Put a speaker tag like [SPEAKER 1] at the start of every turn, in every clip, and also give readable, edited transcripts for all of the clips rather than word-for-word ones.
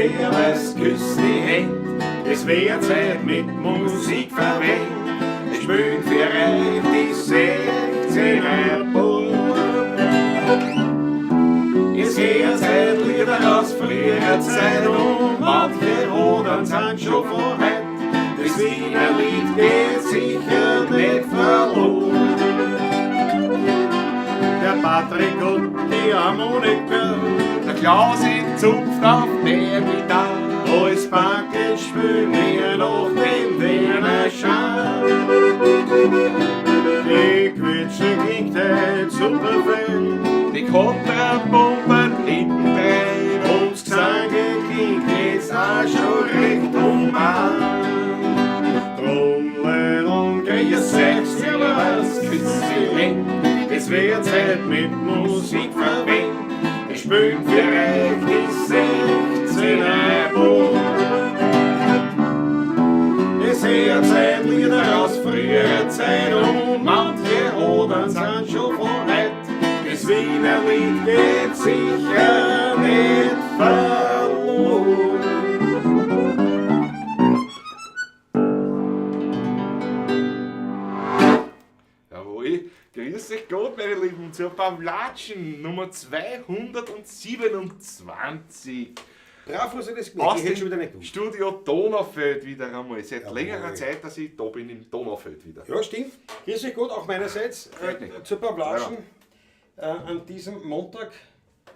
[SPEAKER 1] Servus, küss die Händ, es wär Zeit mit Musik verwendet. Ich spiel für euch die 16er Bub. Es wär Zeit Lieder aus früherer Zeit und manche Odern sind schon von heut. Das Wiener Lied geht sicher nicht verloren. Der Patrick und die Harmonika,
[SPEAKER 2] Der Klaus in Zunft auf der Gitarre.
[SPEAKER 1] Alles Backe spülen wir noch den Wiener Schal. Die Quetsche klingt heut super fein,
[SPEAKER 2] Die Kontrabomben hintendrein.
[SPEAKER 1] und Gesange klingt jetzt auch schon recht human. Drum Leute, grüß euch, servus, küss die Händ, es wird Zeit mit Musik verwendet. Ich spiel für euch die 16er Bub. Es ist Zeit Lieder aus früherer Zeit und manche Odern sind schon von heut. Das Wiener Lied geht sicher nicht verloren.
[SPEAKER 2] Jawohl, grüß euch Gott, meine Lieben, zur Pawlatschen Nummer 227.
[SPEAKER 3] Brav, was ich das gemerkt.
[SPEAKER 2] Aus
[SPEAKER 3] Ich hätte
[SPEAKER 2] dem
[SPEAKER 3] schon wieder nicht gewusst.
[SPEAKER 2] Studio Donaufeld wieder einmal. Seit
[SPEAKER 3] Jawohl.
[SPEAKER 2] längerer Zeit, dass ich da bin im Donaufeld wieder.
[SPEAKER 3] Ja, stimmt. Grüß euch Gott, auch meinerseits
[SPEAKER 2] Freut mich.
[SPEAKER 3] zur Pawlatschen an diesem Montag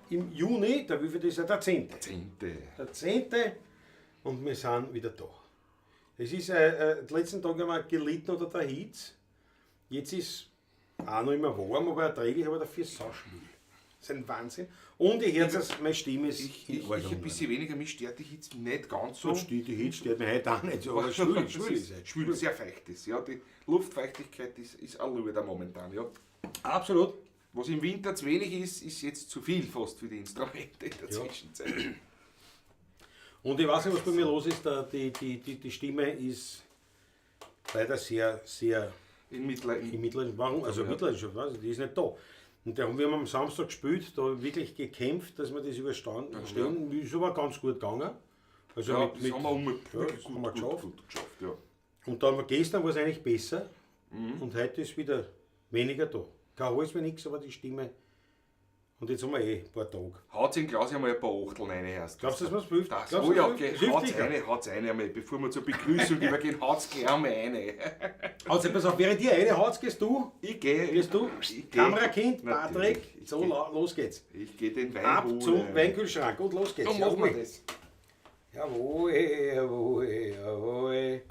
[SPEAKER 3] im Juni, der wievielte ist ja der 10.
[SPEAKER 2] Zehnte.
[SPEAKER 3] Der 10. Und wir sind wieder da. Es ist, die letzten Tage haben wir gelitten unter der Hitze. Jetzt ist auch noch immer warm, aber erträglich, aber dafür sauschwül. Das ist ein Wahnsinn. Und ich höre es, meine Stimme ist
[SPEAKER 2] Ich,
[SPEAKER 3] in
[SPEAKER 2] ich, ich
[SPEAKER 3] Ordnung.
[SPEAKER 2] ein bisschen weniger, mich stört die Hitze nicht ganz so.
[SPEAKER 3] Und die Hitze stört mich heute auch nicht so, aber schwül, schwül ist es.
[SPEAKER 2] Schwül, sehr feucht ist. Ja, die Luftfeuchtigkeit ist auch wieder momentan. Ja.
[SPEAKER 3] Absolut.
[SPEAKER 2] Was im Winter zu wenig ist, ist jetzt zu viel fast für die Instrumente in der
[SPEAKER 3] Ja.
[SPEAKER 2] Zwischenzeit.
[SPEAKER 3] Und ich weiß nicht, was bei mir los ist, da die Stimme ist leider sehr, sehr
[SPEAKER 2] In Mitleid.
[SPEAKER 3] in Mitleidenschaft. Warum? Also
[SPEAKER 2] Ja.
[SPEAKER 3] Mitleidenschaft, weiß ich, die ist nicht da. Und da haben wir am Samstag gespielt, da wirklich gekämpft, dass wir das überstanden stehen. Ist aber ganz gut gegangen. Also
[SPEAKER 2] Ja,
[SPEAKER 3] mit,
[SPEAKER 2] das
[SPEAKER 3] mit,
[SPEAKER 2] haben wir
[SPEAKER 3] ja,
[SPEAKER 2] wirklich
[SPEAKER 3] das
[SPEAKER 2] gut,
[SPEAKER 3] haben wir
[SPEAKER 2] gut,
[SPEAKER 3] geschafft.
[SPEAKER 2] gut geschafft. Ja.
[SPEAKER 3] Und dann gestern war es eigentlich besser und heute ist wieder weniger da. Kein Hals mehr nichts, aber die Stimme. Und jetzt haben wir eh ein paar Tage.
[SPEAKER 2] Haut's in Klaus einmal ein paar Achteln rein erst.
[SPEAKER 3] Glaubst du, dass man's hilft?
[SPEAKER 2] Das,
[SPEAKER 3] Glaubst
[SPEAKER 2] oh
[SPEAKER 3] du,
[SPEAKER 2] ja,
[SPEAKER 3] das
[SPEAKER 2] okay.
[SPEAKER 3] hilft?
[SPEAKER 2] Haut's
[SPEAKER 3] Sicher.
[SPEAKER 2] rein, haut's rein einmal. Bevor wir zur Begrüßung übergehen, haut's gleich einmal rein.
[SPEAKER 3] Also pass auf, während dir eine haut, gehst du.
[SPEAKER 2] Ich gehe.
[SPEAKER 3] Gehst du?
[SPEAKER 2] Ich geh.
[SPEAKER 3] Kamerakind,
[SPEAKER 2] Natürlich.
[SPEAKER 3] Patrick.
[SPEAKER 2] Ich
[SPEAKER 3] So,
[SPEAKER 2] geh.
[SPEAKER 3] los geht's.
[SPEAKER 2] Ich gehe den Wein
[SPEAKER 3] Ab
[SPEAKER 2] holen.
[SPEAKER 3] zum Weinkühlschrank und los geht's.
[SPEAKER 2] So machen wir
[SPEAKER 3] Jawohl.
[SPEAKER 2] das.
[SPEAKER 3] Jawohl, jawohl, jawohl.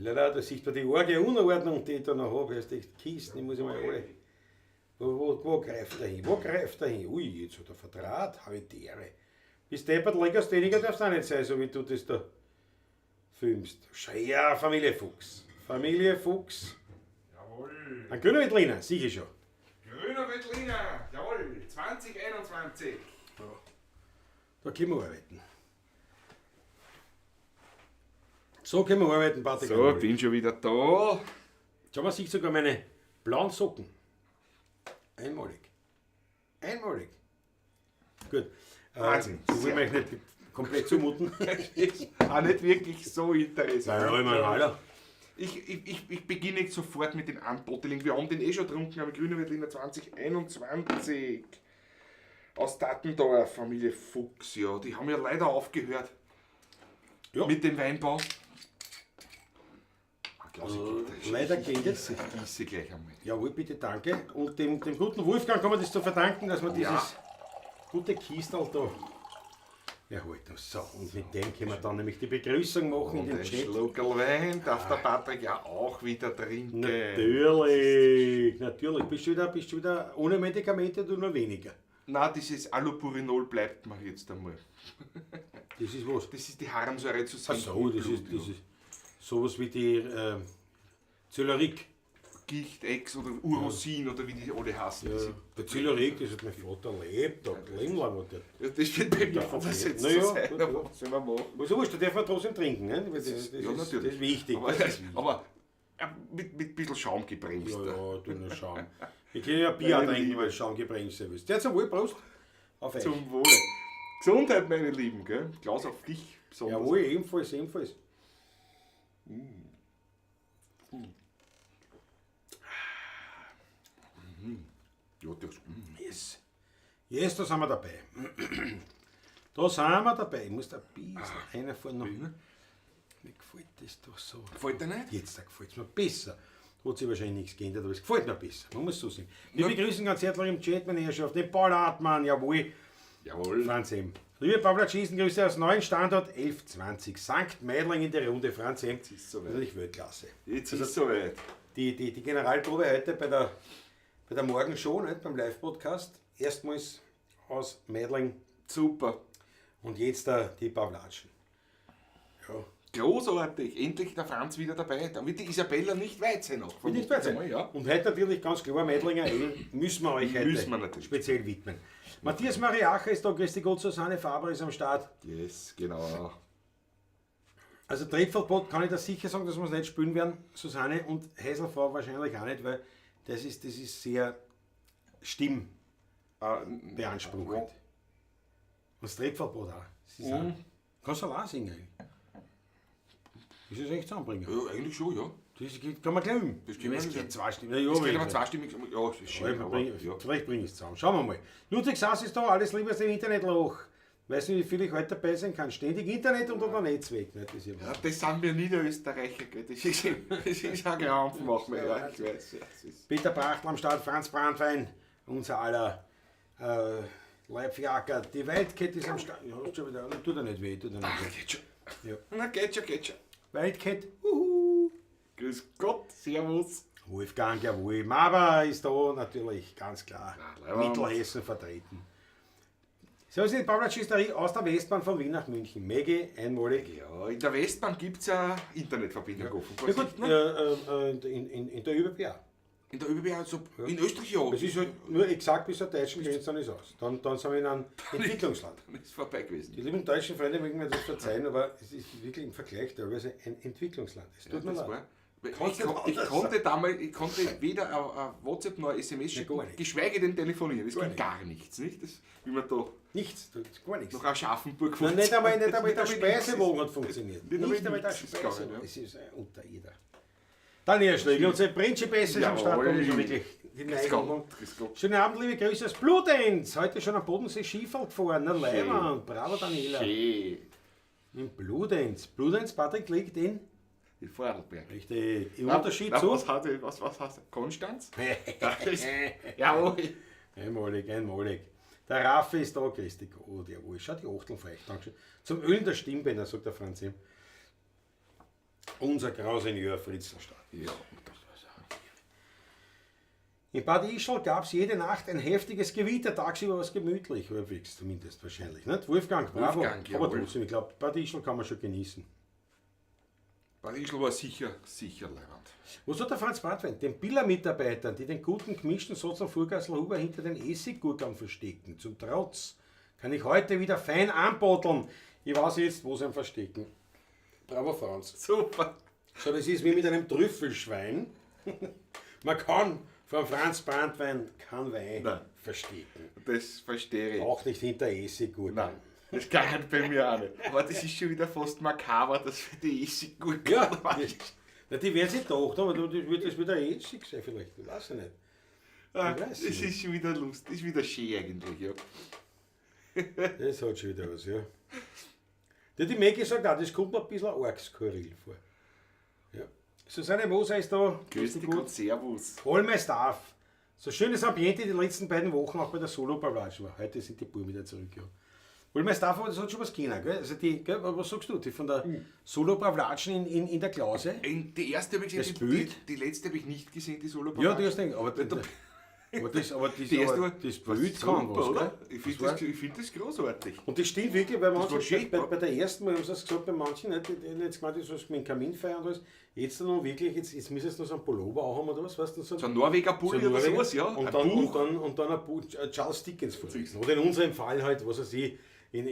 [SPEAKER 3] Lala, da sieht man die arge Unordnung, die ich da noch habe. Erst echt Kisten, die muss ich mal alle. Wo greift er hin? Wo greift er hin? Ui, jetzt hat er verdraht, habe ich die Ehre. Bis deppert, Legastheniker darfst du auch nicht sein, so wie du das da filmst. Schau, Familie Fuchs. Familie Fuchs.
[SPEAKER 2] Jawohl.
[SPEAKER 3] Ein grüner Veltliner, sicher schon.
[SPEAKER 2] Grüner Veltliner. Jawohl. 2021.
[SPEAKER 3] Da können wir arbeiten. So können wir arbeiten, Patrick.
[SPEAKER 2] So, bin schon wieder da.
[SPEAKER 3] Schau mal, sieht sogar meine blauen Socken. Einmalig. Einmalig. Gut.
[SPEAKER 2] Wahnsinn.
[SPEAKER 3] So will man euch nicht komplett zumuten.
[SPEAKER 2] Ist auch nicht wirklich so interessant.
[SPEAKER 3] Ja, ich meine, Alter.
[SPEAKER 2] Ich beginne jetzt sofort mit dem Unbottling. Wir haben den eh schon getrunken, aber Grüner Veltliner 2021. Aus Tattendorf, Familie Fuchs, ja. Die haben ja leider aufgehört
[SPEAKER 3] Ja.
[SPEAKER 2] mit dem Weinbau. Klaus, ich,
[SPEAKER 3] Leider geht es.
[SPEAKER 2] ich gieße gleich einmal.
[SPEAKER 3] Jawohl, bitte, danke. Und dem guten Wolfgang kann man das zu verdanken, dass wir
[SPEAKER 2] Ja.
[SPEAKER 3] dieses gute Kistel da erhalten. So, und mit dem können wir dann nämlich die Begrüßung machen in
[SPEAKER 2] Und
[SPEAKER 3] den
[SPEAKER 2] ein
[SPEAKER 3] Chat.
[SPEAKER 2] Schluckerl Wein darf der Patrick ja auch wieder trinken.
[SPEAKER 3] Natürlich, natürlich. Bist du wieder ohne Medikamente oder nur weniger?
[SPEAKER 2] Nein, dieses Allopurinol bleibt mir jetzt einmal.
[SPEAKER 3] Das ist was?
[SPEAKER 2] Das ist die Harnsäure zu
[SPEAKER 3] Ach
[SPEAKER 2] senken.
[SPEAKER 3] so,
[SPEAKER 2] im Blut,
[SPEAKER 3] das
[SPEAKER 2] ja.
[SPEAKER 3] ist sowas wie die Zellerik.
[SPEAKER 2] Gicht, Ex oder Urosin oder wie die alle heißen.
[SPEAKER 3] Ja. Der Zellerik, das hat mein Vater erlebt, der Leben lang hat der.
[SPEAKER 2] Ja, das wird bei mir
[SPEAKER 3] Ja,
[SPEAKER 2] anders jetzt
[SPEAKER 3] na
[SPEAKER 2] so
[SPEAKER 3] ja,
[SPEAKER 2] sein,
[SPEAKER 3] gut,
[SPEAKER 2] aber
[SPEAKER 3] ja.
[SPEAKER 2] was soll man machen?
[SPEAKER 3] Aber so wurscht, da darf man trotzdem trinken, ne? Weil das
[SPEAKER 2] Ja,
[SPEAKER 3] ist,
[SPEAKER 2] natürlich.
[SPEAKER 3] das ist wichtig.
[SPEAKER 2] Aber,
[SPEAKER 3] das ist wichtig.
[SPEAKER 2] aber ja, mit ein bisschen Schaum gebremst.
[SPEAKER 3] Ja, ja, du nur Schaum. Ich kann ja Bier auch
[SPEAKER 2] Meine
[SPEAKER 3] trinken,
[SPEAKER 2] Liebe.
[SPEAKER 3] weil Schaum gebremst ist. Der zum Wohl, Prost. Auf euch.
[SPEAKER 2] Zum Wohle. Gesundheit, meine Lieben, gell? Klaus, auf dich besonders.
[SPEAKER 3] Jawohl, ebenfalls, ebenfalls.
[SPEAKER 2] Ja, das,
[SPEAKER 3] Yes. Yes, da sind wir dabei. Da sind wir dabei. Ich muss da ein bisschen reinfahren noch. Mir gefällt das doch so.
[SPEAKER 2] Gefällt dir nicht?
[SPEAKER 3] Jetzt gefällt es mir besser. Hat sich wahrscheinlich nichts geändert, aber es gefällt mir besser. Man muss so sehen. Wir begrüßen ganz herzlich im Chat meine Herrschaft den Paul Hartmann, jawohl.
[SPEAKER 2] Jawohl.
[SPEAKER 3] Franz M. Liebe Pavla Schießen, Grüße aus neuen Standort 1120. St. Meidling in der Runde, Franz M.
[SPEAKER 2] Jetzt ist soweit.
[SPEAKER 3] Natürlich Weltklasse.
[SPEAKER 2] Jetzt ist es soweit.
[SPEAKER 3] Die Generalprobe heute bei der Morgenshow, nicht, beim Live-Podcast, erstmals aus Meidling
[SPEAKER 2] Super.
[SPEAKER 3] und jetzt da die Pavlatschen. Ja.
[SPEAKER 2] Großartig. Endlich der Franz wieder dabei. Dann wird die Isabella nicht weit sein auch.
[SPEAKER 3] Wird nicht weit sein.
[SPEAKER 2] Mal, ja.
[SPEAKER 3] Und heute natürlich ganz klar, Meidlinger Ale müssen wir euch heute
[SPEAKER 2] Müssen wir natürlich.
[SPEAKER 3] speziell widmen. Matthias Mariacher ist da, Christi Gott, Susanne Faber ist am Start.
[SPEAKER 2] Yes, genau.
[SPEAKER 3] Also Trepfelbot kann ich da sicher sagen, dass wir es nicht spielen werden, Susanne und Häselfrau wahrscheinlich auch nicht, weil das ist sehr stimmbeanspruchend. Und das Trepfelbot auch. Das ist auch. Kannst du allein singen eigentlich. Das ist echt zusammenbringen.
[SPEAKER 2] Ja, eigentlich schon, ja.
[SPEAKER 3] Das kann man gleich üben.
[SPEAKER 2] Das können wir
[SPEAKER 3] Es
[SPEAKER 2] üben.
[SPEAKER 3] geht zwei Stimmen. Ja,
[SPEAKER 2] Es geht
[SPEAKER 3] wenn
[SPEAKER 2] aber
[SPEAKER 3] nicht.
[SPEAKER 2] zweistimmig. Ja, das ist schön.
[SPEAKER 3] Ja,
[SPEAKER 2] Aber, ja.
[SPEAKER 3] Vielleicht bringe ich es zusammen. Schauen wir mal. Ludwig Sass ist da, alles Liebe aus dem Internetloch. Weiß nicht, wie viel ich heute dabei sein kann. Ständig Internet und oder Netzwerk. Nicht? Das ist ja
[SPEAKER 2] Ja, das sind wir Niederösterreicher, gell. Das ist ein Krampf, machen wir. Ja, ich weiß. Ja, das ist
[SPEAKER 3] Peter Brachtl am Start, Franz Brandwein, unser aller Leibjacker. Die Wildcat ist am Start. Ja, hast du schon wieder, tut er nicht weh, tut er nicht weh.
[SPEAKER 2] geht schon.
[SPEAKER 3] Ja.
[SPEAKER 2] Na, geht schon, geht schon.
[SPEAKER 3] Wildcat, uhu.
[SPEAKER 2] Grüß Gott, Servus.
[SPEAKER 3] Wolfgang, jawohl. Maba ist da natürlich, ganz klar.
[SPEAKER 2] Ja, Leiwand.
[SPEAKER 3] Mittelhessen vertreten. Servus, die Pavlatsch-Hysterie aus der Westbahn von Wien nach München. Maggie, einmalig.
[SPEAKER 2] Ja, in der Westbahn gibt es ja Internetverbindung offenbar.
[SPEAKER 3] Ja gut,
[SPEAKER 2] ne?
[SPEAKER 3] in der ÖBB auch.
[SPEAKER 2] In der ÖBB, also in Österreich ja.
[SPEAKER 3] Es ist halt nur exakt bis zur deutschen Grenze, dann ist aus. Dann sind wir in einem Entwicklungsland.
[SPEAKER 2] Dann ist vorbei gewesen.
[SPEAKER 3] Die lieben deutschen Freunde mögen mir das verzeihen, aber es ist wirklich im Vergleich teilweise ein Entwicklungsland. Es tut mir
[SPEAKER 2] Das
[SPEAKER 3] leid.
[SPEAKER 2] war,
[SPEAKER 3] Kannst
[SPEAKER 2] ich,
[SPEAKER 3] nicht
[SPEAKER 2] kon- ich
[SPEAKER 3] anders
[SPEAKER 2] konnte damals, ich konnte weder ein WhatsApp noch ein SMS schicken,
[SPEAKER 3] gar nicht.
[SPEAKER 2] geschweige denn telefonieren. Es
[SPEAKER 3] Gar
[SPEAKER 2] ging
[SPEAKER 3] nicht.
[SPEAKER 2] gar nichts, nicht? Das, wie man da
[SPEAKER 3] Nichts, gar nichts.
[SPEAKER 2] noch Aschaffenburg
[SPEAKER 3] Nein, nicht einmal, nicht einmal der
[SPEAKER 2] nichts.
[SPEAKER 3] Speisewagen hat funktioniert.
[SPEAKER 2] Nicht einmal
[SPEAKER 3] Nicht einmal der
[SPEAKER 2] nichts ist gegangen,
[SPEAKER 3] Speisewagen.
[SPEAKER 2] ja.
[SPEAKER 3] Es ist unter jeder. Daniel Schlegel, unser Principesse ist am Start.
[SPEAKER 2] Jawohl.
[SPEAKER 3] Da ist schon wirklich die
[SPEAKER 2] Grüß
[SPEAKER 3] Neigung.
[SPEAKER 2] Gott, grüß Gott.
[SPEAKER 3] Schönen Abend, liebe Grüße aus Bludenz. Heute schon am Bodensee Skifahren gefahren. Na, Leiwand. Bravo, Daniela.
[SPEAKER 2] Schön.
[SPEAKER 3] In Bludenz. Bludenz, Patrick, liegt in?
[SPEAKER 2] In Vorarlberg.
[SPEAKER 3] Richtig. Im
[SPEAKER 2] Na,
[SPEAKER 3] Unterschied
[SPEAKER 2] na,
[SPEAKER 3] zu?
[SPEAKER 2] Was hat, was heißt Konstanz? Jawohl.
[SPEAKER 3] Einmalig, einmalig. Der Raffi ist da, Christi. Oh, jawohl. Schau die Achteln feucht. Dankeschön. Zum Ölen der Stimmbänder, sagt der Franz. Unser Grausenieur Fritz am Start.
[SPEAKER 2] Ja.
[SPEAKER 3] In Bad Ischl gab es jede Nacht ein heftiges Gewitter, tagsüber war es gemütlich, halbwegs zumindest wahrscheinlich. Nicht? Wolfgang, bravo.
[SPEAKER 2] Wolfgang,
[SPEAKER 3] Aber
[SPEAKER 2] jawohl.
[SPEAKER 3] trotzdem, ich glaube, Bad Ischl kann man schon genießen.
[SPEAKER 2] Bad Ischl war sicher, sicher leiwand.
[SPEAKER 3] Was hat der Franz Brandwein? Den Biller-Mitarbeitern, die den guten gemischten Satz am Vorgassl Huber hinter den Essiggurken verstecken. Zum Trotz kann ich heute wieder fein anbotteln. Ich weiß jetzt, wo sie ihn verstecken. Bravo, Franz.
[SPEAKER 2] Super.
[SPEAKER 3] So, das ist wie mit einem Trüffelschwein. Man kann von Franz Brandwein kein Wein
[SPEAKER 2] Nein.
[SPEAKER 3] verstecken.
[SPEAKER 2] Das verstehe ich.
[SPEAKER 3] Auch nicht hinter Essiggurken.
[SPEAKER 2] Nein, das kann bei mir auch nicht. Aber das ist schon wieder fast makaber, dass wir die Essiggurken
[SPEAKER 3] Ja, na, die werden sich gedacht, aber das wird das wieder Essig sein vielleicht. Ich weiß ich nicht.
[SPEAKER 2] Ah,
[SPEAKER 3] Ich weiß
[SPEAKER 2] das
[SPEAKER 3] nicht.
[SPEAKER 2] ist schon wieder lustig, das ist wieder schön eigentlich, ja.
[SPEAKER 3] Das hat schon wieder was, ja. Die Maggie sagt auch, das kommt mir ein bisschen arg skurril vor. Ja. Susanne Moser ist da.
[SPEAKER 2] Grüß dich und Servus.
[SPEAKER 3] All my stuff. So schönes Ambiente die letzten beiden Wochen auch bei der Solo-Pavlatsch war. Heute sind die Buben wieder zurück, ja. All my stuff, aber das hat schon was gegeben, gell? Also die, gell, was sagst du? Die von der Solo-Pavlatschen in der Klause?
[SPEAKER 2] Die erste habe ich gesehen,
[SPEAKER 3] Das Bild?
[SPEAKER 2] die letzte habe ich nicht gesehen, die solo
[SPEAKER 3] Ja, die hast du nicht, aber, aber das, aber das,
[SPEAKER 2] Die erste
[SPEAKER 3] aber
[SPEAKER 2] war,
[SPEAKER 3] das
[SPEAKER 2] war
[SPEAKER 3] Bild kann
[SPEAKER 2] super,
[SPEAKER 3] was,
[SPEAKER 2] oder?
[SPEAKER 3] gell?
[SPEAKER 2] Ich finde
[SPEAKER 3] war-
[SPEAKER 2] das, ich find das großartig.
[SPEAKER 3] Und das stimmt wirklich, weil
[SPEAKER 2] war
[SPEAKER 3] manche,
[SPEAKER 2] schön.
[SPEAKER 3] bei der ersten Mal haben sie es gesagt, bei manchen, nicht, die haben jetzt gemeint, ich soll mit dem Kaminfeuer und alles. Jetzt dann noch wirklich, jetzt müssen sie noch so einen Pullover auch haben oder was, weißt du?
[SPEAKER 2] So ein Norweger Pulli
[SPEAKER 3] so ein
[SPEAKER 2] oder
[SPEAKER 3] Norweger.
[SPEAKER 2] sowas, ja.
[SPEAKER 3] Und
[SPEAKER 2] Ein
[SPEAKER 3] dann,
[SPEAKER 2] Buch.
[SPEAKER 3] und dann ein Buch, Charles Dickens vorlesen. Oder in unserem Fall halt, was weiß ich, in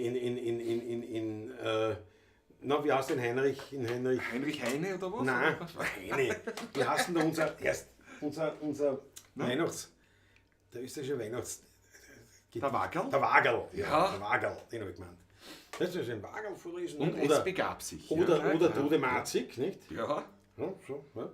[SPEAKER 3] na, wie heißt denn Heinrich? In Heinrich?
[SPEAKER 2] Heinrich Heine oder was?
[SPEAKER 3] Nein,
[SPEAKER 2] Oder was?
[SPEAKER 3] Heine. Wie heißt denn da unser, erst, unser Weihnachts... Der österreichische Weihnachts...
[SPEAKER 2] Der Wagerl?
[SPEAKER 3] Der Wagerl,
[SPEAKER 2] Ja.
[SPEAKER 3] Der Wagerl, den habe ich gemeint. Das ist ein Wagerl vorlesen.
[SPEAKER 2] Und
[SPEAKER 3] oder,
[SPEAKER 2] es begab sich.
[SPEAKER 3] oder,
[SPEAKER 2] ja,
[SPEAKER 3] oder
[SPEAKER 2] ja.
[SPEAKER 3] Trude Marzig, nicht?
[SPEAKER 2] Ja,
[SPEAKER 3] Ja, so, ja.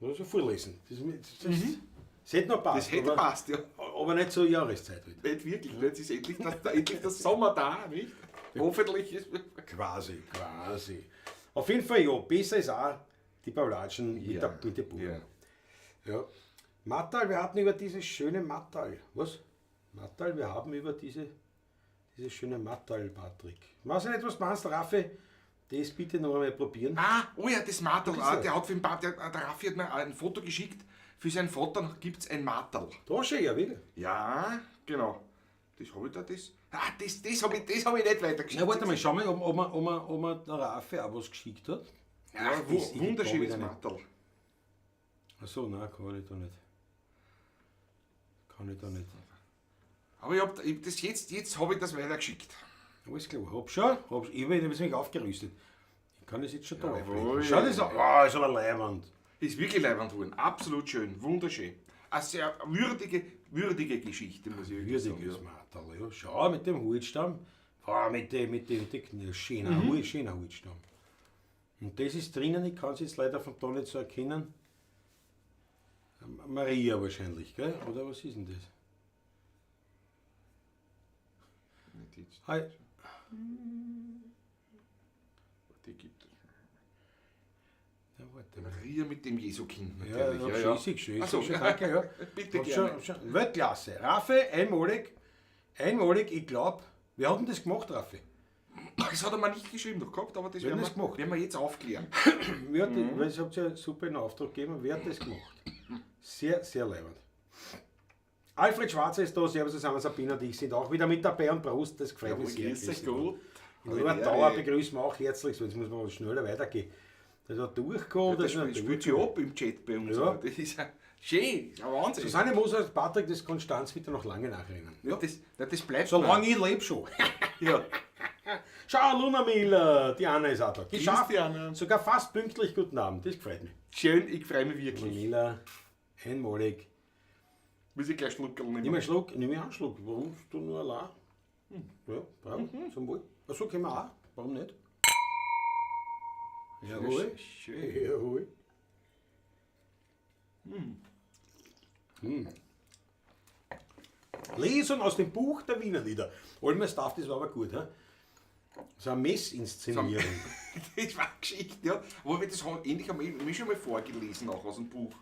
[SPEAKER 3] Oder so vorlesen. Das hätte noch passt.
[SPEAKER 2] das hätte
[SPEAKER 3] aber,
[SPEAKER 2] passt, ja.
[SPEAKER 3] Aber nicht zur Jahreszeit. Halt.
[SPEAKER 2] Nicht wirklich, jetzt ist endlich das Sommer da, nicht? Hoffentlich ist.
[SPEAKER 3] Quasi, quasi. Auf jeden Fall, ja, besser ist auch die Pavlatschen mit,
[SPEAKER 2] Ja.
[SPEAKER 3] mit den Buben.
[SPEAKER 2] Ja.
[SPEAKER 3] Ja. Mattal, wir hatten über dieses schöne Mattal. Was? Mattal, wir haben über diese schöne Mattal, Patrick. Weiß ich nicht, was du meinst, Raffi? Das bitte noch einmal probieren.
[SPEAKER 2] Ah, oh ja, das Marterl,
[SPEAKER 3] Das ist
[SPEAKER 2] der hat für den der Raffi hat mir ein Foto geschickt. Für seinen Vater gibt es ein Marterl.
[SPEAKER 3] Da schon, ja, wieder.
[SPEAKER 2] Ja, genau. Das habe ich da, das. Ah, das habe ich, das hab ich nicht weitergeschickt.
[SPEAKER 3] Na, warte mal, schau mal, ob mir der Raffi auch was geschickt hat.
[SPEAKER 2] Ja,
[SPEAKER 3] das ist
[SPEAKER 2] wunderschönes
[SPEAKER 3] wieder nicht.
[SPEAKER 2] Marterl.
[SPEAKER 3] Achso, nein, kann ich da nicht. Kann ich da nicht.
[SPEAKER 2] Aber ich hab, ich, das jetzt habe ich das weitergeschickt.
[SPEAKER 3] Alles klar, hab schon, ich hab mich aufgerüstet. Ich kann das jetzt schon da
[SPEAKER 2] Jawohl.
[SPEAKER 3] auflegen. Schau das an. Oh, ist aber leiwand.
[SPEAKER 2] Ist wirklich leibend geworden. Absolut schön, wunderschön. Eine sehr würdige Geschichte, muss ich wirklich sagen.
[SPEAKER 3] Würdiges Marterl, ja. Schau, mit dem Holzstamm. Oh, mit dem schöner, schöner Holzstamm. Und das ist drinnen, ich kann es jetzt leider von da nicht so erkennen. Maria wahrscheinlich, gell? Oder was ist denn das? Hi.
[SPEAKER 2] Die gibt es.
[SPEAKER 3] Ja, warte mal.
[SPEAKER 2] Maria mit dem Jesukind
[SPEAKER 3] Ja,
[SPEAKER 2] natürlich.
[SPEAKER 3] ja, ja. Schön,
[SPEAKER 2] Ach so.
[SPEAKER 3] schon, danke, ja.
[SPEAKER 2] Bitte
[SPEAKER 3] Hab
[SPEAKER 2] gerne.
[SPEAKER 3] Schon, Weltklasse. Raffi, einmalig, ich glaube, wir haben das gemacht, Raffi.
[SPEAKER 2] Das hat er mir nicht geschrieben noch gehabt, aber das
[SPEAKER 3] Wer hat
[SPEAKER 2] werden
[SPEAKER 3] das gemacht?
[SPEAKER 2] wir jetzt aufklären.
[SPEAKER 3] Wer hat das, weil ich habt ja super in Auftrag gegeben, wer hat das gemacht? Sehr, sehr leibend. Alfred Schwarzer ist da, servus zusammen, Sabina und ich sind auch wieder mit dabei und Prost, das gefällt mir sehr.
[SPEAKER 2] Grüß euch gut.
[SPEAKER 3] In Robert Dauer begrüßen wir auch herzlich, so jetzt muss man schneller weitergehen. Das hat durchgekommen,
[SPEAKER 2] Das
[SPEAKER 3] das ist
[SPEAKER 2] spielt sich ab im Chat bei uns.
[SPEAKER 3] Ja.
[SPEAKER 2] Das ist ja schön, ist ja Wahnsinn.
[SPEAKER 3] Susanne Moser, Patrick, das Konstanz wird er noch lange nacherinnern.
[SPEAKER 2] Ja. Das bleibt
[SPEAKER 3] Solange ich lebe schon.
[SPEAKER 2] Ja.
[SPEAKER 3] Schau, Luna Miller, die Anna ist auch da. Geschafft,
[SPEAKER 2] die Anna.
[SPEAKER 3] sogar fast pünktlich. Guten Abend, das gefällt mir.
[SPEAKER 2] Schön, ich freue mich wirklich.
[SPEAKER 3] Luna Miller, einmalig.
[SPEAKER 2] Muss ich gleich Schluckerl nehmen.
[SPEAKER 3] Nimm einen Schluck, nimm einen Schluck. Warum du nur allein? Ja, bravo, zum Wohl. Achso, können wir auch. Warum nicht? Jawohl.
[SPEAKER 2] Schön.
[SPEAKER 3] Jawohl. Lesung aus dem Buch der Wiener Lieder. Olmer Staff, das war aber gut, he? So eine Messinszenierung.
[SPEAKER 2] Das war eine Geschichte, ja. Wobei das haben, ähnlich haben wir schon mal vorgelesen, auch aus dem Buch.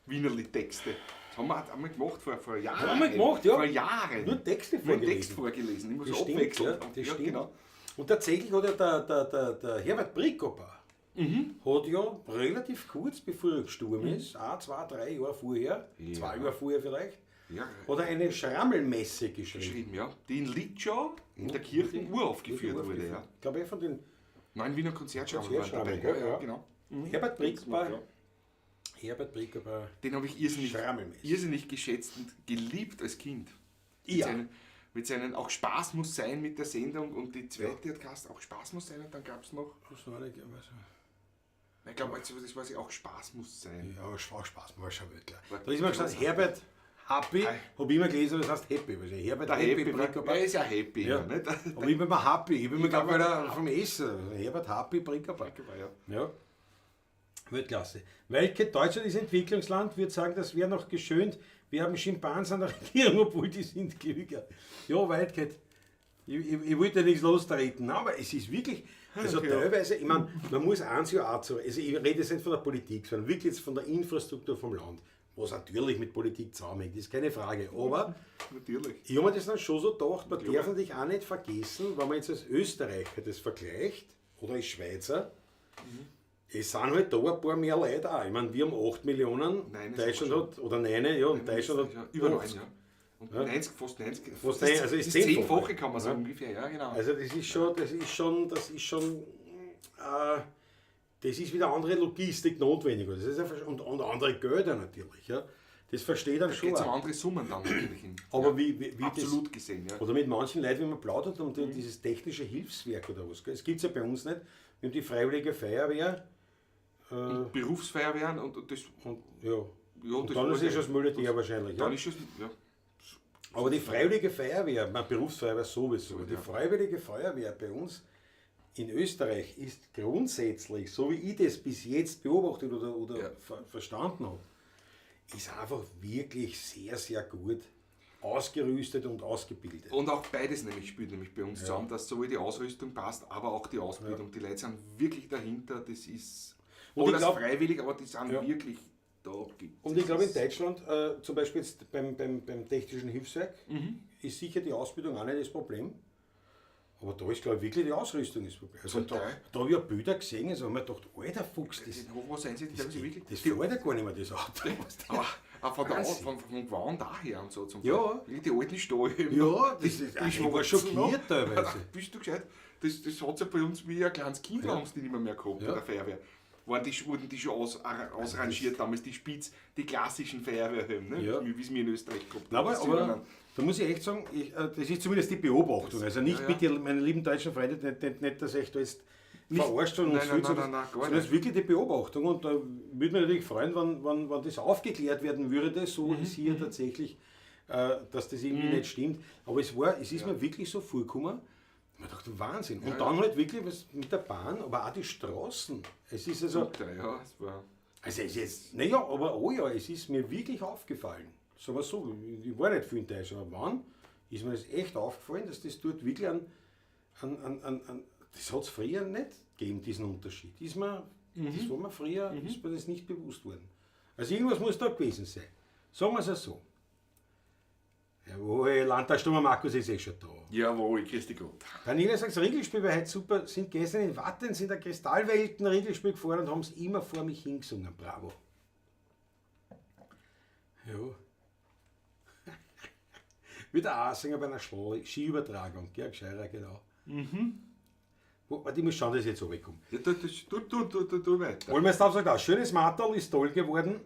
[SPEAKER 2] Wienerli-Texte. Das haben wir auch einmal gemacht vor Jahren.
[SPEAKER 3] Haben wir gemacht, ja.
[SPEAKER 2] Vor Jahren.
[SPEAKER 3] Nur Texte
[SPEAKER 2] Nur einen
[SPEAKER 3] vorgelesen.
[SPEAKER 2] Text vorgelesen, immer
[SPEAKER 3] Das
[SPEAKER 2] so
[SPEAKER 3] stimmt,
[SPEAKER 2] abwechselnd.
[SPEAKER 3] ja, das
[SPEAKER 2] ja,
[SPEAKER 3] stimmt.
[SPEAKER 2] genau.
[SPEAKER 3] Und tatsächlich hat ja der Herbert Bricopa hat ja relativ kurz bevor er gestorben ist, auch 2, 3 Jahre vorher, 2 Jahre vorher vielleicht,
[SPEAKER 2] Ja.
[SPEAKER 3] hat er eine Schrammelmesse geschrieben.
[SPEAKER 2] Geschrieben, ja. Die in Litschau in der Kirche uraufgeführt wurde. Ja.
[SPEAKER 3] Ich glaube, von den
[SPEAKER 2] 9 Wiener Konzertschrammeln waren
[SPEAKER 3] Konzertschrammeln,
[SPEAKER 2] dabei.
[SPEAKER 3] gell,
[SPEAKER 2] Ja,
[SPEAKER 3] ja.
[SPEAKER 2] genau.
[SPEAKER 3] Herbert Bricopa.
[SPEAKER 2] Ja.
[SPEAKER 3] Herbert Bricopa.
[SPEAKER 2] Den habe ich irrsinnig geschätzt und geliebt als Kind.
[SPEAKER 3] Ja.
[SPEAKER 2] Mit seinen auch Spaß muss sein mit der Sendung und die zweite hat geheißen, auch Spaß muss sein und dann gab es noch,
[SPEAKER 3] Was war das?
[SPEAKER 2] ich glaube, das war sie auch Spaß muss sein.
[SPEAKER 3] Ja, Spaß war schon wirklich. Da ist immer gestanden, Herbert Happy, habe ich immer gelesen, das heißt Happy. Wahrscheinlich. Herbert
[SPEAKER 2] Der
[SPEAKER 3] Happy,
[SPEAKER 2] Happy,
[SPEAKER 3] Bricopa.
[SPEAKER 2] er ist ja happy.
[SPEAKER 3] Ja.
[SPEAKER 2] Nicht?
[SPEAKER 3] Aber ich bin immer happy, ich bin immer, glaube ich, vom Essen. Herbert Happy, Bricopa.
[SPEAKER 2] Ja.
[SPEAKER 3] Ja. Weltklasse. Welche Deutschland ist Entwicklungsland, würde sagen, das wäre noch geschönt. Wir haben Schimpansen an der Regierung, obwohl die sind klüger. Ja, Waldkeit. Ich wollte ja nichts lostreten, aber es ist wirklich, also
[SPEAKER 2] Ja.
[SPEAKER 3] teilweise, ich meine, man muss eins ja auch zu, also ich rede jetzt nicht von der Politik, sondern wirklich jetzt von der Infrastruktur vom Land, was natürlich mit Politik zusammenhängt, ist keine Frage, aber
[SPEAKER 2] Natürlich.
[SPEAKER 3] ich habe mir das dann schon so gedacht, man darf natürlich auch nicht vergessen, wenn man jetzt als Österreicher das vergleicht, oder als Schweizer, es sind halt da ein paar mehr Leute auch. Ich meine, wir haben 8 Millionen,
[SPEAKER 2] Nein, ist
[SPEAKER 3] Deutschland
[SPEAKER 2] aber
[SPEAKER 3] hat, oder 9, ja, und Deutschland hat
[SPEAKER 2] Ja, über 9,
[SPEAKER 3] 80.
[SPEAKER 2] ja. Und 90, fast 90.
[SPEAKER 3] Fast
[SPEAKER 2] das
[SPEAKER 3] neun, also ist
[SPEAKER 2] das
[SPEAKER 3] zehnfache.
[SPEAKER 2] zehnfache kann man sagen, ungefähr, ja, genau.
[SPEAKER 3] Also das ist wieder andere Logistik notwendig. Das ist einfach, und andere Gelder natürlich. Ja. Das verstehe ich dann schon.
[SPEAKER 2] Geht es um
[SPEAKER 3] auch.
[SPEAKER 2] andere Summen dann natürlich.
[SPEAKER 3] Aber
[SPEAKER 2] ja.
[SPEAKER 3] wie
[SPEAKER 2] Absolut
[SPEAKER 3] das,
[SPEAKER 2] gesehen, ja.
[SPEAKER 3] Oder mit manchen Leuten, wie man plaudert, um dieses technische Hilfswerk oder was. Gell? Das gibt es ja bei uns nicht. Wir haben die Freiwillige Feuerwehr.
[SPEAKER 2] Und Berufsfeuerwehren und das.
[SPEAKER 3] Und, ja.
[SPEAKER 2] Ja,
[SPEAKER 3] und
[SPEAKER 2] das
[SPEAKER 3] dann ist
[SPEAKER 2] war
[SPEAKER 3] eh schon das Militär wahrscheinlich.
[SPEAKER 2] Dann
[SPEAKER 3] Ja.
[SPEAKER 2] ist es, ja.
[SPEAKER 3] Aber die Freiwillige Feuerwehr, meine Berufsfeuerwehr sowieso, die Freiwillige Feuerwehr bei uns in Österreich ist grundsätzlich, so wie ich das bis jetzt beobachtet oder
[SPEAKER 2] Ja.
[SPEAKER 3] verstanden habe, ist einfach wirklich sehr, sehr gut ausgerüstet und ausgebildet.
[SPEAKER 2] Und auch beides nämlich spielt nämlich bei uns zusammen, dass sowohl die Ausrüstung passt, aber auch die Ausbildung. Die Leute sind wirklich dahinter, das ist
[SPEAKER 3] Und ich
[SPEAKER 2] alles
[SPEAKER 3] glaub-
[SPEAKER 2] freiwillig, aber die sind
[SPEAKER 3] Ja.
[SPEAKER 2] wirklich da. Gibt's
[SPEAKER 3] Und ich glaube, in Deutschland, zum Beispiel jetzt beim Technischen Hilfswerk, ist sicher die Ausbildung auch nicht das Problem. Aber da ist, glaube ich, wirklich die Ausrüstung das Problem. Also
[SPEAKER 2] Zum
[SPEAKER 3] da,
[SPEAKER 2] Teil.
[SPEAKER 3] da habe ich ja Bilder gesehen, also habe ich mir gedacht, alter Fuchs, das,
[SPEAKER 2] Den Hochwassereinsätze, die haben sie wirklich.
[SPEAKER 3] das fährt ja gar nicht mehr, das Auto.
[SPEAKER 2] Aber auch von der,
[SPEAKER 3] Wahnsinn.
[SPEAKER 2] vom Gewand daher und so. Zum
[SPEAKER 3] Ja.
[SPEAKER 2] Teil. Wirklich die alten Stahlhelme.
[SPEAKER 3] Ja, das ist-
[SPEAKER 2] die
[SPEAKER 3] ich war
[SPEAKER 2] schwarzen noch.
[SPEAKER 3] schockiert teilweise.
[SPEAKER 2] Bist du gescheit? Das hat ja bei uns wie ein kleines Kind, ja. haben sie die nicht mehr gehabt
[SPEAKER 3] Ja.
[SPEAKER 2] bei der Feuerwehr. Wurden die schon ausrangiert damals, die Spitz, die klassischen Feuerwehrhelme, ne?
[SPEAKER 3] Ja.
[SPEAKER 2] Wie es wir in Österreich gehabt
[SPEAKER 3] Nein, aber,
[SPEAKER 2] Das
[SPEAKER 3] aber
[SPEAKER 2] sind
[SPEAKER 3] da muss ich echt sagen, das ist zumindest die Beobachtung. Also nicht
[SPEAKER 2] ja, ja.
[SPEAKER 3] bitte, meine lieben deutschen Freunde, nicht dass ich da jetzt verarscht und
[SPEAKER 2] Nein,
[SPEAKER 3] uns
[SPEAKER 2] nein,
[SPEAKER 3] viel zu-
[SPEAKER 2] nein, nein, nein, gar
[SPEAKER 3] sondern es ist wirklich die Beobachtung. Und da würde mich natürlich freuen, wenn das aufgeklärt werden würde, so ist hier tatsächlich, dass das irgendwie nicht stimmt. Aber es ist mir wirklich so vorgekommen, man dachte, Wahnsinn. Und dann halt wirklich was mit der Bahn, aber auch die Straßen. Es ist also,
[SPEAKER 2] Dann, ja, es war.
[SPEAKER 3] also es ist jetzt, naja, aber oh ja, es ist mir wirklich aufgefallen. Sagen wir so, ich war nicht viel in Deutschland, aber wann ist mir das echt aufgefallen, dass das dort wirklich an das hat es früher nicht gegeben, diesen Unterschied. Ist mir, Das war mir früher, ist mir das nicht bewusst worden. Also irgendwas muss da gewesen sein. Sagen wir es ja so. Jawohl, Landtagsturmer Markus ist eh schon da.
[SPEAKER 2] Jawohl, grüß dich Gott.
[SPEAKER 3] Daniela sagt, das Ringelspiel war heute super, sind gestern in Wattens in der Kristallwelten Ringelspiel gefahren und haben es immer vor mich hingesungen. Bravo. Ja. Wieder Asinger bei einer Skiübertragung. Georg Scheirer, genau. Warte, ich muss schauen, dass ich jetzt runterkomme.
[SPEAKER 2] Ja, tu weiter.
[SPEAKER 3] Olmeister sagt auch, schönes Marterl ist toll geworden.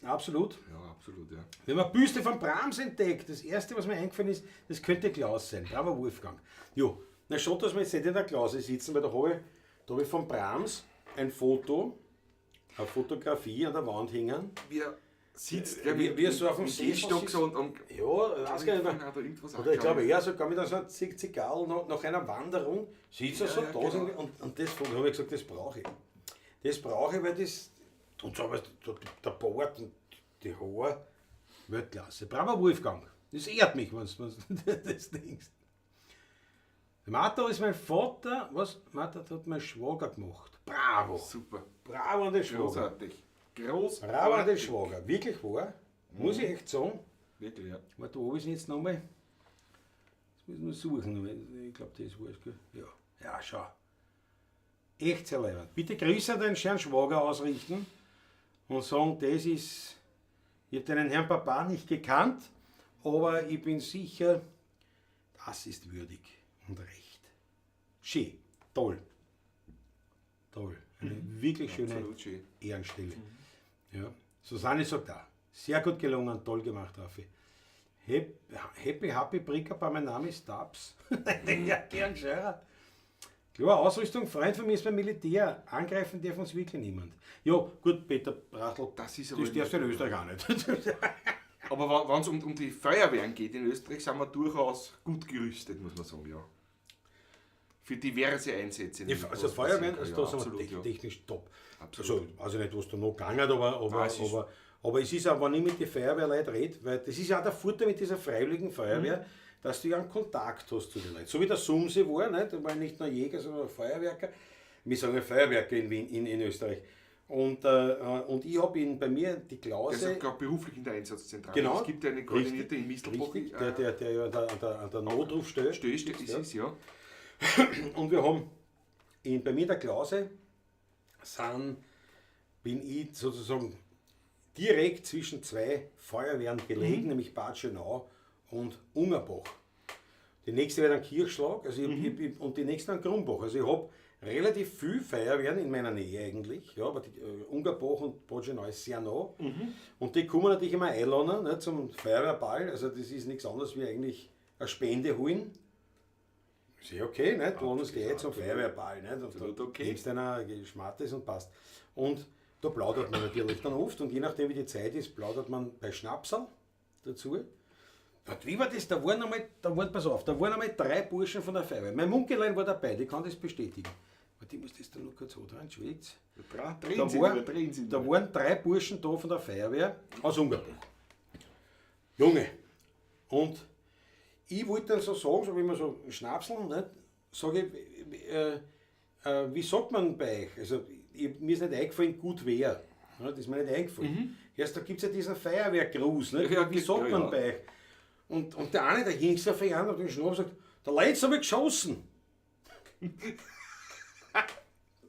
[SPEAKER 3] Absolut.
[SPEAKER 2] Ja, absolut, ja.
[SPEAKER 3] Wir haben eine Büste von Brahms entdeckt. Das erste, was mir eingefallen ist, das könnte Klaus sein. Bravo, Wolfgang. Jo, na schon, dass wir jetzt nicht in der Klause sitzen, weil da habe ich von Brahms ein Foto, eine Fotografie an der Wand hängen.
[SPEAKER 2] Wir sitzt,
[SPEAKER 3] Wie so auf dem
[SPEAKER 2] mit
[SPEAKER 3] Sessel
[SPEAKER 2] Gehstock so und
[SPEAKER 3] Ja, weiß gar nicht mehr.
[SPEAKER 2] Oder irgendwas
[SPEAKER 3] Oder ich glaube, er sogar mit so einer Zigarre nach einer Wanderung sitzt er
[SPEAKER 2] Ja,
[SPEAKER 3] so
[SPEAKER 2] ja,
[SPEAKER 3] da
[SPEAKER 2] genau.
[SPEAKER 3] und das habe ich gesagt, das brauche ich. Das brauche ich, weil das. Und so, weißt du, der Bart und die Haare, Weltklasse. Bravo Wolfgang. Das ehrt mich, wenn du das denkst. Martha ist mein Vater. Was? Martha hat mein Schwager gemacht. Bravo.
[SPEAKER 2] Super.
[SPEAKER 3] Bravo an den Schwager.
[SPEAKER 2] Großartig. Großartig.
[SPEAKER 3] Bravo an den Schwager. Wirklich wahr. Muss ich echt sagen.
[SPEAKER 2] Wirklich, ja.
[SPEAKER 3] Warte, wo habe ich jetzt nochmal? Das muss ich nur suchen. Ich glaube, das war es, gell? Ja. Ja, schau. Echt sehr leibend. Bitte Grüße an den Herrn Schwager ausrichten und sagen, das ist. Ich habe deinen Herrn Papa nicht gekannt, aber ich bin sicher, das ist würdig und recht. Schön. Toll. Toll. Eine wirklich schöne
[SPEAKER 2] Absolut schön.
[SPEAKER 3] Ehrenstelle. Ja. Susanne sagt auch, sehr gut gelungen, toll gemacht, Raffi. Happy, happy, Brickerbar, mein Name ist Tabs. Ja, Georg Scheurer. Klar, Ausrüstung, Freund von mir ist beim Militär. Angreifen darf uns wirklich niemand. Ja, gut, Peter Brachtl,
[SPEAKER 2] Das ist aber
[SPEAKER 3] das darfst du in Österreich auch nicht.
[SPEAKER 2] Aber wenn es um die Feuerwehren geht in Österreich, sind wir durchaus gut gerüstet, muss man sagen, ja. Für diverse Einsätze.
[SPEAKER 3] Ja, also
[SPEAKER 2] was
[SPEAKER 3] Feuerwehren,
[SPEAKER 2] passieren
[SPEAKER 3] also
[SPEAKER 2] kann,
[SPEAKER 3] da
[SPEAKER 2] ja,
[SPEAKER 3] sind wir
[SPEAKER 2] absolut, ja.
[SPEAKER 3] technisch top.
[SPEAKER 2] Absolut.
[SPEAKER 3] Also, weiß ich nicht, was da noch gegangen hat,
[SPEAKER 2] Nein, es ist-
[SPEAKER 3] aber es ist auch, wenn ich mit den Feuerwehrleuten rede, weil das ist ja auch der Vorteil mit dieser freiwilligen Feuerwehr, dass du ja einen Kontakt hast zu den Leuten. So wie der Sumse war, nicht? Der war nicht nur Jäger, sondern auch Feuerwerker. Wir sagen ja Feuerwerker in Wien, in Österreich. Und ich habe bei mir die Klause.
[SPEAKER 2] Der ist auch beruflich in der Einsatzzentrale.
[SPEAKER 3] Genau.
[SPEAKER 2] Es gibt eine koordinierte
[SPEAKER 3] Richtig,
[SPEAKER 2] in Mistelbach.
[SPEAKER 3] Richtig, der ja an der Notrufstelle
[SPEAKER 2] Stelle ist es, ja.
[SPEAKER 3] Und wir haben bei mir in der Klause bin ich sozusagen direkt zwischen zwei Feuerwehren gelegen, nämlich Bad Schönau und Ungerbach. Die nächste wäre dann Kirchschlag, also und die nächste dann Krumbach. Also ich habe relativ viel Feuerwehren in meiner Nähe eigentlich, ja, aber die, Ungerbach und Bad Schönau ist sehr nah. Und die kommen natürlich immer einladen, ne, zum Feuerwehrball, also das ist nichts anderes wie eigentlich eine Spende holen. Ist ja okay, ne? Du uns gleich zum Feuerwehrball, ne? Und
[SPEAKER 2] Absolut
[SPEAKER 3] da
[SPEAKER 2] okay.
[SPEAKER 3] nimmst einer Schmattes und passt. Und da plaudert man natürlich dann oft und je nachdem wie die Zeit ist, plaudert man bei Schnapsal dazu. Warte, wie war das? Da waren einmal, da waren, pass auf, da waren einmal drei Burschen von der Feuerwehr. Mein Munkelein war dabei, die kann das bestätigen. Warte, ich muss das da nur kurz andrehen, entschuldigt.
[SPEAKER 2] Drehen Sie
[SPEAKER 3] war,
[SPEAKER 2] nur, drehen Sie
[SPEAKER 3] da
[SPEAKER 2] nur.
[SPEAKER 3] waren drei Burschen da von der Feuerwehr aus Ungarbuch. Junge. Und ich wollte dann so sagen, so wie man so schnapseln, nicht? Sage ich, wie sagt man bei euch? Also, mir ist nicht eingefallen, gut wär. Ja, das ist mir nicht eingefallen. Erst da gibt es ja diesen Feuerwehrgruß. Nicht?
[SPEAKER 2] Ja,
[SPEAKER 3] Wie sagt
[SPEAKER 2] ja,
[SPEAKER 3] man
[SPEAKER 2] ja.
[SPEAKER 3] bei euch? Und der eine, der jüngste von ihnen, hat den Schnaps gesagt, der Leitz habe ich geschossen.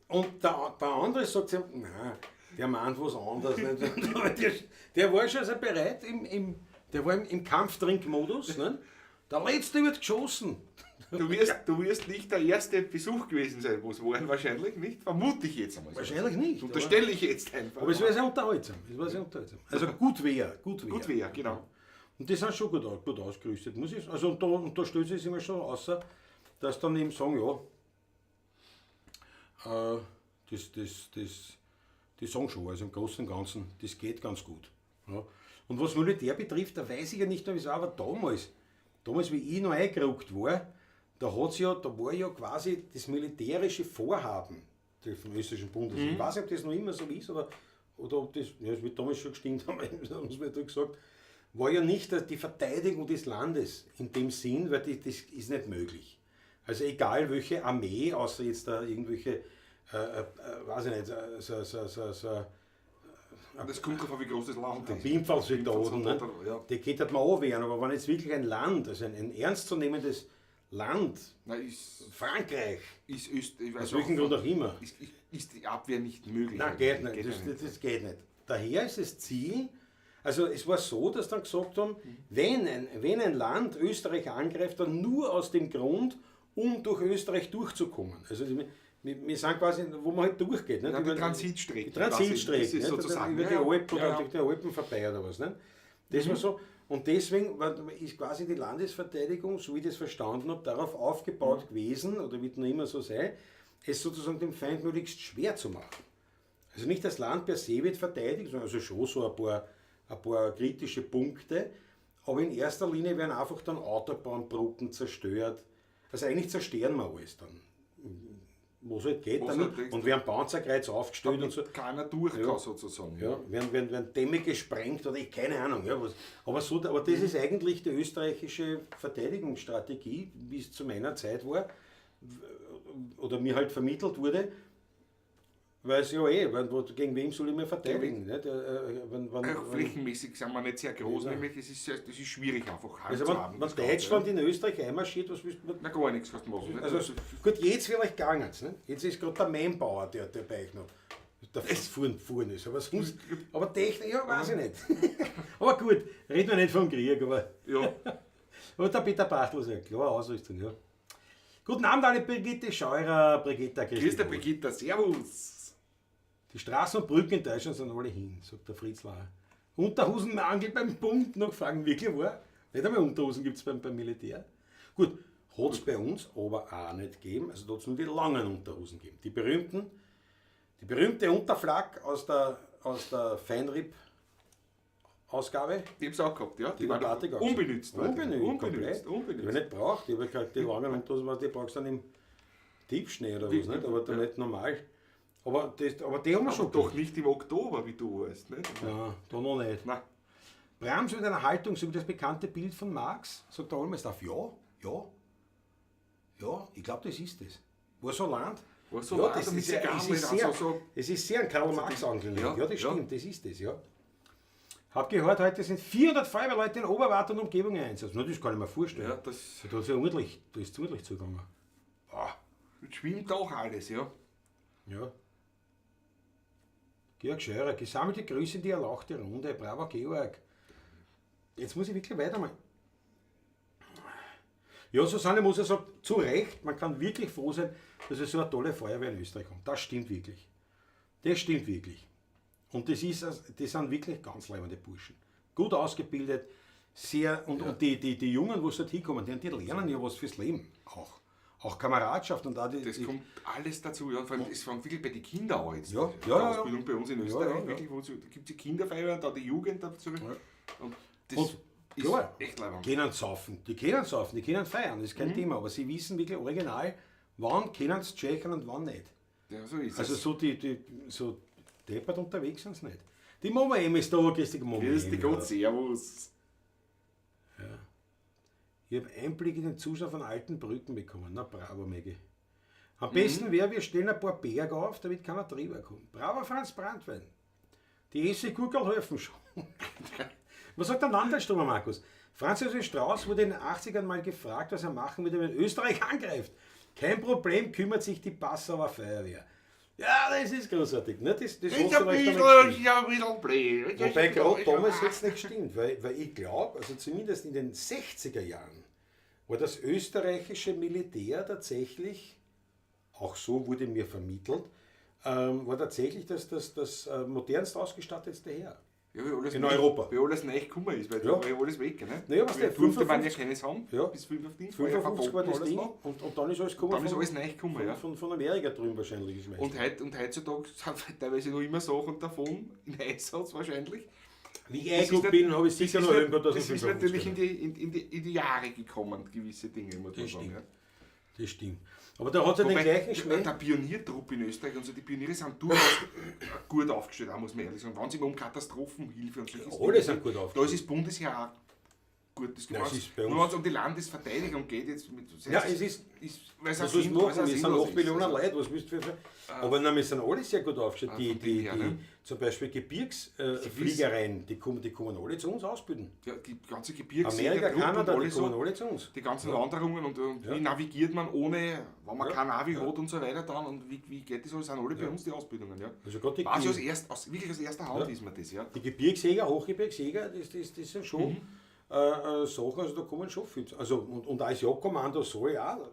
[SPEAKER 3] Und der andere sagt zu ihm, nein, der meint was anderes. Nicht? Der war schon so bereit, der war im Kampftrinkmodus. Nicht? Der Letzte wird geschossen.
[SPEAKER 2] Du wirst nicht der erste Besuch gewesen sein, wo es waren, wahrscheinlich nicht. Vermute ich jetzt einmal. so.
[SPEAKER 3] Wahrscheinlich nicht.
[SPEAKER 2] Das unterstelle ich jetzt einfach.
[SPEAKER 3] Aber es war sehr unterhaltsam. Es war sehr unterhaltsam. Also gut wär, gut wär.
[SPEAKER 2] Gut wäre, genau.
[SPEAKER 3] Und die sind schon gut ausgerüstet, muss ich. Also und da stellt sich immer schon außer, dass dann eben sagen, ja, die sagen schon, also im Großen und Ganzen, das geht ganz gut. Ja. Und was Militär betrifft, da weiß ich ja nicht mehr, wie es war, aber damals, wie ich noch eingerückt war, da war ja quasi das militärische Vorhaben vom österreichischen Bundes. Ich weiß nicht, ob das noch immer so ist oder ob das, ja, es wird damals schon gestimmt haben, haben sie mir da gesagt, war ja nicht die Verteidigung des Landes in dem Sinn, weil das ist nicht möglich. Also egal welche Armee, außer jetzt da irgendwelche, weiß ich nicht, so
[SPEAKER 2] Das kommt drauf an, wie groß das Land ist.
[SPEAKER 3] Pimpfallsoldaten, ne?
[SPEAKER 2] Ja.
[SPEAKER 3] Die könnte man anwehren, aber wenn jetzt wirklich ein Land, also ein ernstzunehmendes Land,
[SPEAKER 2] Nein, ist,
[SPEAKER 3] Frankreich,
[SPEAKER 2] ist Öst, ich weiß
[SPEAKER 3] aus welchem Grund auch immer,
[SPEAKER 2] ist die Abwehr nicht möglich.
[SPEAKER 3] Nein, geht nicht.
[SPEAKER 2] Geht
[SPEAKER 3] Das,
[SPEAKER 2] nicht.
[SPEAKER 3] das geht nicht. Daher ist das Ziel, also es war so, dass dann gesagt haben, wenn ein Land Österreich angreift, dann nur aus dem Grund, um durch Österreich durchzukommen. Also wir sind quasi, wo man halt durchgeht. Ne?
[SPEAKER 2] Ja, die
[SPEAKER 3] Über-
[SPEAKER 2] Transitstrecke.
[SPEAKER 3] Die Transitstrecke,
[SPEAKER 2] Das ist
[SPEAKER 3] nicht?
[SPEAKER 2] sozusagen.
[SPEAKER 3] Über die
[SPEAKER 2] Ja, ja.
[SPEAKER 3] Alpen oder
[SPEAKER 2] Ja, ja.
[SPEAKER 3] durch die Alpen vorbei oder was. Ne? Das war so. Und deswegen ist quasi die Landesverteidigung, so wie ich das verstanden habe, darauf aufgebaut gewesen, oder wird noch immer so sein, es sozusagen dem Feind möglichst schwer zu machen. Also nicht das Land per se wird verteidigt, sondern also schon so ein paar kritische Punkte, aber in erster Linie werden einfach dann Autobahnbrücken zerstört. Also eigentlich zerstören wir alles dann. Wo es halt geht
[SPEAKER 2] Wo's
[SPEAKER 3] damit.
[SPEAKER 2] halt
[SPEAKER 3] Und werden Panzerkreuz aufgestellt und so.
[SPEAKER 2] Keiner durch kann, sozusagen.
[SPEAKER 3] Ja, werden Dämme gesprengt oder ich, keine Ahnung. Ja, was. Aber, so, aber das ist eigentlich die österreichische Verteidigungsstrategie, wie es zu meiner Zeit war, oder mir halt vermittelt wurde, weil es ja gegen wem soll ich mich verteidigen? Nicht?
[SPEAKER 2] Auch flächenmäßig sind wir nicht sehr groß,
[SPEAKER 3] Ja.
[SPEAKER 2] nämlich es ist schwierig einfach
[SPEAKER 3] Also
[SPEAKER 2] handzuhaben,
[SPEAKER 3] wenn
[SPEAKER 2] das Ganze,
[SPEAKER 3] Deutschland in Österreich einmarschiert, was willst du?
[SPEAKER 2] ja. Na, gar nichts kannst du machen. nicht?
[SPEAKER 3] Also gut, jetzt vielleicht gegangen es. Jetzt ist gerade der Manpower, der bei euch noch der fuhren ist. Aber sonst, aber Technik, ja, weiß ich nicht. Aber gut, reden wir nicht vom Krieg, aber,
[SPEAKER 2] ja.
[SPEAKER 3] aber der Peter Bachtl ist ja klar Ausrüstung, ja. Guten Abend alle, Brigitte Scheurer, Brigitta
[SPEAKER 2] Grüß
[SPEAKER 3] Christi.
[SPEAKER 2] dich, Brigitta, servus.
[SPEAKER 3] Die Straßen und Brücken in Deutschland sind alle hin, sagt der Fritz Laher. Unterhosenmangel beim Bund noch fragen, wirklich wahr? Nicht einmal Unterhosen gibt es beim Militär. Gut, hat es bei uns aber auch nicht gegeben. Also da hat es nur die langen Unterhosen gegeben. Die berühmte Unterflak aus der Feinripp-Ausgabe.
[SPEAKER 2] Die hab's auch gehabt, ja.
[SPEAKER 3] Die
[SPEAKER 2] waren
[SPEAKER 3] war Batik auch
[SPEAKER 2] unbenützt.
[SPEAKER 3] Unbenützt,
[SPEAKER 2] Unbenützt,
[SPEAKER 3] komplett. Die
[SPEAKER 2] unbenützt.
[SPEAKER 3] habe ich nicht braucht. Ich habe gesagt, die langen Unterhosen, die brauchst du dann im Tiefschnee oder was, nicht? Aber da nicht normal. Aber die haben wir schon
[SPEAKER 2] Doch nicht im Oktober, wie du weißt, nicht?
[SPEAKER 3] Ja, da noch nicht.
[SPEAKER 2] Nein.
[SPEAKER 3] Brahms mit einer Haltung, so wie das bekannte Bild von Marx, sagt der Olmesdorf, ja, ja, ja, ich glaube, das ist es. War so Land.
[SPEAKER 2] War so
[SPEAKER 3] ja,
[SPEAKER 2] Land
[SPEAKER 3] das
[SPEAKER 2] mit
[SPEAKER 3] ist, ja, es ist sehr,
[SPEAKER 2] also so-
[SPEAKER 3] es ist sehr ein Karl Marx angelehnt.
[SPEAKER 2] Ja,
[SPEAKER 3] Ja, das
[SPEAKER 2] ja.
[SPEAKER 3] stimmt, das ist es, ja. Hab gehört, heute sind 400 Feuerwehrleute in Oberwart und Umgebung eingesetzt. Na, das kann ich mir vorstellen.
[SPEAKER 2] Ja, das
[SPEAKER 3] Da ist ja ordentlich, da ist ordentlich zugegangen. Ah,
[SPEAKER 2] schwimmt auch alles, ja.
[SPEAKER 3] ja. Georg Scheurer, gesammelte Grüße in die erlauchte Runde. Bravo, Georg. Jetzt muss ich wirklich weitermachen. Ja, Susanne Moser sagt, zu Recht, man kann wirklich froh sein, dass wir so eine tolle Feuerwehr in Österreich haben. Das stimmt wirklich. Das stimmt wirklich. Und das sind wirklich ganz leibende Burschen. Gut ausgebildet, sehr, und, ja. Und die Jungen, wo sie dort hinkommen, die lernen ja was fürs Leben auch. Auch Kameradschaft und auch die.
[SPEAKER 2] Das kommt alles dazu, ja. Vor allem, es fängt wirklich bei den Kindern an jetzt.
[SPEAKER 3] Ja,
[SPEAKER 2] Die
[SPEAKER 3] ja, ja.
[SPEAKER 2] Ausbildung bei uns in Österreich,
[SPEAKER 3] Ja, ja, ja.
[SPEAKER 2] wirklich, wo da gibt es die Kinderfeuerwehr und dann die Jugend dazu.
[SPEAKER 3] Ja.
[SPEAKER 2] Und das
[SPEAKER 3] Und
[SPEAKER 2] Ist
[SPEAKER 3] Klar.
[SPEAKER 2] echt leibend.
[SPEAKER 3] Können saufen, die können saufen, die können feiern, das ist
[SPEAKER 2] Mhm.
[SPEAKER 3] kein Thema, aber sie wissen wirklich original, wann können sie checken und wann nicht.
[SPEAKER 2] Ja, so ist
[SPEAKER 3] Also
[SPEAKER 2] es.
[SPEAKER 3] so die so deppert unterwegs sind sie nicht. Die Mama M ist da, grüß dich Mama
[SPEAKER 2] Grüß
[SPEAKER 3] M,
[SPEAKER 2] dich
[SPEAKER 3] ja.
[SPEAKER 2] Gott, Servus.
[SPEAKER 3] Ich habe Einblick in den Zustand von alten Brücken bekommen. Na bravo, Maggie. Am besten wäre, wir stellen ein paar Berge auf, damit keiner drüber kommt. Bravo, Franz Brandwein. Die Essigurkel helfen schon. Was sagt der Landesstürmer, Markus? Franz Josef Strauß wurde in den 80ern mal gefragt, was er machen würde, wenn Österreich angreift. Kein Problem, kümmert sich die Passauer Feuerwehr. Ja, das ist großartig. Ne? Das
[SPEAKER 2] Ich
[SPEAKER 3] hast
[SPEAKER 2] hab
[SPEAKER 3] du vielleicht
[SPEAKER 2] ein
[SPEAKER 3] damit
[SPEAKER 2] bisschen,
[SPEAKER 3] gestimmt.
[SPEAKER 2] ich hab ein bisschen blöd.
[SPEAKER 3] Wobei gerade damals jetzt nicht gestimmt, weil ich glaube, also zumindest in den 60er Jahren, war das österreichische Militär tatsächlich, auch so wurde mir vermittelt, war tatsächlich das modernst ausgestattetste Heer.
[SPEAKER 2] Ja, weil alles
[SPEAKER 3] In
[SPEAKER 2] neu-
[SPEAKER 3] Europa.
[SPEAKER 2] Weil alles neu gekommen ist, weil
[SPEAKER 3] Ja.
[SPEAKER 2] da war ja alles weg, ne?
[SPEAKER 3] Naja, was
[SPEAKER 2] Weil
[SPEAKER 3] der,
[SPEAKER 2] durfte man ja
[SPEAKER 3] 55
[SPEAKER 2] keines haben,
[SPEAKER 3] Ja.
[SPEAKER 2] bis 55 war ja
[SPEAKER 3] 55 war
[SPEAKER 2] verboten
[SPEAKER 3] das
[SPEAKER 2] alles
[SPEAKER 3] Ding
[SPEAKER 2] noch.
[SPEAKER 3] und dann ist alles gekommen.
[SPEAKER 2] Dann ist alles neu gekommen,
[SPEAKER 3] von,
[SPEAKER 2] ja.
[SPEAKER 3] von Amerika drüben wahrscheinlich. Ist
[SPEAKER 2] Und, heutzutage sind teilweise noch immer Sachen davon in Einsatz wahrscheinlich.
[SPEAKER 3] Wie ich
[SPEAKER 2] Das ist
[SPEAKER 3] eingeguckt
[SPEAKER 2] nicht-
[SPEAKER 3] bin, habe ich
[SPEAKER 2] Das
[SPEAKER 3] sicher
[SPEAKER 2] ist,
[SPEAKER 3] noch irgendwo
[SPEAKER 2] nicht, das ist natürlich in die Jahre gekommen, gewisse Dinge, muss man
[SPEAKER 3] Das
[SPEAKER 2] sagen.
[SPEAKER 3] stimmt.
[SPEAKER 2] Ja.
[SPEAKER 3] Das stimmt. Aber da hat es ja den
[SPEAKER 2] Wobei,
[SPEAKER 3] gleichen Schmäh.
[SPEAKER 2] der Pioniertrupp in Österreich und so, die Pioniere sind durchaus gut aufgestellt, auch, muss man ehrlich sagen. Wenn es immer um Katastrophenhilfe und solche
[SPEAKER 3] Alle sind gut
[SPEAKER 2] Da
[SPEAKER 3] aufgestellt.
[SPEAKER 2] ist das Bundesheer auch gut. Das
[SPEAKER 3] Nein, es ist bei
[SPEAKER 2] Nur
[SPEAKER 3] uns-
[SPEAKER 2] wenn es um die Landesverteidigung geht, jetzt mit,
[SPEAKER 3] Ja, es ist-
[SPEAKER 2] weil es
[SPEAKER 3] Was
[SPEAKER 2] auch
[SPEAKER 3] willst du
[SPEAKER 2] Sinn-
[SPEAKER 3] machen?
[SPEAKER 2] weil es auch
[SPEAKER 3] Wir sind
[SPEAKER 2] sinnlos
[SPEAKER 3] 8
[SPEAKER 2] ist.
[SPEAKER 3] Millionen
[SPEAKER 2] Also,
[SPEAKER 3] Leute, was willst du für. Aber nein, wir sind alle sehr gut aufgestellt.
[SPEAKER 2] Ah,
[SPEAKER 3] Die,
[SPEAKER 2] von dem
[SPEAKER 3] die,
[SPEAKER 2] her,
[SPEAKER 3] die,
[SPEAKER 2] ne?
[SPEAKER 3] zum Beispiel Gebirgsfliegereien, die kommen alle zu uns ausbilden.
[SPEAKER 2] Ja, die ganze Gebirgsjäger,
[SPEAKER 3] Amerika,
[SPEAKER 2] Trupp und
[SPEAKER 3] Kanada, die
[SPEAKER 2] alle so,
[SPEAKER 3] kommen alle zu uns.
[SPEAKER 2] die ganzen Wanderungen und wie navigiert man ohne, wenn man kein Navi hat und so weiter dann und wie geht das alles, sind alle bei uns die Ausbildungen, ja.
[SPEAKER 3] Also gerade die,
[SPEAKER 2] Weiß ich wirklich aus erster Hand wissen wir das, ja.
[SPEAKER 3] die Gebirgsjäger, Hochgebirgsjäger, das sind schon Sachen, also da kommen schon viel. Also, und als Jagdkommando soll auch.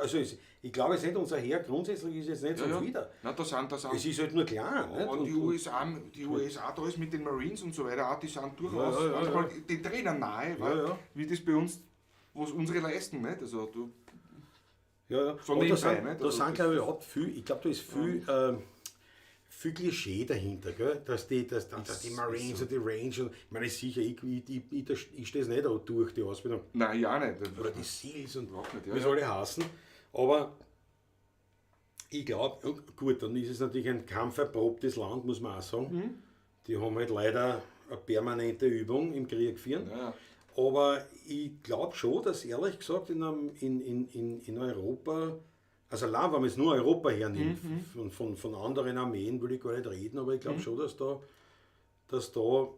[SPEAKER 3] Also es, ich glaube, es ist nicht unser Heer grundsätzlich ist jetzt nicht so
[SPEAKER 2] Ja, ja.
[SPEAKER 3] wieder.
[SPEAKER 2] Nein, da sind
[SPEAKER 3] Es ist halt nur klein. Nicht?
[SPEAKER 2] Und die USA da ist mit den Marines und so weiter auch, die sind durchaus
[SPEAKER 3] Ja, ja, ja,
[SPEAKER 2] manchmal den Trainern nahe, weil,
[SPEAKER 3] Ja, ja.
[SPEAKER 2] wie das bei uns, was unsere leisten, nicht? Also du,
[SPEAKER 3] Ja, ja.
[SPEAKER 2] So
[SPEAKER 3] Und da
[SPEAKER 2] nebenbei,
[SPEAKER 3] sind,
[SPEAKER 2] nicht?
[SPEAKER 3] da
[SPEAKER 2] Also
[SPEAKER 3] sind
[SPEAKER 2] das-
[SPEAKER 3] glaube ich, überhaupt viel, ich glaube, da ist viel, viel Klischee dahinter, gell? Dass die Marines
[SPEAKER 2] ist so.
[SPEAKER 3] und die Ranger, ich meine, sicher, ich stehe es nicht auch durch, die Ausbildung.
[SPEAKER 2] nein, ja nicht.
[SPEAKER 3] Oder die Seals und
[SPEAKER 2] Überhaupt nicht, ja,
[SPEAKER 3] wie sie
[SPEAKER 2] ja.
[SPEAKER 3] alle heißen. Aber ich glaube, gut, dann ist es natürlich ein kampferprobtes Land, muss man auch sagen.
[SPEAKER 2] Mhm.
[SPEAKER 3] Die haben halt leider eine permanente Übung im Krieg führen.
[SPEAKER 2] Ja, ja.
[SPEAKER 3] Aber ich glaube schon, dass ehrlich gesagt in Europa, also allein wenn man es nur Europa hernimmt, von anderen Armeen will ich gar nicht reden, aber ich glaube schon, dass da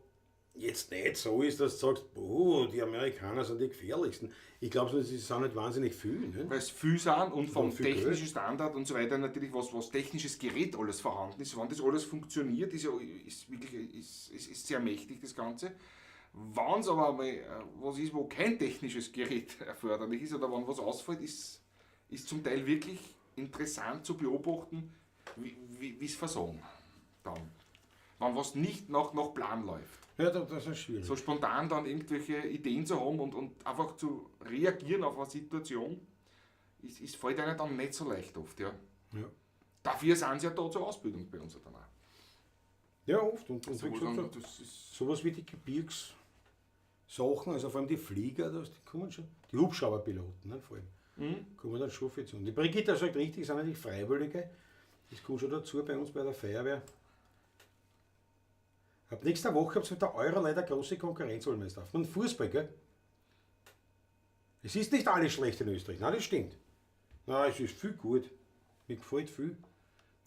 [SPEAKER 3] jetzt nicht so ist, dass du sagst, oh, die Amerikaner sind die gefährlichsten. Ich glaube, sie sind nicht wahnsinnig viel. Ne?
[SPEAKER 2] Weil es viel sind und vom
[SPEAKER 3] Und viel Geld.
[SPEAKER 2] technischen Standard und so weiter natürlich, was technisches Gerät alles vorhanden ist, wenn das alles funktioniert, ist ja ist wirklich ist sehr mächtig das Ganze. Wenn es aber einmal was ist, wo kein technisches Gerät erforderlich ist oder wenn was ausfällt, ist zum Teil wirklich interessant zu beobachten, wie es versagen dann. Wenn was nicht nach Plan läuft.
[SPEAKER 3] Ja, das ist schwierig.
[SPEAKER 2] So spontan dann irgendwelche Ideen zu haben und einfach zu reagieren auf eine Situation, ist fällt einem dann nicht so leicht oft. Ja.
[SPEAKER 3] Ja.
[SPEAKER 2] Dafür sind sie ja da zur Ausbildung bei uns dann auch.
[SPEAKER 3] Ja, oft. Und
[SPEAKER 2] Also,
[SPEAKER 3] wie
[SPEAKER 2] wo
[SPEAKER 3] gesagt,
[SPEAKER 2] dann, das ist,
[SPEAKER 3] sowas wie die Gebirgssachen, also vor allem die Flieger, das, die kommen schon, die Hubschrauberpiloten, ne, vor allem, kommen dann schon viel zu. Und die Brigitte sagt richtig, sind natürlich Freiwillige, das kommt schon dazu bei uns bei der Feuerwehr. Ab nächster Woche habt ihr mit der Euro leider große Konkurrenz, Allmeister. Und Fußball, gell? Es ist nicht alles schlecht in Österreich, nein, das stimmt. Nein, es ist viel gut. Mir gefällt viel.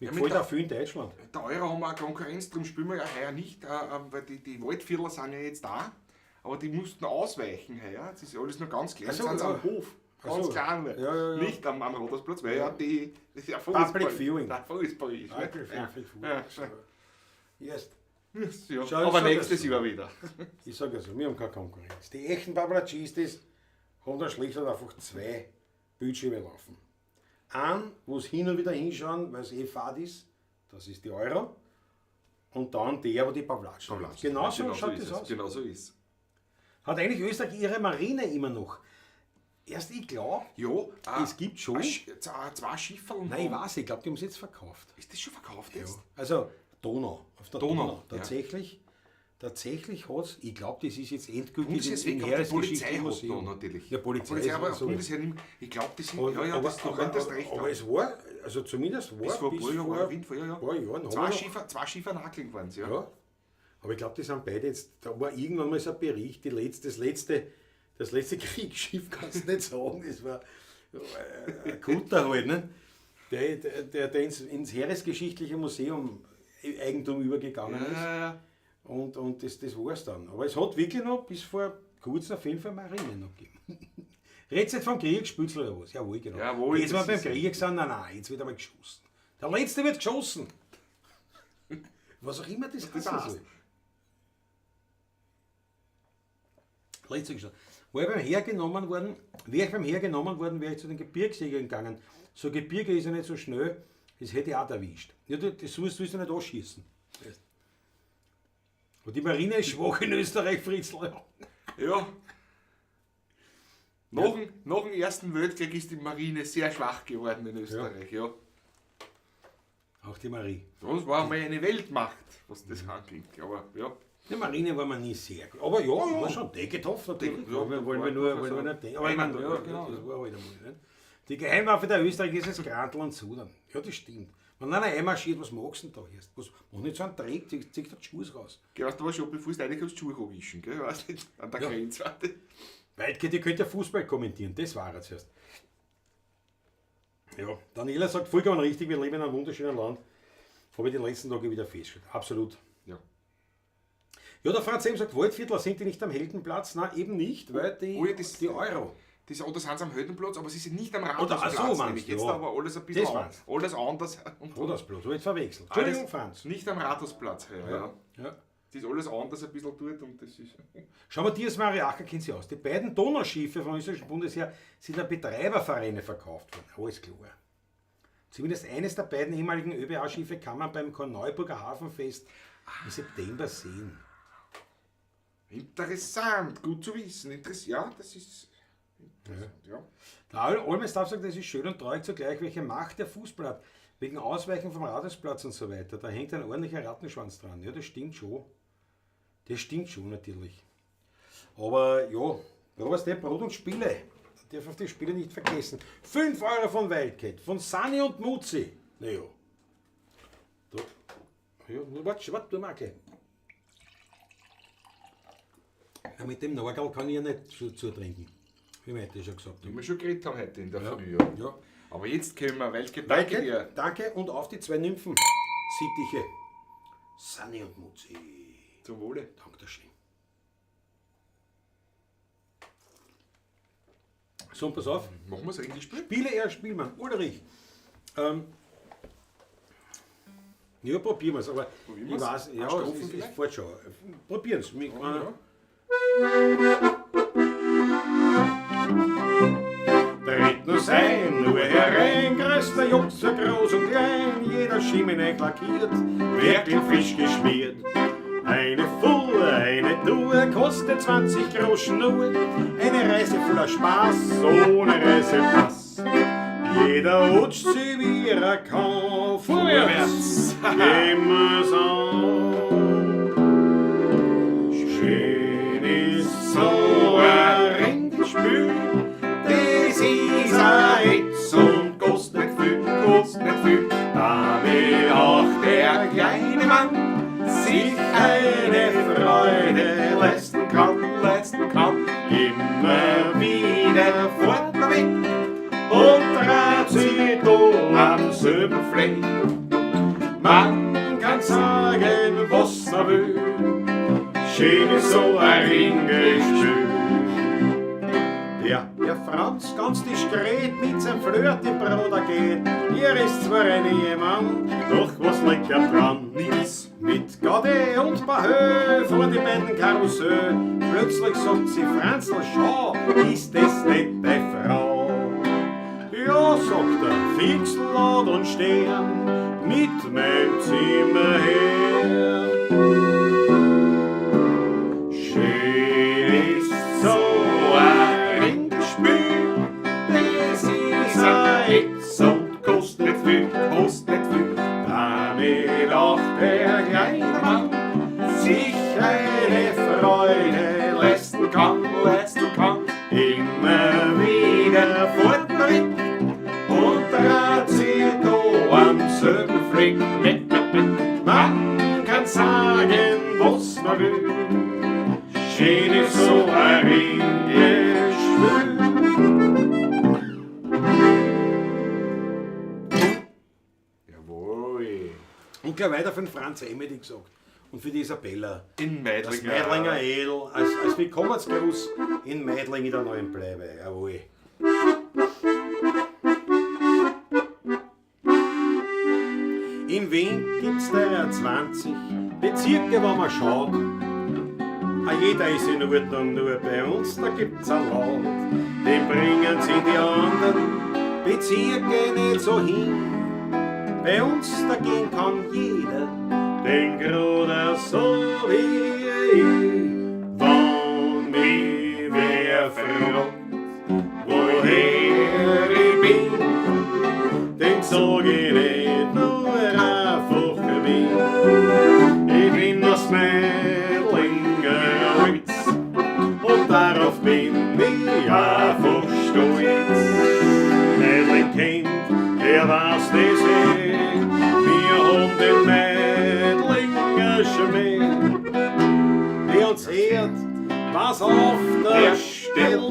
[SPEAKER 3] Mir
[SPEAKER 2] Ja, mit
[SPEAKER 3] gefällt
[SPEAKER 2] der-
[SPEAKER 3] auch viel in Deutschland.
[SPEAKER 2] der Euro haben wir auch Konkurrenz, darum spielen wir ja heuer nicht, weil die Waldviertler sind ja jetzt da, aber die mussten ausweichen heuer. Das ist alles nur ganz klein,
[SPEAKER 3] Ach so,
[SPEAKER 2] sind sie
[SPEAKER 3] ja.
[SPEAKER 2] am Hof. Ganz
[SPEAKER 3] so.
[SPEAKER 2] klein,
[SPEAKER 3] Ja, ja, ja.
[SPEAKER 2] nicht am Rodersplatz, weil ja die, das ist ja Fußball.
[SPEAKER 3] Public Viewing.
[SPEAKER 2] Der Fußball ist. Ne?
[SPEAKER 3] Public Viewing.
[SPEAKER 2] Ja, ja.
[SPEAKER 3] Yes.
[SPEAKER 2] Ja,
[SPEAKER 3] Schau,
[SPEAKER 2] aber
[SPEAKER 3] ich sag
[SPEAKER 2] nächstes
[SPEAKER 3] das so.
[SPEAKER 2] Jahr wieder.
[SPEAKER 3] Ich sage also, wir haben keine Konkurrenz. Die echten Bablatschistis haben da schlicht und einfach zwei Bildschirme laufen. Einen, wo sie hin und wieder hinschauen, weil es eh fad ist, das ist die Euro. Und dann der, wo die Pavlatschen. Genau so schaut
[SPEAKER 2] ist
[SPEAKER 3] das
[SPEAKER 2] es.
[SPEAKER 3] aus.
[SPEAKER 2] Genau so ist.
[SPEAKER 3] Hat eigentlich Österreich ihre Marine immer noch? Erst ich glaube,
[SPEAKER 2] Ja,
[SPEAKER 3] es gibt schon.
[SPEAKER 2] Zwei Schifferl.
[SPEAKER 3] Nein, ich weiß, ich glaube, die haben es jetzt verkauft.
[SPEAKER 2] Ist das schon verkauft jetzt?
[SPEAKER 3] Also Donau, auf der
[SPEAKER 2] Donau,
[SPEAKER 3] Donau.
[SPEAKER 2] ja.
[SPEAKER 3] Tatsächlich. Tatsächlich hat es, ich glaube, das ist jetzt endgültig
[SPEAKER 2] Bundesheer ist weg, aber die Polizei hat noch natürlich.
[SPEAKER 3] Ja, Polizei,
[SPEAKER 2] Polizei, aber
[SPEAKER 3] so.
[SPEAKER 2] Bundesheer nicht mehr. Ich glaube, das sind,
[SPEAKER 3] Aber,
[SPEAKER 2] ja, ja,
[SPEAKER 3] aber,
[SPEAKER 2] das, du
[SPEAKER 3] aber,
[SPEAKER 2] könntest
[SPEAKER 3] aber,
[SPEAKER 2] recht
[SPEAKER 3] aber
[SPEAKER 2] haben.
[SPEAKER 3] es war, also zumindest war
[SPEAKER 2] Bis vor ein paar Jahren war auf jeden Fall, ja, ja.
[SPEAKER 3] paar Jahren.
[SPEAKER 2] Zwei
[SPEAKER 3] haben wir
[SPEAKER 2] Schiefer, zwei Schiefernakeln waren es, ja.
[SPEAKER 3] noch- Ja. Aber ich glaube, die sind beide jetzt, da war irgendwann mal so ein Bericht, das letzte Kriegsschiff, kannst du nicht sagen, das war ein Kutter halt, ne? Der ins Heeresgeschichtliche Museum Eigentum übergegangen ist.
[SPEAKER 2] Ja, ja.
[SPEAKER 3] Und das war es dann. Aber es hat wirklich noch bis vor kurzem auf jeden Fall Marine noch gegeben. Redst jetzt vom Krieg, Spitzel oder was? Jawohl, genau.
[SPEAKER 2] Jawohl,
[SPEAKER 3] jetzt,
[SPEAKER 2] das
[SPEAKER 3] wenn wir
[SPEAKER 2] ist
[SPEAKER 3] beim Krieg sind, nein, nein, jetzt wird einmal geschossen. Der Letzte wird geschossen. Was auch immer das,
[SPEAKER 2] Das
[SPEAKER 3] heißen
[SPEAKER 2] heißt.
[SPEAKER 3] soll. Letzte geschossen. War ich beim Heer genommen worden, wäre ich beim Heer genommen worden, wäre ich zu den Gebirgsjägern gegangen. So ein Gebirge ist ja nicht so schnell, das hätte ich auch erwischt. Ja, das musst du ja nicht anschießen. Und die Marine ist schwach in Österreich, Fritzl.
[SPEAKER 2] Ja. Nach dem Ersten Weltkrieg ist die Marine sehr schwach geworden in Österreich, ja.
[SPEAKER 3] Auch die Marie.
[SPEAKER 2] Das war mal eine Weltmacht, was das angeht. Aber ja.
[SPEAKER 3] Die Marine war man nie sehr gut. Aber ja, war schon Tegethoff natürlich.
[SPEAKER 2] Ja,
[SPEAKER 3] Ja, wollen wir nur, wollen wir nicht denken. Aber ich meine,
[SPEAKER 2] Ja, genau.
[SPEAKER 3] das war halt einmal. Nicht? Die Geheimwaffe der Österreicher ist das Grantl und Sudan. Ja, das stimmt. Wenn einer einmarschiert, was magst du denn da erst? Was, mach nicht so einen Dreck, zieh dir die Schuhe raus.
[SPEAKER 2] Gell, weißt du, aber schon, bevor du reinkommst, Schuhe wischen, gell? Weißt du, an der
[SPEAKER 3] Ja.
[SPEAKER 2] Grenze. Warte.
[SPEAKER 3] Waldke, ihr könnt ja Fußball kommentieren, das war er zuerst. Ja, Daniela sagt vollkommen richtig, wir leben in einem wunderschönen Land. Habe ich die letzten Tage wieder festgestellt. Absolut.
[SPEAKER 2] Ja.
[SPEAKER 3] Ja, der Franz M. sagt, Waldviertler, sind die nicht am Heldenplatz? Nein, eben nicht, weil die,
[SPEAKER 2] Oh ja, das-
[SPEAKER 3] die Euro.
[SPEAKER 2] Das, oder sind sie am Heldenplatz, aber sie sind nicht am
[SPEAKER 3] Oder,
[SPEAKER 2] Rathausplatz.
[SPEAKER 3] ach so, meinst
[SPEAKER 2] nämlich.
[SPEAKER 3] du,
[SPEAKER 2] Jetzt
[SPEAKER 3] ja.
[SPEAKER 2] aber alles ein bisschen
[SPEAKER 3] Das meinst
[SPEAKER 2] alles anders. Und
[SPEAKER 3] Rathausplatz, habe ich verwechselt. Entschuldigung, Franz.
[SPEAKER 2] Nicht am Rathausplatz, ja. Ja.
[SPEAKER 3] Ja.
[SPEAKER 2] Das ist alles anders ein bisschen dort und das ist.
[SPEAKER 3] Schau mal, Dias Mariacher kennt sich aus. Die beiden Donauschiffe vom österreichischen Bundesheer sind an Betreibervereine verkauft worden. Alles klar. Zumindest eines der beiden ehemaligen ÖBA-Schiffe kann man beim Korneuburger Hafenfest im September sehen.
[SPEAKER 2] Interessant, gut zu wissen. Ja, das ist interessant, ja.
[SPEAKER 3] Der Olmestarf sagt, das ist schön und traurig zugleich, welche Macht der Fußball hat. Wegen Ausweichen vom Rathausplatz und so weiter. Da hängt ein ordentlicher Rattenschwanz dran. Ja, das stimmt schon. Das stimmt schon natürlich. Aber ja, da war's der Brot und Spiele. Darf auf die Spiele nicht vergessen. 5 Euro von Wildcat, von Sani und Mutzi. Naja. Da. Ja, warte, warte, du mal gleich. Ja, mit dem Nagel kann ich ja nicht zutrinken. Wie wir heute schon gesagt haben.
[SPEAKER 2] Wie wir schon geredet haben heute in der Früh.
[SPEAKER 3] Ja. Ja.
[SPEAKER 2] Aber jetzt können wir, Wildcat, danke
[SPEAKER 3] Danke,
[SPEAKER 2] dir.
[SPEAKER 3] danke und auf die zwei Nymphen. Sittiche. Sani und Mutzi.
[SPEAKER 2] Zum Wohle.
[SPEAKER 3] Dankeschön. So, und pass auf.
[SPEAKER 2] Machen wir das Ringelspiel?
[SPEAKER 3] Spiele er Spielmann. Ulrich. Ja, probieren wir es. Aber
[SPEAKER 2] Probieren
[SPEAKER 3] ich
[SPEAKER 2] wir's?
[SPEAKER 3] weiß, ja,
[SPEAKER 2] Ein Strophen
[SPEAKER 3] es
[SPEAKER 2] vielleicht?
[SPEAKER 3] fällt schon. Probieren es.
[SPEAKER 2] Ja.
[SPEAKER 1] Tritt nur sein, nur herein, größter Jux, so groß und klein, jeder Schimmel lackiert, wirklich frisch geschmiert. Eine Fuhr, eine Tour, kostet 20 Groschen nur, eine Reise voller Spaß, ohne Reisepass. Jeder rutscht sie wie er kann, vorwärts, gehen wir's an. Schön ist so ein Ringelspül, das ist ein Hitz und kostet nicht viel, kostet nicht viel. Damit auch der kleine Mann sich eine Freude leisten kann, leisten kann. Immer wieder fort man weg und dreht sich da am selben Fleck. Man kann sagen, was man will, schön ist so ein Ringelspül. Der Herr Franz ganz diskret mit seinem Flirt im Bruder geht. Er ist zwar ein Ehemann, doch was liegt er dran? Nix. Mit Gade und Bahö vor die beiden Karussell. Plötzlich sagt sie, Franzl, schau, ist das nicht deine Frau? Ja, sagt er, fix laut und stern mit meinem Zimmer her. Schön ist so ein Ringspiel, das ist ein Hitz und kostet nicht viel, kostet nicht viel. Damit auch der kleine Mann sich eine Me, me, me, me. Man kann sagen, was man will. Schön ist so ein Ringeschwül.
[SPEAKER 2] Jawohl.
[SPEAKER 3] Und gleich weiter für den Franz Emedy gesagt. Und für die Isabella.
[SPEAKER 2] In
[SPEAKER 3] Das
[SPEAKER 2] Meidlinger.
[SPEAKER 3] Meidlinger Edel, als Willkommensgruß in Meidling in der neuen Bleibe. Jawohl. In Wien gibt's 23 Bezirke, wo man schaut. A jeder ist in Ordnung, nur bei uns, da gibt's ein Laut. Den bringen sie die anderen Bezirke nicht so hin. Bei uns dagegen kann jeder den Gruder so wie ich. Wann mich wer fragt, woher ich bin, dem sag ich nicht nur einfach Wien. Ich bin aus Meidlinger Holz und darauf bin ich einfach stolz. Meidling kennt, der weiß das eh, wir haben den Meidlinger Schmäh. Wer uns hört, was auf der Stelle.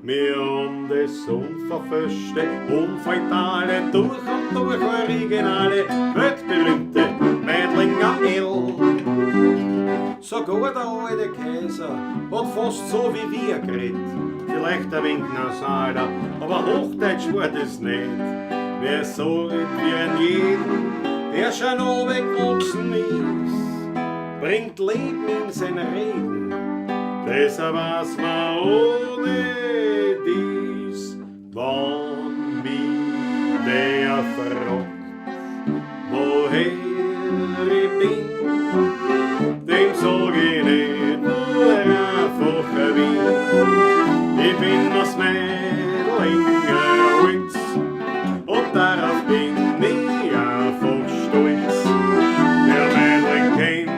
[SPEAKER 3] Wir haben das unverfälschte, unfeitale, durch und durch originale, weltberühmte Meidlinger L. Sogar der alte Kaiser hat fast so wie wir geredet. Vielleicht ein wenig nasaler, aber Hochdeutsch war das nicht. Wer so redet wie ein jeden, der schon runtergewachsen ist, bringt Leben in sein Reden. Besser war's man ohne dies, wann mich wer fragt, woher ich bin, dem sag ich nicht nur einfach Wien. Ich bin aus Meidlinger Holz und darauf bin ich einfach stolz. Wer Meidling kennt,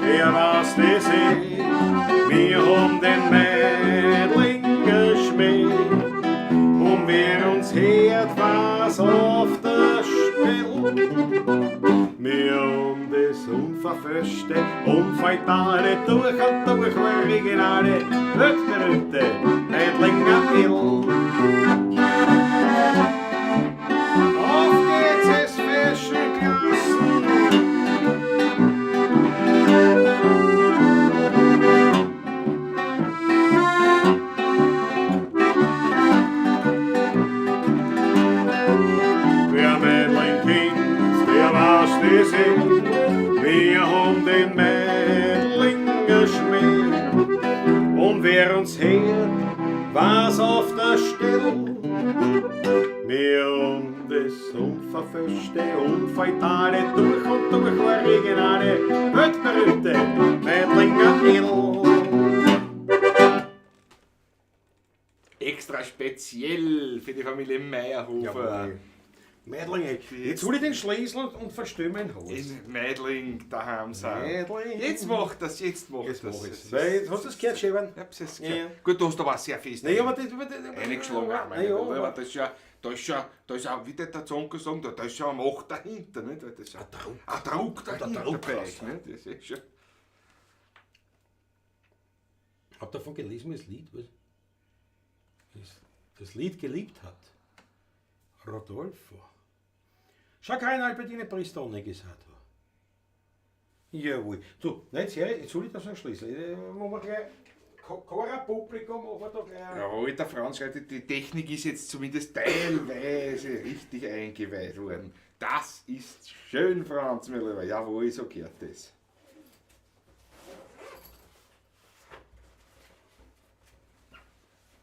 [SPEAKER 3] der weiß das eh. Wir haben den Meidlinger Schmäh. Und wer uns hört, was auf der Stelle. Wir haben das unverfälschte, unfeitale, durch und durch originale, weltberühmte Meidlinger L. Auf geht's, es Fashion Klassen. Wer Meidling kennt, der weiß das eh. Wir haben den Meidlinger Schmäh. Und wer uns hört, weiß auf der Stelle. Wir haben das unverfälschte, unfeitale, durch und durch originale, weltberühmte Meidlinger L.
[SPEAKER 2] Extra speziell für die Familie Meyerhofer.
[SPEAKER 3] Jawohl. Meidling, jetzt hol ich den Schlüssel und verstell mein Haus.
[SPEAKER 2] In Meidling daheim sein.
[SPEAKER 3] Meidling.
[SPEAKER 2] Jetzt macht das, jetzt macht
[SPEAKER 3] Jetzt
[SPEAKER 2] das.
[SPEAKER 3] mach ich's. Weil, hast du das gehört, Schäbern?
[SPEAKER 2] Ich hab's jetzt
[SPEAKER 3] Ja,
[SPEAKER 2] gehört.
[SPEAKER 3] ja.
[SPEAKER 2] Gut, du hast aber sehr fest
[SPEAKER 3] Nein, aber das
[SPEAKER 2] eingeschlagen.
[SPEAKER 3] Nein, ja,
[SPEAKER 2] aber
[SPEAKER 3] aber
[SPEAKER 2] das ist ja, da ist ja, da ist auch, wie der Zonko sagen, da ist ja eine Macht dahinter, nicht? Weil das ist ja
[SPEAKER 3] Ein Druck.
[SPEAKER 2] Ein Druck dahinter
[SPEAKER 3] Druck
[SPEAKER 2] bei
[SPEAKER 3] raus.
[SPEAKER 2] euch, nicht? Das ist schon.
[SPEAKER 3] Hab davon gelesen, das Lied, was? Das Lied geliebt hat. Rodolfo. Schau, kein Albertine Pristone gesagt hat. Jawohl. Du, nein, jetzt, her, jetzt hol ich das noch Schlüssel. Machen wir gleich. Cora Publikum machen wir da gleich.
[SPEAKER 2] Jawohl, der Franz schreibt, die Technik ist jetzt zumindest teilweise richtig eingeweiht worden. Das ist schön, Franz, mein Lieber. Jawohl, so gehört das.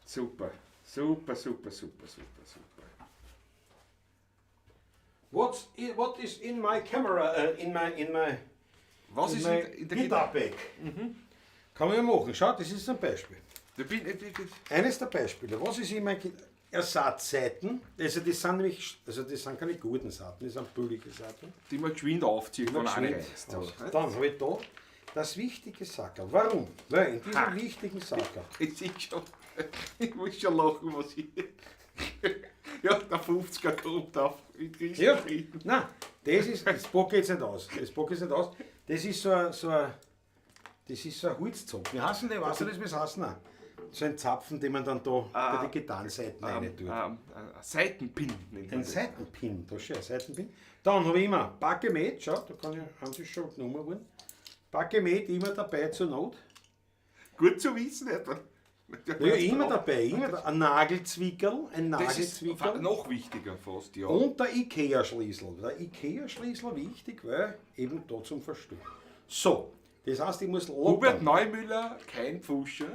[SPEAKER 2] Super, super, super, super, super, super.
[SPEAKER 3] What is in my camera, in my,
[SPEAKER 2] Was
[SPEAKER 3] in
[SPEAKER 2] ist
[SPEAKER 3] my
[SPEAKER 2] in der
[SPEAKER 3] guitar bag? Kann man ja machen. Schau, das ist ein Beispiel.
[SPEAKER 2] Da bin, ich, ich,
[SPEAKER 3] Eines der Beispiele. Was ist in my Ersatzsaiten? Also das sind nämlich, also das sind keine guten Saiten, das sind billige Saiten.
[SPEAKER 2] Die man geschwind aufzieht, wenn eine
[SPEAKER 3] Geschwind
[SPEAKER 2] reißt.
[SPEAKER 3] aus. Dann habe ich da das wichtige Sackerl. Warum? Weil in diesem
[SPEAKER 2] Ha.
[SPEAKER 3] wichtigen Sackerl
[SPEAKER 2] Jetzt ich schon, ich muss schon lachen, was ich. Ja, der 50er kommt auf. In
[SPEAKER 3] Ja, nein, das ist, das packe ich jetzt nicht aus. Das packe ich jetzt nicht aus. Das ist so ein, das ist so ein Holzzapfen. Wie heißen die? Weißt du das, wie sie heißen? Auch? So ein Zapfen, den man dann da bei den Gitarrenseiten rein tut.
[SPEAKER 2] Ein Seitenpin nennt man
[SPEAKER 3] Ein
[SPEAKER 2] das.
[SPEAKER 3] Seitenpin, das ist schön, ein Seitenpin. Dann habe ich immer Backe-Met, schau, da kann ich, haben sie schon genommen worden. Backe-Met immer dabei zur Not.
[SPEAKER 2] Gut zu wissen, etwa.
[SPEAKER 3] Ja, immer dabei, immer da. Ein Nagelzwickerl, ein
[SPEAKER 2] Das ist
[SPEAKER 3] Nagelzwickerl.
[SPEAKER 2] noch wichtiger fast, ja.
[SPEAKER 3] Und der Ikea-Schlüssel. Der Ikea-Schlüssel wichtig, weil eben da zum Verstehen. So, das heißt, ich muss
[SPEAKER 2] Hubert
[SPEAKER 3] lockern.
[SPEAKER 2] Neumüller, kein Pfuscher.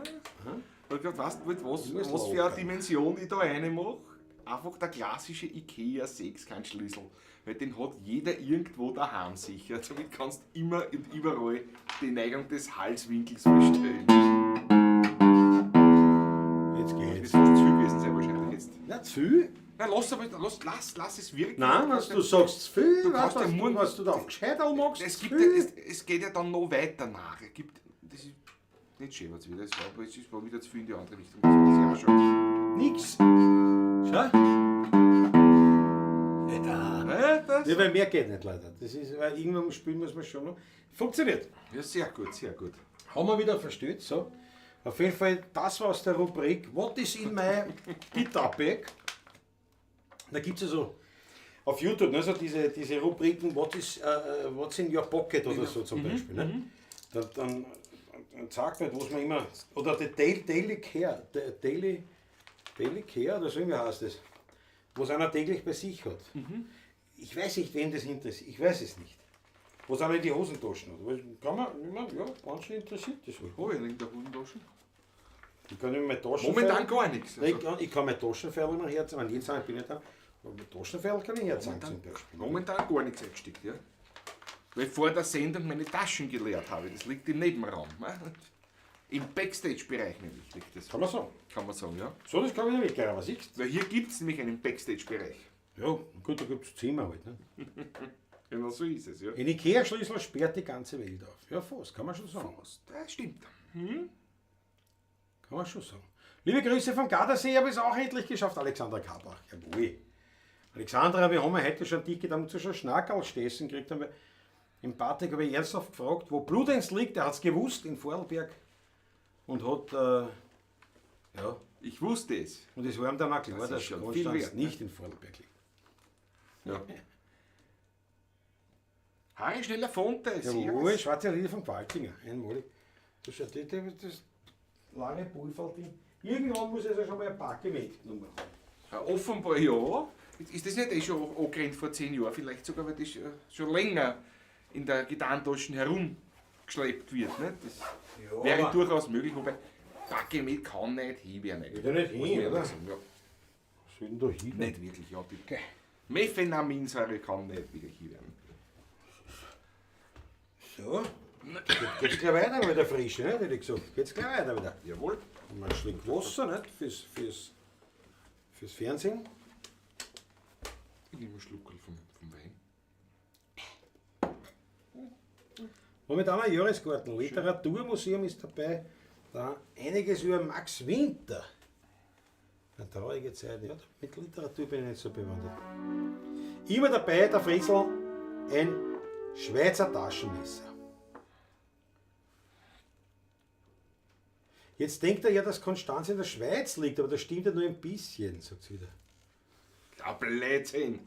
[SPEAKER 2] Hat gesagt, weißt du, was,
[SPEAKER 3] Ich muss
[SPEAKER 2] was für eine
[SPEAKER 3] lockern.
[SPEAKER 2] Dimension ich da reinmache? Einfach der klassische Ikea 6-Kant-Schlüssel. Weil den hat jeder irgendwo daheim sicher. Damit kannst du immer und überall die Neigung des Halswinkels verstellen.
[SPEAKER 3] Jetzt
[SPEAKER 2] Das
[SPEAKER 3] geht's.
[SPEAKER 2] wird fast zu viel gewesen sein wahrscheinlich jetzt.
[SPEAKER 3] Na, zu viel?
[SPEAKER 2] Nein, lass aber, lass es wirken.
[SPEAKER 3] Nein, was du sagst, zu viel,
[SPEAKER 2] Du
[SPEAKER 3] weißt,
[SPEAKER 2] kannst
[SPEAKER 3] was,
[SPEAKER 2] ja
[SPEAKER 3] du,
[SPEAKER 2] morgen-
[SPEAKER 3] was du da auf Gescheital machst,
[SPEAKER 2] Es,
[SPEAKER 3] zu
[SPEAKER 2] gibt,
[SPEAKER 3] viel.
[SPEAKER 2] es geht ja dann noch weiter nach. Es gibt, das ist nicht schön, was wieder. Es war, aber es ist war wieder zu viel in die andere Richtung. Das weiß ich auch schon.
[SPEAKER 3] Nix. Schau. Ja.
[SPEAKER 2] Das?
[SPEAKER 3] Ja, weil mehr geht nicht leider. Das ist, weil irgendwann spielen muss man schon noch. Funktioniert.
[SPEAKER 2] Ja, sehr gut, sehr gut.
[SPEAKER 3] Haben wir wieder verstellt, so. Auf jeden Fall, das war aus der Rubrik What is in my Guitar Bag? Da gibt es ja so auf YouTube, ne, so diese Rubriken What is, What's in your pocket oder so zum Beispiel. Ne? Dann zeigt man, was man immer. Oder die Daily Care, Daily Care oder so irgendwie heißt das, was einer täglich bei sich hat. Ich weiß nicht, wen das interessiert. Ich weiß es nicht. Was einer in die Hosentaschen hat. Aber kann man, ich meine, ja, manchen interessiert das wohl.
[SPEAKER 2] Habe ich in der Hosentasche?
[SPEAKER 3] Ich kann immer meine Taschen.
[SPEAKER 2] Momentan gar nichts.
[SPEAKER 3] Nein, ich kann meine Taschenfeil immer herzeigen. Wenn jetzt bin ich nicht da. Aber meine Taschenfeil kann ich herzeigen zum Beispiel.
[SPEAKER 2] Momentan gar nichts eingesteckt, ja. Weil ich vor der Sendung meine Taschen geleert habe. Das liegt im Nebenraum. Ne? Im Backstage-Bereich nämlich liegt das.
[SPEAKER 3] Kann man sagen.
[SPEAKER 2] Kann man sagen, ja.
[SPEAKER 3] So, das kann ich nicht mitgehen, aber siehst
[SPEAKER 2] Weil hier gibt es nämlich einen Backstage-Bereich.
[SPEAKER 3] Ja, gut, da gibt es Zimmer halt. Ne?
[SPEAKER 2] Genau so ist es, ja.
[SPEAKER 3] Ein Ikea-Schlüssel sperrt die ganze Welt auf. Ja, fast, kann man schon sagen.
[SPEAKER 2] Fast. Das stimmt.
[SPEAKER 3] Kann man schon sagen. Liebe Grüße vom Gardasee, ich habe es auch endlich geschafft, Alexandra Karbach. Jawohl. Alexandra, wir haben ja heute schon dich gedacht, zu schon Schnackerl stessen gekriegt haben. Im Patrick habe ich ernsthaft gefragt, wo Bludenz liegt, der hat es gewusst, in Vorarlberg. Und hat, ja,
[SPEAKER 2] Ich wusste es.
[SPEAKER 3] und es war ihm dann auch klar,
[SPEAKER 2] Das ist
[SPEAKER 3] dass
[SPEAKER 2] schon viel
[SPEAKER 3] Konstanz
[SPEAKER 2] wert, ne?
[SPEAKER 3] nicht in Vorarlberg liegt.
[SPEAKER 2] Ja. Harry Schneller Fonte,
[SPEAKER 3] Jawohl, schwarze Linie von Qualtinger, einmalig. Das ist ja das lange Pulverding. Irgendwann muss ich also schon mal ein Packe mitgenommen haben.
[SPEAKER 2] Ja, offenbar ja. Ist das nicht eh schon angerannt vor 10 Jahren vielleicht sogar, weil das schon länger in der Gitarrentasche herumgeschleppt wird. Ne? Das
[SPEAKER 3] Ja,
[SPEAKER 2] wäre
[SPEAKER 3] aber-
[SPEAKER 2] durchaus möglich, wobei Backe mit kann nicht hin werden.
[SPEAKER 3] Geht ja nicht
[SPEAKER 2] Muss
[SPEAKER 3] hin,
[SPEAKER 2] man
[SPEAKER 3] oder?
[SPEAKER 2] ehrlich sagen, ja.
[SPEAKER 3] Was soll denn da hin?
[SPEAKER 2] Nicht wirklich, ja. Die Mephenaminsäure kann nicht wirklich hin werden.
[SPEAKER 3] So. Geht's gleich weiter mit der Frische, ne? Hätte ich gesagt. Geht's gleich weiter wieder.
[SPEAKER 2] Jawohl.
[SPEAKER 3] Und man schluckt Wasser, nicht? Fürs Fernsehen.
[SPEAKER 2] Ich nehme einen Schluck vom Wein.
[SPEAKER 3] Momentan ein Jahresgarten. Literaturmuseum ist dabei. Da einiges über Max Winter. Eine traurige Zeit, ja. Mit Literatur bin ich nicht so bewandert. Immer dabei der Fritzl, ein Schweizer Taschenmesser. Jetzt denkt er ja, dass Konstanz in der Schweiz liegt, aber das stimmt ja nur ein bisschen, sagt sie wieder.
[SPEAKER 2] Ja, Blödsinn.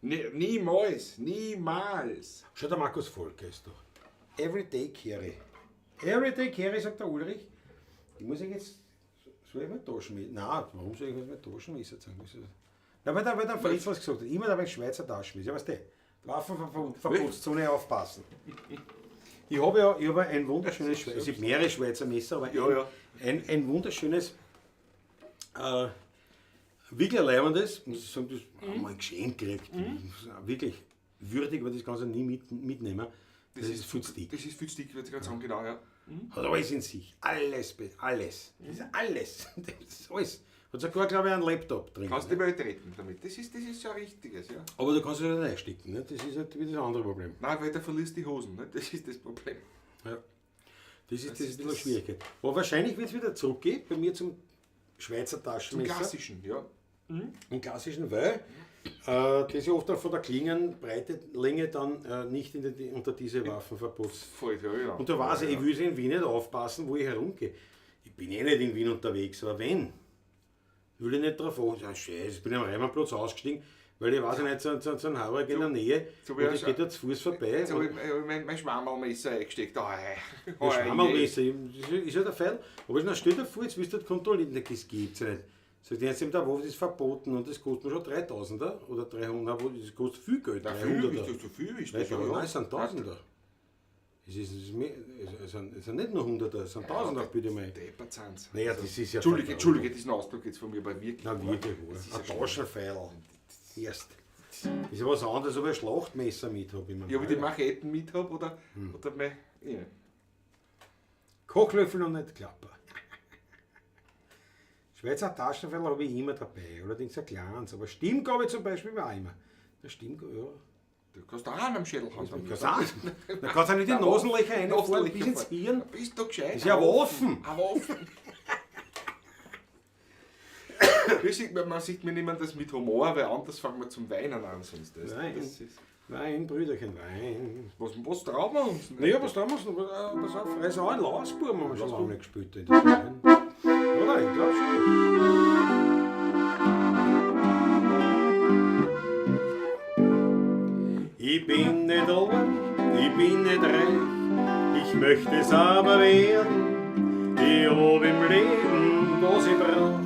[SPEAKER 2] Niemals, niemals.
[SPEAKER 3] Schau, der Markus Volker ist doch. Everyday Carry. Everyday Carry, sagt der Ulrich. Ich muss jetzt. Soll ich mein Taschenmesser? Nein, warum soll ich mein Taschenmesser zeigen? Na, weil der Fritz was gesagt hat. Immer dabei Schweizer Taschenmesser. Ja, weißt du, Waffenverbotszone aufpassen. Ich habe ja ich habe ein wunderschönes Schweizer, es gibt mehrere Schweizer Messer, aber
[SPEAKER 2] Ja,
[SPEAKER 3] ein wunderschönes, wirklich leibendes, muss ich sagen, das haben wir ein Geschenk gekriegt. Wirklich würdig, weil das kannst du nie mitnehmen. Das ist viel zu dick.
[SPEAKER 2] Das ist viel zu dick, würde ich gerade sagen, genau, ja.
[SPEAKER 3] Hat alles in sich. Alles, alles. Das ist alles. Das ist alles. Hat sogar, glaube ich, einen Laptop drin.
[SPEAKER 2] Kannst die Welt retten damit. Das ist ja richtiges, ja.
[SPEAKER 3] Aber du kannst es nicht einstecken, ne? Das ist halt wieder das andere Problem.
[SPEAKER 2] Nein, weil da verlierst die Hosen, ne? Das ist das Problem.
[SPEAKER 3] Ja. Das ist ein bisschen eine Schwierigkeit. Aber wahrscheinlich wird es wieder zurückgehen, bei mir zum Schweizer
[SPEAKER 2] Zum
[SPEAKER 3] Taschenmesser.
[SPEAKER 2] klassischen, ja.
[SPEAKER 3] Im klassischen Weil, das ja oft auch von der Klingenbreite, Länge dann nicht unter diese Waffenverbots.
[SPEAKER 2] Fällt, ja, ja.
[SPEAKER 3] Und da weiß ich,
[SPEAKER 2] ja.
[SPEAKER 3] ich will in Wien nicht aufpassen, wo ich herumgehe. Ich bin eh nicht in Wien unterwegs, aber wenn, will ich nicht drauf achten. Ja, scheiße, ich bin am Reimannplatz ausgestiegen, weil ich weiß ja nicht, so ein Hauberg in der Nähe,
[SPEAKER 2] so
[SPEAKER 3] und
[SPEAKER 2] wie
[SPEAKER 3] ich
[SPEAKER 2] ein
[SPEAKER 3] gehe da zu Fuß vorbei.
[SPEAKER 2] Jetzt habe ich mein Schwammerlmesser eingesteckt. Oh, hey.
[SPEAKER 3] Ja, Schwammerlmesser, ist ja der Fall. Aber ich stell dir vor, jetzt willst du das kontrollieren. Das gibt's ja nicht. Sagt die jetzt, der Waffe ist verboten und das kostet mir schon 3000er oder 300, das kostet viel Geld.
[SPEAKER 2] Na, viel
[SPEAKER 3] 300er.
[SPEAKER 2] ist das, so viel ist das.
[SPEAKER 3] Nein,
[SPEAKER 2] ja.
[SPEAKER 3] nein, es sind Tausender. Es sind nicht nur Hunderter, es sind Tausender, bitte mal.
[SPEAKER 2] Deppert sind's.
[SPEAKER 3] Naja, das ist ja
[SPEAKER 2] Entschuldige,
[SPEAKER 3] verdammt.
[SPEAKER 2] Entschuldige diesen Ausdruck jetzt von mir, aber wirklich.
[SPEAKER 3] Na, wirklich,
[SPEAKER 2] Das ist
[SPEAKER 3] ein
[SPEAKER 2] ja schlimm.
[SPEAKER 3] Taschenpfeil. Erst. Ist ja was anderes, ob ich ein Schlachtmesser mit habe.
[SPEAKER 2] Ja, ob ich die Macheten mit habe oder, oder mein. Ja.
[SPEAKER 3] Kochlöffel und nicht Klapper. Schweizer Taschenpfeil habe ich immer dabei, allerdings ein kleines. Aber Stimmgabel zum Beispiel war auch immer. Der Stimmgabel, ja.
[SPEAKER 2] Du kannst auch einen am Schädel haben.
[SPEAKER 3] Du kannst auch, da kannst du auch nicht die Nasenlöcher reinfahren bis ins Hirn.
[SPEAKER 2] Bist du gescheit?
[SPEAKER 3] Das ist ja Waffen.
[SPEAKER 2] Eine Waffen. Man sieht, wir nehmen das mit Humor, weil anders fangen wir zum Weinen an sonst. Das,
[SPEAKER 3] Nein.
[SPEAKER 2] das ist,
[SPEAKER 3] Wein, Brüderchen, Wein.
[SPEAKER 2] was trauen wir uns? denn?
[SPEAKER 3] Naja, was trauen wir uns noch? Pass auf, also auch ein Lausbub haben wir schon lange nicht gespielt. In der Zeit. Oder? Ich glaube schon. Ich bin nicht arm, ich bin nicht reich, ich möchte es aber werden. Ich hab im Leben, was ich brauch,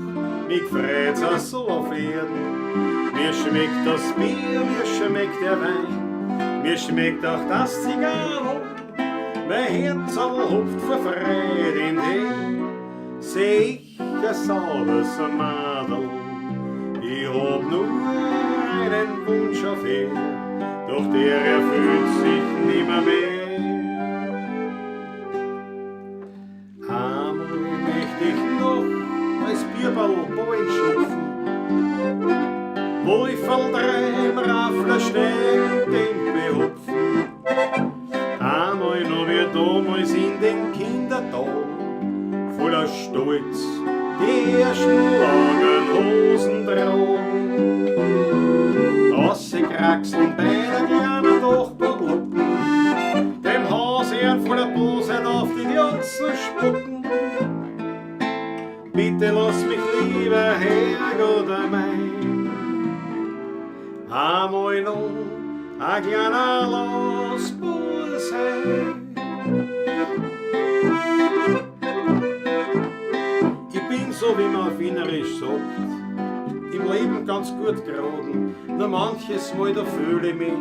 [SPEAKER 3] mich freut's auch so auf Erden. Mir schmeckt das Bier, mir schmeckt der Wein, mir schmeckt auch das Zigarro. Mein Herz hupft vor Freude in dem, seh ich ein sauberes Madel. Ich hab nur einen Wunsch auf ihr, doch der erfüllt sich nimmer mehr. Einmal möcht ich noch als Bierball Ballen schupfen, wo ich voll drei im Raffler steh und den behupfen. Einmal noch wie damals in den Kindertagen, voller Stolz die ersten langen Hosen tragen. Ausgekraxeln bei der kleinen Dachbodenluppen, dem Hausherrn voller Bosheit auf die Glotzen spucken. Bitte lass mich lieber Herrgott mein, einmal noch ein kleiner Losbub sein. Ich bin so, wie man auf Wienerisch sagt, im Leben ganz gut geraten. Nur manches Mal, da fühle ich mich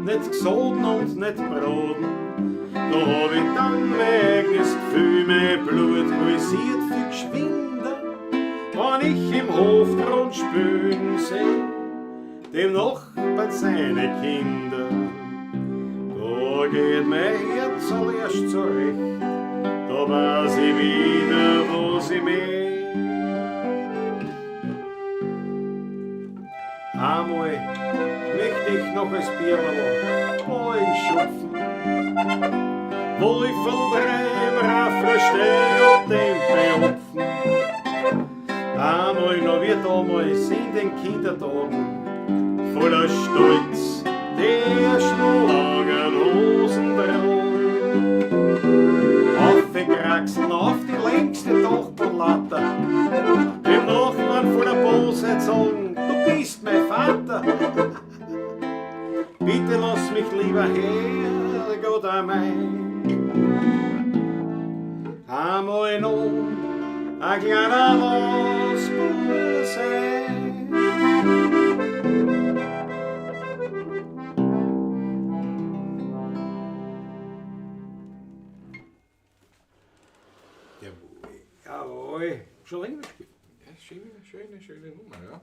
[SPEAKER 3] nicht gesoden und nicht braten. Da hab ich dann mein eigenes Gefühl, mein Blut pulsiert viel geschwinder, wenn ich im Hof dran spülen seh, dem Nachbarn seine Kinder. Da geht mein Herz erst zurecht, da weiß ich wieder, was ich möcht. Einmal möchte ich noch als Bierl Ballen schupfen, wo ich von drei im Raffler steh und den behupfen. Einmal noch wie damals in den Kindertagen, voller Stolz die ersten langen Hosen tragen. Aufgekraxeln auf die längste Dachbodenlatte, dem Nachbarn voller Bosheit sagen, du bist mein Vater. Bitte lass mich lieber Herrgott mein. Einmal noch ein kleiner Losbub sein. Jawohl, jawohl. Schon länger nicht gespielt.
[SPEAKER 2] Ja, schöne, schöne, schöne Nummer, ja.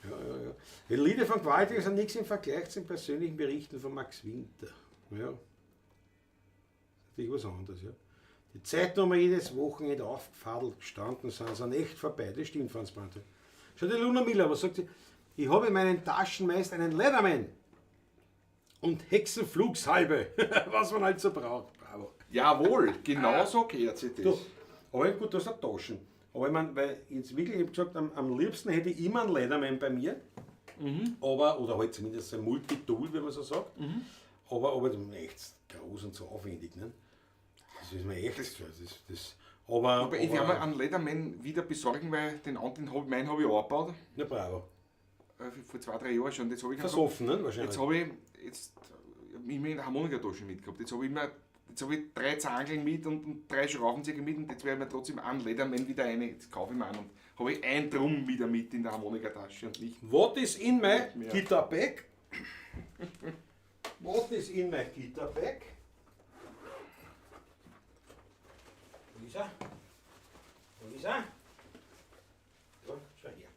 [SPEAKER 3] Ja, ja, ja. Die Lieder von Gewaltiger sind nichts im Vergleich zu den persönlichen Berichten von Max Winter. Ja. Das ist natürlich was anderes, ja. Die Zeit, wo wir jedes Wochenende aufgefadelt gestanden sind, sind echt vorbei. Das stimmt, Franz Brandl. Schau, die Luna Miller, was sagt sie? Ich habe in meinen Taschen meist einen Leatherman und Hexenflugsalbe, was man halt so braucht. Bravo.
[SPEAKER 2] Jawohl, genau so gehört sich das.
[SPEAKER 3] Du, aber gut, du hast eine Taschen. Aber ich meine, weil jetzt wirklich, ich habe gesagt, am liebsten hätte ich immer einen Leatherman bei mir. Aber, oder halt zumindest ein Multitool, wie man so sagt. Aber das ist echt groß und so aufwendig. Ne? Das ist mir echt. Aber
[SPEAKER 2] ich werde mir einen Leatherman wieder besorgen, weil den anderen hab, meinen habe ich auch abgebaut.
[SPEAKER 3] Na bravo.
[SPEAKER 2] Vor 2, 3 Jahren schon. Jetzt habe ich
[SPEAKER 3] Versoffen, ne? Wahrscheinlich.
[SPEAKER 2] Jetzt habe ich jetzt immer in der Harmonikatasche mitgehabt. Jetzt habe ich immer, jetzt habe ich 3 Zangeln mit und 3 Schraubenzieher mit und jetzt werde ich mir trotzdem einen Leatherman wieder eine. Jetzt kaufe ich mir einen und habe ich ein Drum wieder mit in der Harmonikatasche und nicht.
[SPEAKER 3] What is in my
[SPEAKER 2] Mehr.
[SPEAKER 3] guitar bag? What is in my guitar bag? Wo ist er? Wo ist er? Da, schau her.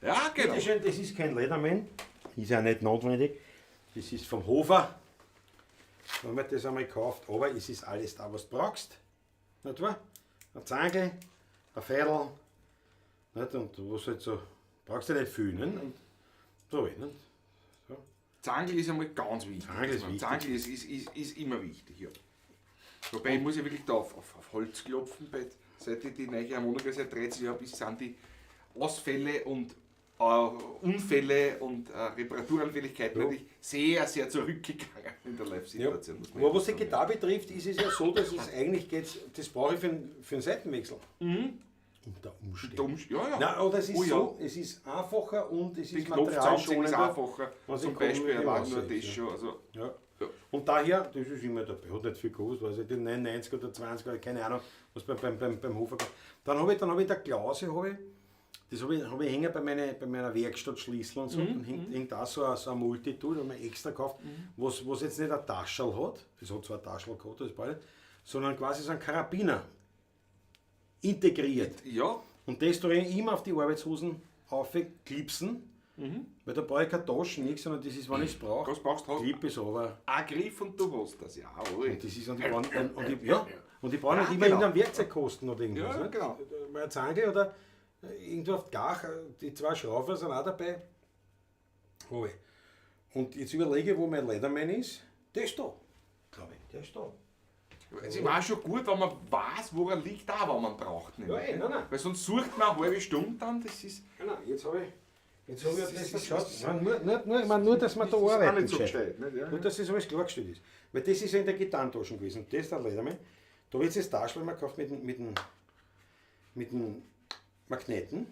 [SPEAKER 2] Ja, genau.
[SPEAKER 3] Bitte schön, das ist kein Leatherman. Ist ja nicht notwendig. Das ist vom Hofer. Wenn man das einmal kauft, aber es ist alles da, was du brauchst. Nicht wahr? Ein Zangel, ein Feidel, nicht? Und was halt so, brauchst du nicht viel, ne? Und so, nicht? So.
[SPEAKER 2] Zangel ist einmal ganz wichtig.
[SPEAKER 3] Zangel ist wichtig.
[SPEAKER 2] Zangel ist immer wichtig, ja. Wobei ich muss ja wirklich da auf Holz klopfen, weil seit ich die neue Harmonika seit 13 Jahren bis sind die Ausfälle und Unfälle und Reparaturanfälligkeiten natürlich sehr, sehr zurückgegangen in der Live-Situation.
[SPEAKER 3] Ja.
[SPEAKER 2] Muss man
[SPEAKER 3] Aber was die
[SPEAKER 2] sagen, ja.
[SPEAKER 3] Gitarre betrifft, ist es ja so, dass es eigentlich geht, das brauche ich für einen Seitenwechsel. Unter Umständen.
[SPEAKER 2] Unter Umständen, ja, ja.
[SPEAKER 3] Nein, oder es ist
[SPEAKER 2] Oh, ja.
[SPEAKER 3] so, es ist einfacher und es
[SPEAKER 2] Die
[SPEAKER 3] ist
[SPEAKER 2] Knopfzusammenziehen ist
[SPEAKER 3] materialschonender.
[SPEAKER 2] einfacher.
[SPEAKER 3] Was
[SPEAKER 2] Zum
[SPEAKER 3] ich kann,
[SPEAKER 2] Beispiel
[SPEAKER 3] ich
[SPEAKER 2] allein
[SPEAKER 3] weiß
[SPEAKER 2] nur
[SPEAKER 3] nicht,
[SPEAKER 2] das
[SPEAKER 3] ja.
[SPEAKER 2] schon. Also,
[SPEAKER 3] Ja.
[SPEAKER 2] Ja.
[SPEAKER 3] Und daher, das ist immer dabei, hat nicht viel gekostet, weiß ich, die 99 oder 20 oder keine Ahnung, was beim Hofer kostet. Dann hab ich der Klause, hab ich, das hab ich, hab ich hängen bei meiner Werkstattschlüssel und so, dann hängt da so ein Multitool, das hab ich mir extra gekauft, was jetzt nicht ein Taschel hat, das hat zwar ein Taschel gehabt, das beide, sondern quasi so ein Karabiner integriert.
[SPEAKER 2] Ja.
[SPEAKER 3] Und das tue ich immer auf die Arbeitshosen aufklipsen, weil da brauche ich keine Taschen, nichts, sondern das ist, wenn ich es brauche.
[SPEAKER 2] Was brauchst du?
[SPEAKER 3] Clip ist aber.
[SPEAKER 2] Ein Griff und du hast das, ja. Ui.
[SPEAKER 3] Und das ist, und ich brauche, und ich, ja, und ich brauche nicht
[SPEAKER 2] Ja,
[SPEAKER 3] immer
[SPEAKER 2] genau.
[SPEAKER 3] irgendeinen Werkzeugkosten oder irgendwas.
[SPEAKER 2] Ja,
[SPEAKER 3] ne?
[SPEAKER 2] genau.
[SPEAKER 3] Mal ein Zangel oder irgendwo auf die Gach, die 2 Schrauber sind auch dabei. Hab ich. Und jetzt überlege ich, wo mein Leatherman ist. Der ist da, glaube ich. Der ist da.
[SPEAKER 2] Es war schon gut, wenn man weiß, wo er liegt, auch wenn man braucht. Nämlich,
[SPEAKER 3] Ja, eh,
[SPEAKER 2] ne?
[SPEAKER 3] nein, nein.
[SPEAKER 2] Weil sonst sucht man eine halbe Stunde dann, das ist.
[SPEAKER 3] Nein, nein, jetzt habe ich. Jetzt habe ich
[SPEAKER 2] Das
[SPEAKER 3] das
[SPEAKER 2] ist-
[SPEAKER 3] geschaut.
[SPEAKER 2] das ist-
[SPEAKER 3] Nein, nur, ich meine, nur, dass man da
[SPEAKER 2] Das ist auch
[SPEAKER 3] arbeiten
[SPEAKER 2] nicht so
[SPEAKER 3] gescheit.
[SPEAKER 2] gescheit, nicht? Ja,
[SPEAKER 3] Nur,
[SPEAKER 2] ja.
[SPEAKER 3] dass das alles klargestellt ist. Weil das ist ja in der Gitarrentasche gewesen. Und das ist der Leatherman. Da habe ich jetzt das Taschel mal gekauft mit dem Magneten.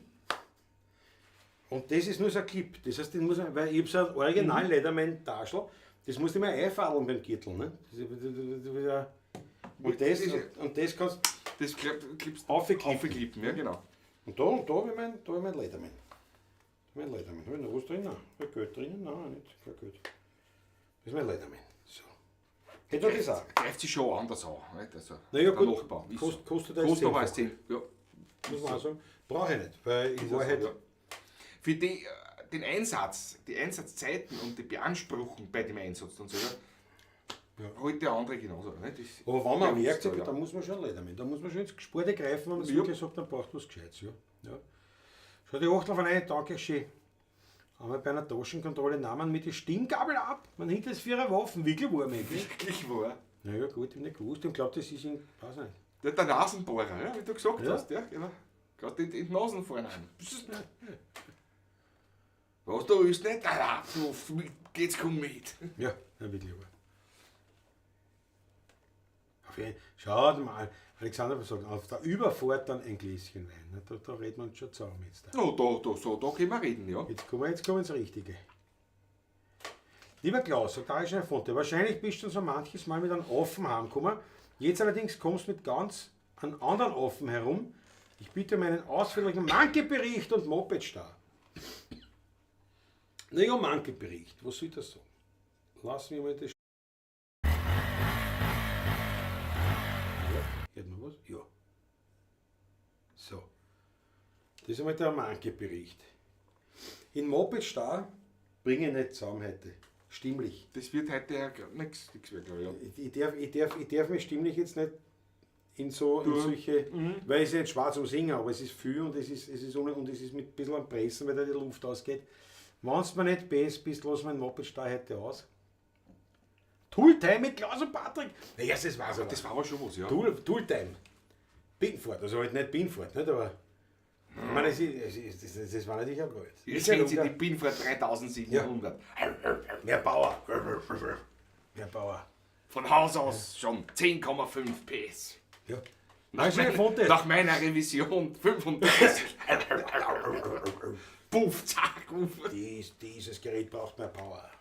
[SPEAKER 3] Und das ist nur so ein Clip. Das heißt, den muss man, weil ich habe so ein original Leatherman-Taschel, das musst du immer einfadeln beim Gürtel. Ne? Das ist, das ist ja, und das, und das kannst
[SPEAKER 2] Das klippst
[SPEAKER 3] Aufklippen.
[SPEAKER 2] aufklippen, ja genau.
[SPEAKER 3] Und da habe ich mein, da hab ich mein Leatherman. Da hab ich mein Leatherman. Hab ich noch was drin? Nein. Hab ich Geld drinnen? Nein, nicht. Kein Geld. Das ist mein Leatherman. So. Hätte man das auch.
[SPEAKER 2] Greift sich schon anders an. Nicht? Also,
[SPEAKER 3] Naja,
[SPEAKER 2] der
[SPEAKER 3] gut.
[SPEAKER 2] Nachbau. Ist so.
[SPEAKER 3] Kostet als
[SPEAKER 2] Kostet aber als
[SPEAKER 3] 10.
[SPEAKER 2] 10. Ja.
[SPEAKER 3] Muss man auch sagen. Brauche ich nicht, weil in
[SPEAKER 2] Ist ja
[SPEAKER 3] Wahrheit.
[SPEAKER 2] so, ja. Für den Einsatz, die Einsatzzeiten und die Beanspruchung bei dem Einsatz und so, ja.
[SPEAKER 3] Ja.
[SPEAKER 2] Heute der andere genauso. Nicht? Das
[SPEAKER 3] Aber wenn man ein
[SPEAKER 2] ja,
[SPEAKER 3] Werkzeug
[SPEAKER 2] ja.
[SPEAKER 3] hat, dann muss man schon Leatherman. Da muss man schon ins Gesparte greifen, wenn man es
[SPEAKER 2] Ja.
[SPEAKER 3] wirklich sagt, dann braucht was Gescheites. Ja. Ja. Schau, die Achtel von ein, danke schön. Einmal bei einer Taschenkontrolle nahmen mit die Stimmgabel ab. Man hinter es für ihre Waffen. Wirklich warm, eigentlich.
[SPEAKER 2] Wirklich wahr.
[SPEAKER 3] Naja, gut, ich hab nicht gewusst. Ich glaube, das ist in. Weiß nicht.
[SPEAKER 2] Der Nasenbohrer, ja, wie du gesagt
[SPEAKER 3] Ja.
[SPEAKER 2] hast. Ja, genau. Gerade in die Nasen vorne an. Was du willst nicht? Nein, nein, so geht's komm mit.
[SPEAKER 3] Ja, ja wirklich wahr. Auf jeden, schaut mal, Alexander sagt, auf der Überfahrt dann ein Gläschen Wein. Na, da reden wir uns schon zusammen jetzt. Da.
[SPEAKER 2] No, da können wir reden, ja.
[SPEAKER 3] Jetzt kommen wir ins Richtige. Lieber Klaus, sagt Arisch Fonte, wahrscheinlich bist du so manches Mal mit einem Affen heimgekommen. Jetzt allerdings kommst du mit ganz einem anderen Affen herum. Ich bitte um einen ausführlichen Monkey-Bericht und Moped-Star. Naja, Monkey-Bericht, was soll das sagen? Lass mich mal das. Ja, hört man was? Ja. So. Das ist einmal der Monkey-Bericht. In Moped Star bringe ich nicht zusammen heute. Stimmlich.
[SPEAKER 2] Das wird heute ja nichts mehr, glaube ich. Ja.
[SPEAKER 3] Ich darf mich stimmlich jetzt nicht in so in solche, weil es ist nicht schwarz zum Singen, aber es ist viel und es ist ohne, und es ist mit ein bisschen am Pressen, weil da die Luft ausgeht. Wenn es mir nicht besser bist, lass mein Moped Star heute aus. Tooltime mit Klaus und Patrick. Naja, das war's aber.
[SPEAKER 2] Das war aber schon was, ja.
[SPEAKER 3] Tooltime. Binfahrt, also halt nicht Binfahrt, nicht, aber Ich meine, das war natürlich auch gut.
[SPEAKER 2] Jetzt sehen Sie die Binford 3700.
[SPEAKER 3] Ja. Mehr Power. Mehr Power.
[SPEAKER 2] Von Haus aus schon 10,5 PS.
[SPEAKER 3] Ja.
[SPEAKER 2] Nach meiner Revision 35. Puff, zack, uff.
[SPEAKER 3] Dieses Gerät braucht mehr Power.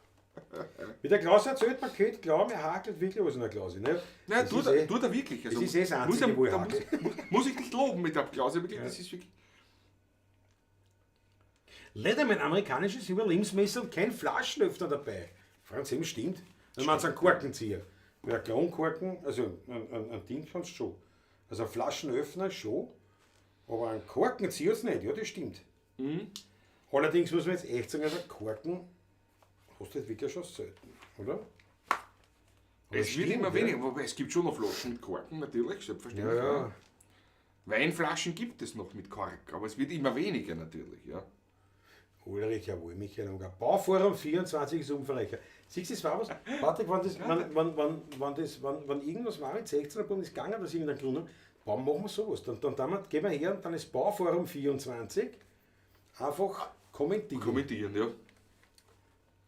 [SPEAKER 3] Wie der Klaus erzählt, man könnte glauben, er hakelt wirklich was in der Klause. Ne?
[SPEAKER 2] Nein, tut er wirklich.
[SPEAKER 3] Also, das ist eh das Einzige, wo ich hakel.
[SPEAKER 2] Muss ich dich loben mit der Klause, wirklich, ja. Das ist wirklich...
[SPEAKER 3] Leider mein amerikanisches Überlebensmesser und kein Flaschenöffner dabei. Franz, eben stimmt. Dann man einen Korkenzieher. Ja, Klonkorken, also ein Ding kannst du schon. Also ein Flaschenöffner schon, aber ein Korkenzieher ist nicht. Ja, das stimmt.
[SPEAKER 2] Mhm.
[SPEAKER 3] Allerdings muss man jetzt echt sagen, also Korken hast du wirklich schon selten, oder?
[SPEAKER 2] Aber es wird immer weniger, wobei es gibt schon noch Flaschen mit Korken, natürlich, selbstverständlich.
[SPEAKER 3] Ja, ja.
[SPEAKER 2] Weinflaschen gibt es noch mit Kork, aber es wird immer weniger natürlich, ja.
[SPEAKER 3] Ulrich, jawohl, Michael Unger. Bauforum 24 ist umfangreicher. Siehst du, das war was? Patrick, wenn irgendwas war mit 16 und ist gegangen, dass irgendein Grund hat, warum machen wir sowas? Dann gehen wir her und dann ist Bauforum 24 einfach kommentieren.
[SPEAKER 2] Kommentieren, ja.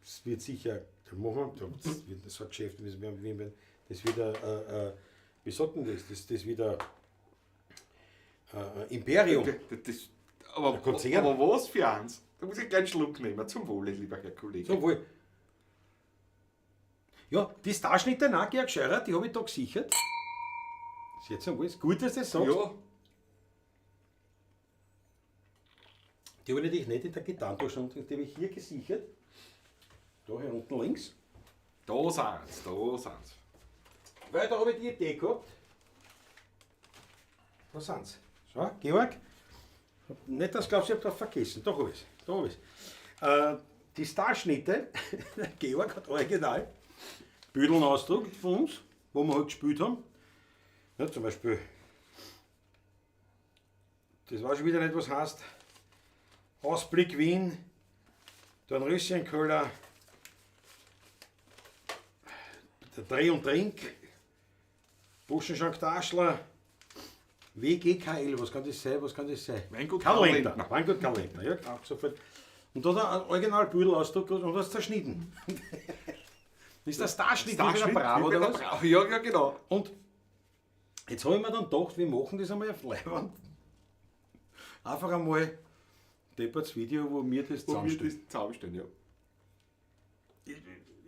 [SPEAKER 3] Das wird sicher, das machen wir, das wird so ein Geschäft, das wird ein, wie sagt denn das? Das wird ein Imperium.
[SPEAKER 2] Aber was für eins? Da muss ich gleich einen Schluck nehmen. Zum Wohle, lieber Herr Kollege.
[SPEAKER 3] Zum Wohl. Ja, die Starschnitte nach Georg Scheurer, die habe ich da gesichert. Ist jetzt zum Wohl. Ist gut, dass du das sagst.
[SPEAKER 2] Ja.
[SPEAKER 3] Die habe ich natürlich nicht in der Gitarrentasche, sondern die habe ich hier gesichert. Da hier unten links.
[SPEAKER 2] Da sind's, da sind's.
[SPEAKER 3] Weil da habe ich die Idee gehabt. Da sind's. So, Georg. Nicht, dass du glaubst, ich habe das vergessen. Da habe ich es. Da hab ich's. Die Starschnitte, Georg hat original Büdeln ausgedruckt von uns, wo wir halt gespielt haben. Ja, zum Beispiel, das war schon wieder nicht, was heißt, Ausblick Wien, Dornröschenköller, der Dreh und Trink, Buschenschank Taschler, WGKL, was kann das sein? Was kann das sein?
[SPEAKER 2] Weingut
[SPEAKER 3] Karl Lindner. Weingut Karl Lindner, ja, auch sofort. Und da hat er einen original Büdel ausgedruckt und das zerschnitten. Ist das Starschnitt wie bei der Bravo oder was?
[SPEAKER 2] Bravo. Ja, ja, genau.
[SPEAKER 3] Und jetzt habe ich mir dann gedacht, wir machen das einmal auf Leinwand. Einfach einmal ein deppertes Video, wo wir das
[SPEAKER 2] zusammenstellen. Ja.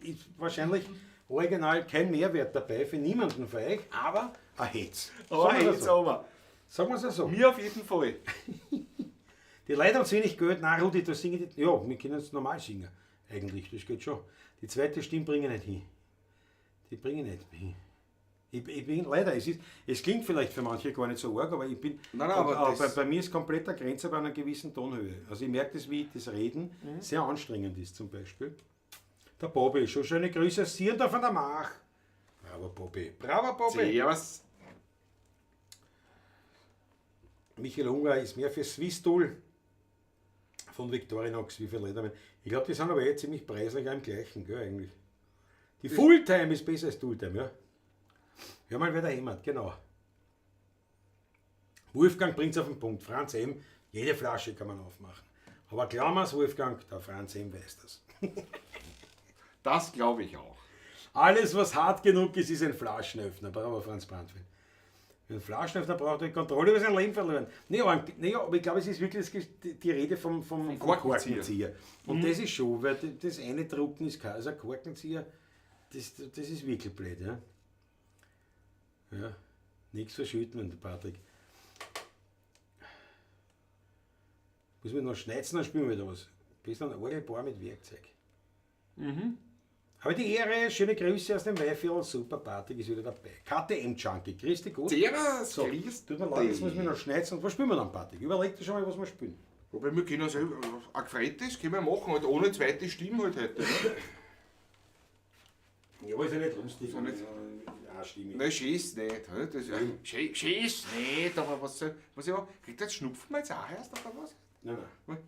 [SPEAKER 3] Ist wahrscheinlich original kein Mehrwert dabei für niemanden von euch, aber ein Hetz. Sagen wir es so.
[SPEAKER 2] Mir auf jeden Fall.
[SPEAKER 3] Die Leute haben zu wenig Geld. Nein, Rudi, da singe ich. Ja, wir können es normal singen. Eigentlich, das geht schon. Die zweite Stimme bringe ich nicht hin. Die bringe ich nicht hin. Ich bin leider, es klingt vielleicht für manche gar nicht so arg, aber ich bin.
[SPEAKER 2] Nein, nein, aber
[SPEAKER 3] bei mir ist komplett eine Grenze bei einer gewissen Tonhöhe. Also ich merke das, wie das Reden sehr anstrengend ist zum Beispiel. Der Bobby, schon schöne Grüße, Sierda von der Mach. Bravo Bobby. Bravo Bobby.
[SPEAKER 2] Servus.
[SPEAKER 3] Michael Unger ist mehr für Swisstool von Victorinox, wie viel Lederman. Ich glaube, die sind aber eh ziemlich preislich auch im gleichen, gell, eigentlich. Die Fulltime ist besser als Tooltime, ja. Hör mal, wer da hämmert, genau. Wolfgang bringt es auf den Punkt. Franz M., jede Flasche kann man aufmachen. Aber Klammers, Wolfgang, der Franz M. weiß das.
[SPEAKER 2] Das glaube ich auch.
[SPEAKER 3] Alles, was hart genug ist, ist ein Flaschenöffner. Bravo, Franz Brandwein. Ein Flaschenöffner braucht die Kontrolle über sein Leben verloren. Nee, aber ich glaube, es ist wirklich die Rede vom Korkenzieher. Und das ist schon, weil das eine Drucken ist kein. Also ein Korkenzieher, das ist wirklich blöd. Ja, ja, nichts verschütten, Patrick. Muss man noch schneizen, dann spielen wir wieder was. Bist ein Orgelbauer mit Werkzeug.
[SPEAKER 2] Mhm.
[SPEAKER 3] Habe die Ehre, schöne Grüße aus dem Weihviertel, super, Patrick ist wieder dabei. KTM Junkie, grüß dich gut.
[SPEAKER 2] Servus,
[SPEAKER 3] so,
[SPEAKER 2] grüß
[SPEAKER 3] tut mir leid, jetzt muss ich noch schneizen. Und was spielen wir dann, Patrick? Überleg dir schon mal, was wir spielen.
[SPEAKER 2] Wobei, wir können also ein gefreutes können wir machen, halt ohne zweite Stimme halt heute. Ne?
[SPEAKER 3] Ja, aber ist ja nicht lustig.
[SPEAKER 2] Ist ja nicht.
[SPEAKER 3] Ja, Stimme.
[SPEAKER 2] Nein, schön ist nicht. Das, schön ist nicht, aber was ich auch. Kriegt der Schnupfen jetzt auch erst oder was?
[SPEAKER 3] Nein, nein.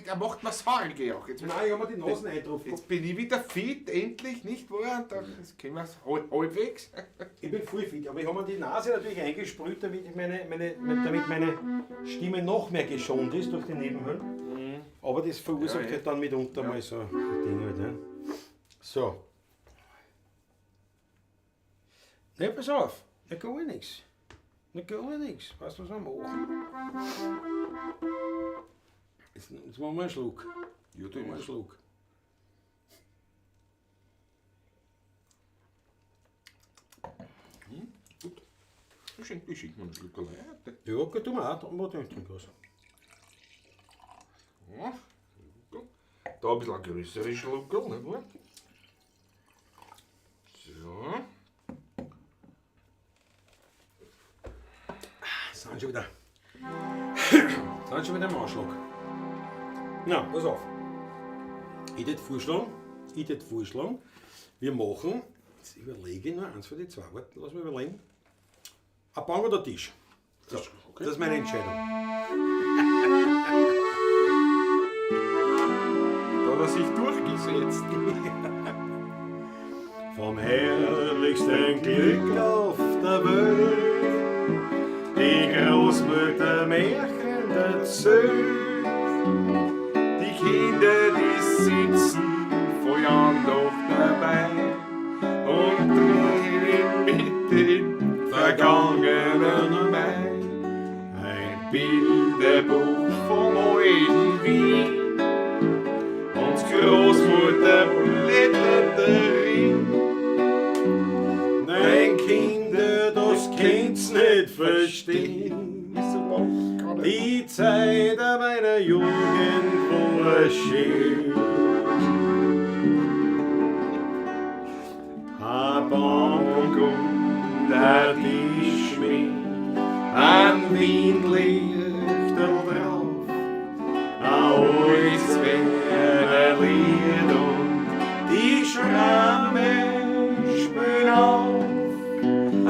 [SPEAKER 2] Er macht mir Sorge auch. Jetzt,
[SPEAKER 3] Nein, ich habe mir die Nasen eingetroffen.
[SPEAKER 2] jetzt bin ich wieder fit, endlich, nicht wahr? Und dann können wir es halbwegs.
[SPEAKER 3] Ich bin voll fit, aber ich habe mir die Nase natürlich eingesprüht, damit, ich damit meine Stimme noch mehr geschont ist durch die Nebenhöhlen. Aber das verursacht
[SPEAKER 2] Ja, eh.
[SPEAKER 3] halt dann mitunter mal so Dinge. Halt, ne? So. Ne, pass auf. Ja, gar nichts. Na, gar nichts. Weißt du, was wir machen? Jetzt machen wir einen Schluck.
[SPEAKER 2] Ja,
[SPEAKER 3] Machen wir einen Schluck.
[SPEAKER 2] Gut. Ich schenk mir einen Schluck allein.
[SPEAKER 3] Ja, gut, tu mir auch. Warte, ich trinke was.
[SPEAKER 2] Ja, da ein bisschen ein größere Schluckerl, nicht wahr? So.
[SPEAKER 3] Sind schon wieder. Sind schon wieder im Anschlag. Na, pass auf. Ich würde vorschlagen, wir machen, jetzt überlege ich nur eins für die zwei, warte, lass mich überlegen. Ein Bank oder Tisch? So,
[SPEAKER 2] Okay.
[SPEAKER 3] Das ist meine Entscheidung.
[SPEAKER 2] Da hat er sich durchgesetzt.
[SPEAKER 1] Vom herrlichsten Glück auf der Welt, die Großmutter Märchen erzählt.
[SPEAKER 2] Die Kinder, die sitzen voll Andacht dabei und trinken mit den vergangenen Wein. Ein Bilderbuch vom alten Wien, uns Großmutter blättert darin.
[SPEAKER 1] Nein, Kinder, das könnt's nicht verstehen.
[SPEAKER 2] Ist so lang, gar nicht.
[SPEAKER 1] Die Zeit meiner Jugend war schön. Ein Bank und ein Tisch mit ein Wienlichterl drauf, ein altes Wiener Lied und die Schramme spülen auf.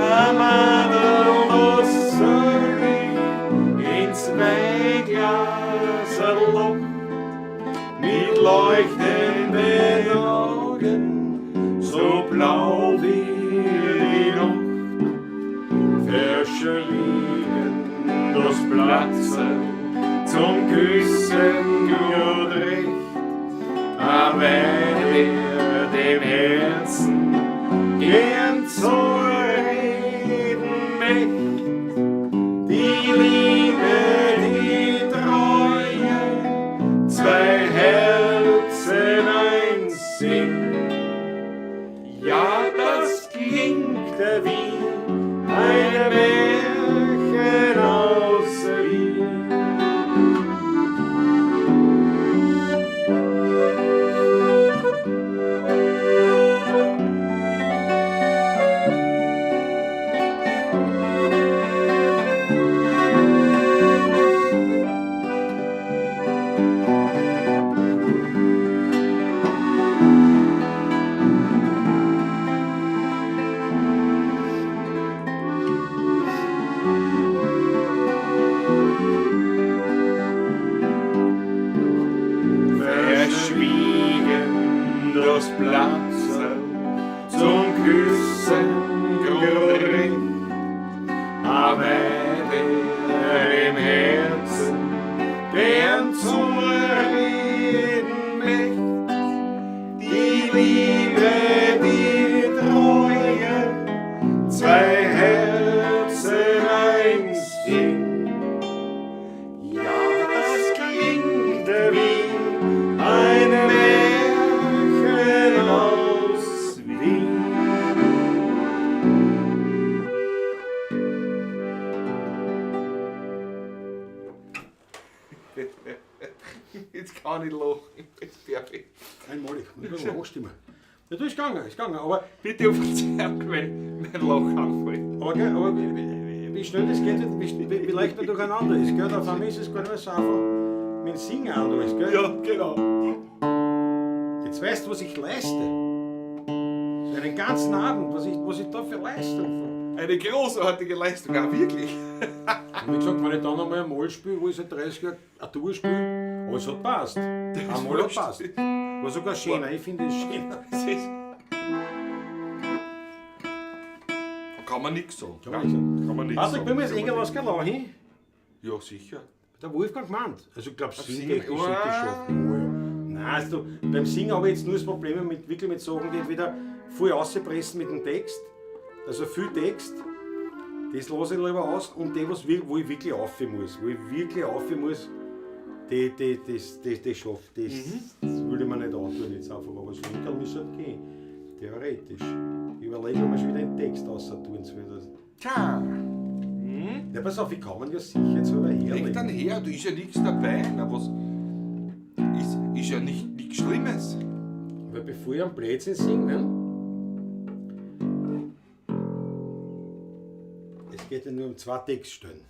[SPEAKER 1] Ein Madel Wasserli ins Weinglaserl mit leuchtenden Augen, so blau wie die Nacht, verschwiegen das Platzerl zum Küssen grad recht, aber der dem Herzen gern zu reden möcht. Die Liebe, die Treue, zwei Herzen, ein Sinn. Ja, das klingt wie ein Märchen aus Wien. Verschwiegen das Platzerl zum Küssen grad recht, aber der im Herzen gern zu reden möcht. Die Liebe, die Treue, zwei Herzen, ein Sinn. Ja, das klingt wie ein Märchen aus Wien.
[SPEAKER 2] Jetzt kann ich lachen. Jetzt darf ich.
[SPEAKER 3] Einmalig, ein bisschen Lachstimme. Ja, das ist gegangen, ist gegangen. Aber,
[SPEAKER 2] Bitte um Verzeihung, wenn mein Lachanfall.
[SPEAKER 3] aber, gell, aber wie schnell das geht, wie leicht man durcheinander ist. Gell? Auf einmal ist es gar nicht mehr so einfach mit dem Singen an alles. Gell?
[SPEAKER 2] Ja, genau.
[SPEAKER 3] Jetzt weißt du, was ich leiste. So einen ganzen Abend, was ich da für Leistung
[SPEAKER 2] Eine großartige Leistung, auch wirklich.
[SPEAKER 3] Und wie gesagt, wenn ich dann einmal ein Mal spiele, wo ich seit 30 Jahren eine Tour spiele, aber es hat passt. Einmal hat passt. War sogar schöner, ich finde es schöner.
[SPEAKER 2] Das ist- Kann man nichts sagen.
[SPEAKER 3] Kann man nichts sagen.
[SPEAKER 2] Kann man nichts
[SPEAKER 3] Patrick,
[SPEAKER 2] sagen.
[SPEAKER 3] bei mir ist Engel aus Kalau hin.
[SPEAKER 2] Ja, sicher.
[SPEAKER 3] Der Wolfgang gemeint. Also ich glaube,
[SPEAKER 2] Singen-
[SPEAKER 3] singen technisch sollte ich schon. Oh, ja. Nein, also, beim Singen habe ich jetzt nur das Problem mit, wirklich mit Sachen, die entweder voll rauspressen mit dem Text, also viel Text, das lasse ich lieber aus und die, was, wo ich wirklich auf muss, wo ich wirklich auf muss, die, die, das, das, das schaff, das, das will ich mir nicht antun jetzt einfach, aber das Winkel müsste halt gehen, theoretisch. Ich überlege, ob man schon wieder den Text außer tun soll. Das-
[SPEAKER 2] Tja,
[SPEAKER 3] Ja, pass auf, ich kann ihn ja sicher jetzt aber
[SPEAKER 2] leg
[SPEAKER 3] herlegen.
[SPEAKER 2] dann her, da ist ja nichts dabei. Na, was ist ja nicht, nichts Schlimmes.
[SPEAKER 3] Weil bevor ich am Blödsinn singe, ne? Es geht ja nur um zwei Textstellen,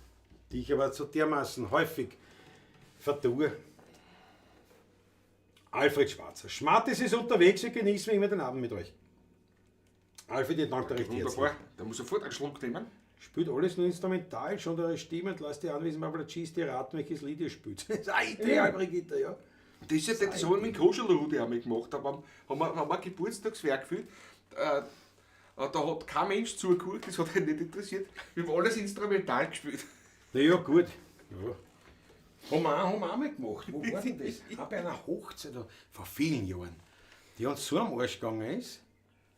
[SPEAKER 3] die ich aber so dermaßen häufig vertue. Alfred Schwarzer. Schmartes ist unterwegs, wir genießen immer den Abend mit euch. Alfred, ich danke dir recht herzlich.
[SPEAKER 2] Wunderbar. Da muss sofort einen Schluck nehmen.
[SPEAKER 3] Spielt alles nur instrumental, schon eure Stimme und lasst die Anwesenden mal Cheese, die raten, welches Lied ihr spielt. Das ist eine Idee, Brigitte, ja.
[SPEAKER 2] Das ist ja das, das habe ich mit dem Koschel-Rudi einmal gemacht. Da haben wir ein Geburtstagswerk geführt. Da hat kein Mensch zugehört, das hat ihn nicht interessiert. Wir haben alles instrumental gespielt.
[SPEAKER 3] Na ja, gut. Ja. Haben wir auch mal gemacht. Wo war denn das? Auch bei einer Hochzeit vor vielen Jahren, die uns so am Arsch gegangen ist,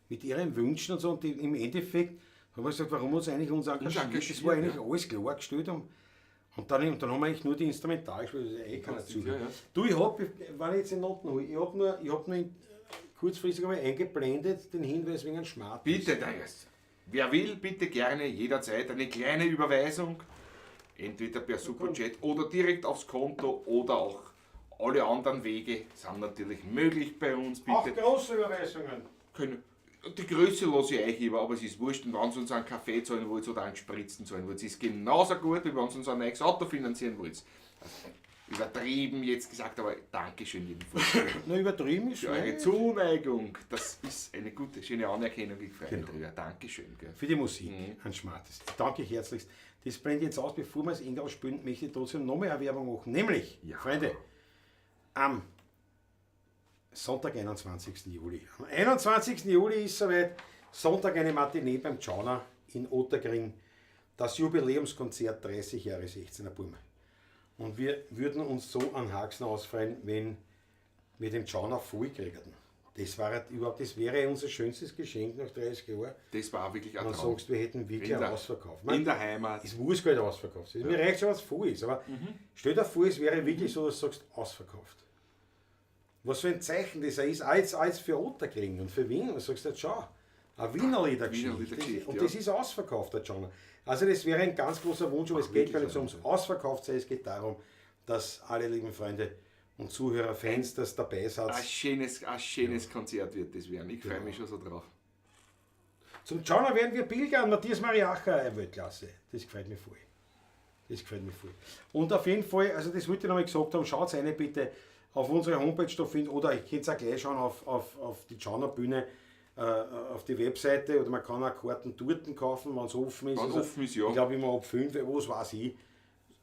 [SPEAKER 3] mit ihren Wünschen und so. Und die, im Endeffekt haben wir gesagt, warum uns eigentlich uns engagiert.
[SPEAKER 2] engagiert,
[SPEAKER 3] Das war eigentlich alles klar gestellt. Und dann haben wir eigentlich nur die Instrumental gespielt. Das ist eh keiner zuhört.
[SPEAKER 2] ja, ja.
[SPEAKER 3] Du, ich hab, wenn ich jetzt in Noten hole, ich hab nur kurzfristig einmal eingeblendet den Hinweis wegen einem Schmarrn.
[SPEAKER 2] Bitte, Deis. Wer will, bitte gerne jederzeit eine kleine Überweisung. Entweder per Superchat oder direkt aufs Konto oder auch alle anderen Wege sind natürlich möglich bei uns.
[SPEAKER 3] Auch
[SPEAKER 2] Bitte
[SPEAKER 3] große Überweisungen.
[SPEAKER 2] können. Die Größe lasse ich euch über, aber es ist wurscht, und wenn Sie uns einen Kaffee zahlen wollt oder einen Spritzen zahlen wollt, es ist genauso gut, wie wenn Sie uns ein neues Auto finanzieren wollt. Also, übertrieben jetzt gesagt, aber Dankeschön jedenfalls
[SPEAKER 3] Na, übertrieben ist
[SPEAKER 2] für eure
[SPEAKER 3] nicht.
[SPEAKER 2] Zuneigung. Das ist eine gute, schöne Anerkennung. Ich freue mich drüber. Dankeschön. Gell.
[SPEAKER 3] Für die Musik an Schmartes. Danke herzlichst. Das brennt jetzt aus, bevor wir es Engel spielen, möchte ich trotzdem noch mehr Werbung machen. Nämlich,
[SPEAKER 2] Ja.
[SPEAKER 3] Freunde, am Sonntag, 21. Juli. Am 21. Juli ist soweit. Sonntag eine Matinee beim Tschauner in Ottakring. Das Jubiläumskonzert 30 Jahre 16er Burm. Und wir würden uns so an Haxen ausfreien, wenn wir den Tschauner voll kriegen. Das war überhaupt, das wäre unser schönstes Geschenk nach 30 Jahren.
[SPEAKER 2] Das war wirklich ein
[SPEAKER 3] Wenn du
[SPEAKER 2] Traum.
[SPEAKER 3] sagst, wir hätten wirklich
[SPEAKER 2] In
[SPEAKER 3] einen
[SPEAKER 2] der-
[SPEAKER 3] Ausverkauf.
[SPEAKER 2] In der Heimat.
[SPEAKER 3] Es muss gar nicht ausverkauft sein. Mir reicht schon, was voll ist. Aber stell dir vor, es wäre wirklich so, dass du sagst, ausverkauft. Was für ein Zeichen das auch ist, auch jetzt für Ottakring und für Wien. Und du sagst, jetzt schau, eine Wiener Liedergeschichte.
[SPEAKER 2] Wiener Liedergeschichte,
[SPEAKER 3] Und
[SPEAKER 2] ja.
[SPEAKER 3] das ist ausverkauft, der John. Also das wäre ein ganz großer Wunsch, aber es geht gar nicht so ums Ausverkauftsein, es geht darum, dass alle lieben Freunde und Zuhörer, Fans, das dabei seid.
[SPEAKER 2] Ein schönes Konzert wird das werden. Ich freue mich schon so drauf.
[SPEAKER 3] Zum Jauner werden wir pilgern. Matthias Mariacher, ein Weltklasse. Das gefällt mir voll. Das gefällt mir voll. Und auf jeden Fall, also das wollte ich nochmal gesagt haben, schaut rein bitte auf unsere Homepage da finden, oder ihr könnt auch gleich schauen auf die Tschauner Bühne, auf die Webseite, oder man kann auch Karten dort kaufen, wenn es offen ist.
[SPEAKER 2] Wenn's
[SPEAKER 3] Also,
[SPEAKER 2] offen ist, ja.
[SPEAKER 3] Ich glaube immer ab 5, was weiß ich.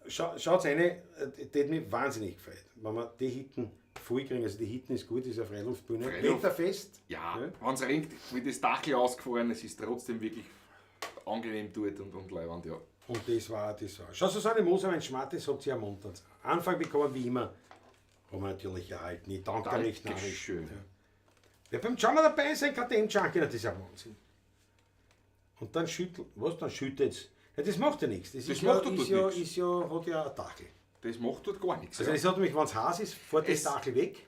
[SPEAKER 3] Schaut rein, das hat mich wahnsinnig gefreut, wenn wir die Hitten voll kriegen. Also die Hitten ist gut, ist eine Freiluftbühne.
[SPEAKER 2] Freiluft.
[SPEAKER 3] Wetterfest.
[SPEAKER 2] Ja, wenn es regnet, wird das Dachl ausgefahren, es ist trotzdem wirklich angenehm dort und leiwand, ja.
[SPEAKER 3] Und das war. Schau, Susanne Moser, mein Schmattes habt ihr ermuntert. Anfang bekommen, wie immer, haben wir natürlich erhalten. Ich danke dir recht
[SPEAKER 2] Dankeschön.
[SPEAKER 3] Ja. Wer beim Jumper dabei ist, ein KTM-Junkie, das ist ja Wahnsinn. Und dann schüttelt, was, dann schüttet's. Ja, das macht ja nichts. Das,
[SPEAKER 2] Das
[SPEAKER 3] ist
[SPEAKER 2] macht
[SPEAKER 3] ja,
[SPEAKER 2] doch
[SPEAKER 3] ist ja,
[SPEAKER 2] nichts.
[SPEAKER 3] ist ja, hat ja ein Dackel.
[SPEAKER 2] Das macht dort gar nichts.
[SPEAKER 3] Also
[SPEAKER 2] ja.
[SPEAKER 3] das hat nämlich, wenn es heiß ist, fährt das
[SPEAKER 2] Es-
[SPEAKER 3] Dackel weg.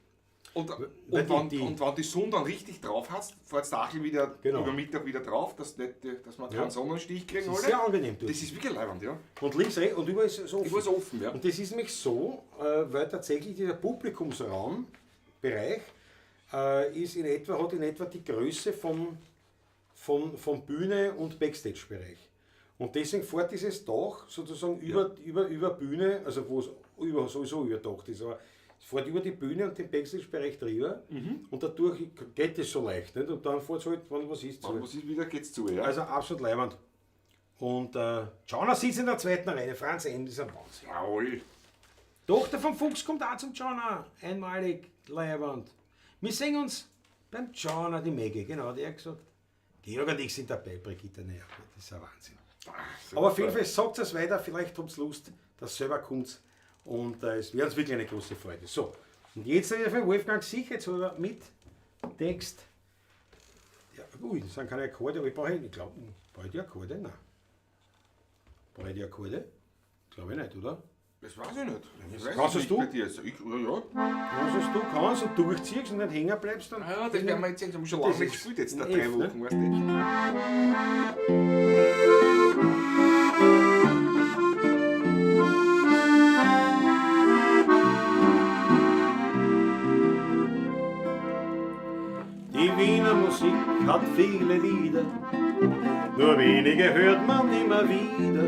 [SPEAKER 2] Und
[SPEAKER 3] Weil
[SPEAKER 2] wenn die Sonne dann richtig drauf hast, fährt das Dachl wieder
[SPEAKER 3] Genau.
[SPEAKER 2] über Mittag wieder drauf, dass man keinen
[SPEAKER 3] Ja.
[SPEAKER 2] Sonnenstich kriegen
[SPEAKER 3] Das ist
[SPEAKER 2] alle.
[SPEAKER 3] sehr angenehm dort.
[SPEAKER 2] Das ist wirklich leiwand, ja.
[SPEAKER 3] Und links, rechts und überall ist es offen.
[SPEAKER 2] Überall ist offen, ja.
[SPEAKER 3] Und das ist nämlich so, weil tatsächlich dieser Publikumsraumbereich ist in etwa, hat in etwa die Größe von Bühne und Backstage-Bereich. Und deswegen fährt dieses Dach sozusagen über Bühne, also wo es sowieso überdacht ist, aber es fährt über die Bühne und den Backstage-Bereich drüber und dadurch geht es so leicht. Nicht? Und dann fährt es halt, wenn was ist, zu.
[SPEAKER 2] Wenn was ist, wieder geht's zu, ja.
[SPEAKER 3] Also absolut leiwand. Und Gianna sitzt in der zweiten Reihe, Franz End ist ein Wahnsinn.
[SPEAKER 2] Jawohl.
[SPEAKER 3] Tochter vom Fuchs kommt auch zum Gianna, einmalig, Leihwand. Wir sehen uns beim Gianna, die Maggie, genau, die hat gesagt. Georg und ich sind dabei, Brigitte, naja, das ist ein Wahnsinn.
[SPEAKER 2] Ach,
[SPEAKER 3] Aber auf jeden Fall, sagt es weiter, vielleicht habt ihr Lust, dass selber kommt. Und es wäre uns wirklich eine große Freude. So, und jetzt auf jeden Wolfgang sicherheitshalber mit Text. Ja, ui, das sind keine Akkorde, aber ich brauche, ich glaube, brauche ich die Akkorde? Nein. Brauche ich die Akkorde? Glaube ich nicht, oder?
[SPEAKER 2] Das weiß ich nicht. Das weiß
[SPEAKER 3] Kannst
[SPEAKER 2] ich nicht
[SPEAKER 3] du?
[SPEAKER 2] bei dir. Ich, ja, ja.
[SPEAKER 3] Wenn du kannst und durchziehst und nicht hängen bleibst, dann.
[SPEAKER 2] Ah, das werden wir jetzt sehen. Das haben wir schon lange
[SPEAKER 3] Das
[SPEAKER 2] nicht
[SPEAKER 3] ist
[SPEAKER 2] gespielt, jetzt da
[SPEAKER 3] ein
[SPEAKER 2] 3
[SPEAKER 3] F, ne?
[SPEAKER 2] Wochen, weißt du.
[SPEAKER 1] Die Wiener Musik hat viele Lieder, nur wenige hört man immer wieder.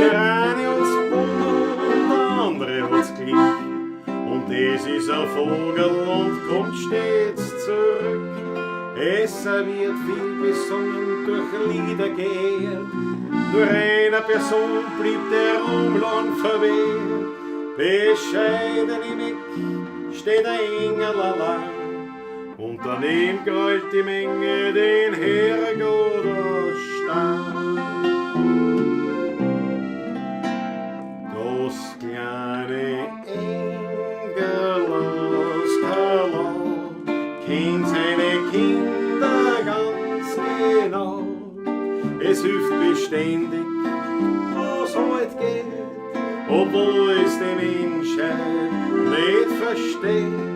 [SPEAKER 1] Der eine hat's Wunder und der andere hat's Glück. Und das ist ein Vogel und kommt stets zurück. Es wird viel besungen, durch Lieder geehrt. Nur einer Person blieb der Ruhm lang verwehrt. Bescheiden im Eck steht ein Engel allein. Und daneben grollt die Menge den Herrgott aus Stein. Das kleine Engel aus Kalau kennt seine Kinder ganz genau. Es hilft beständig, was heut geht, obwohl es die Menschheit nicht versteht.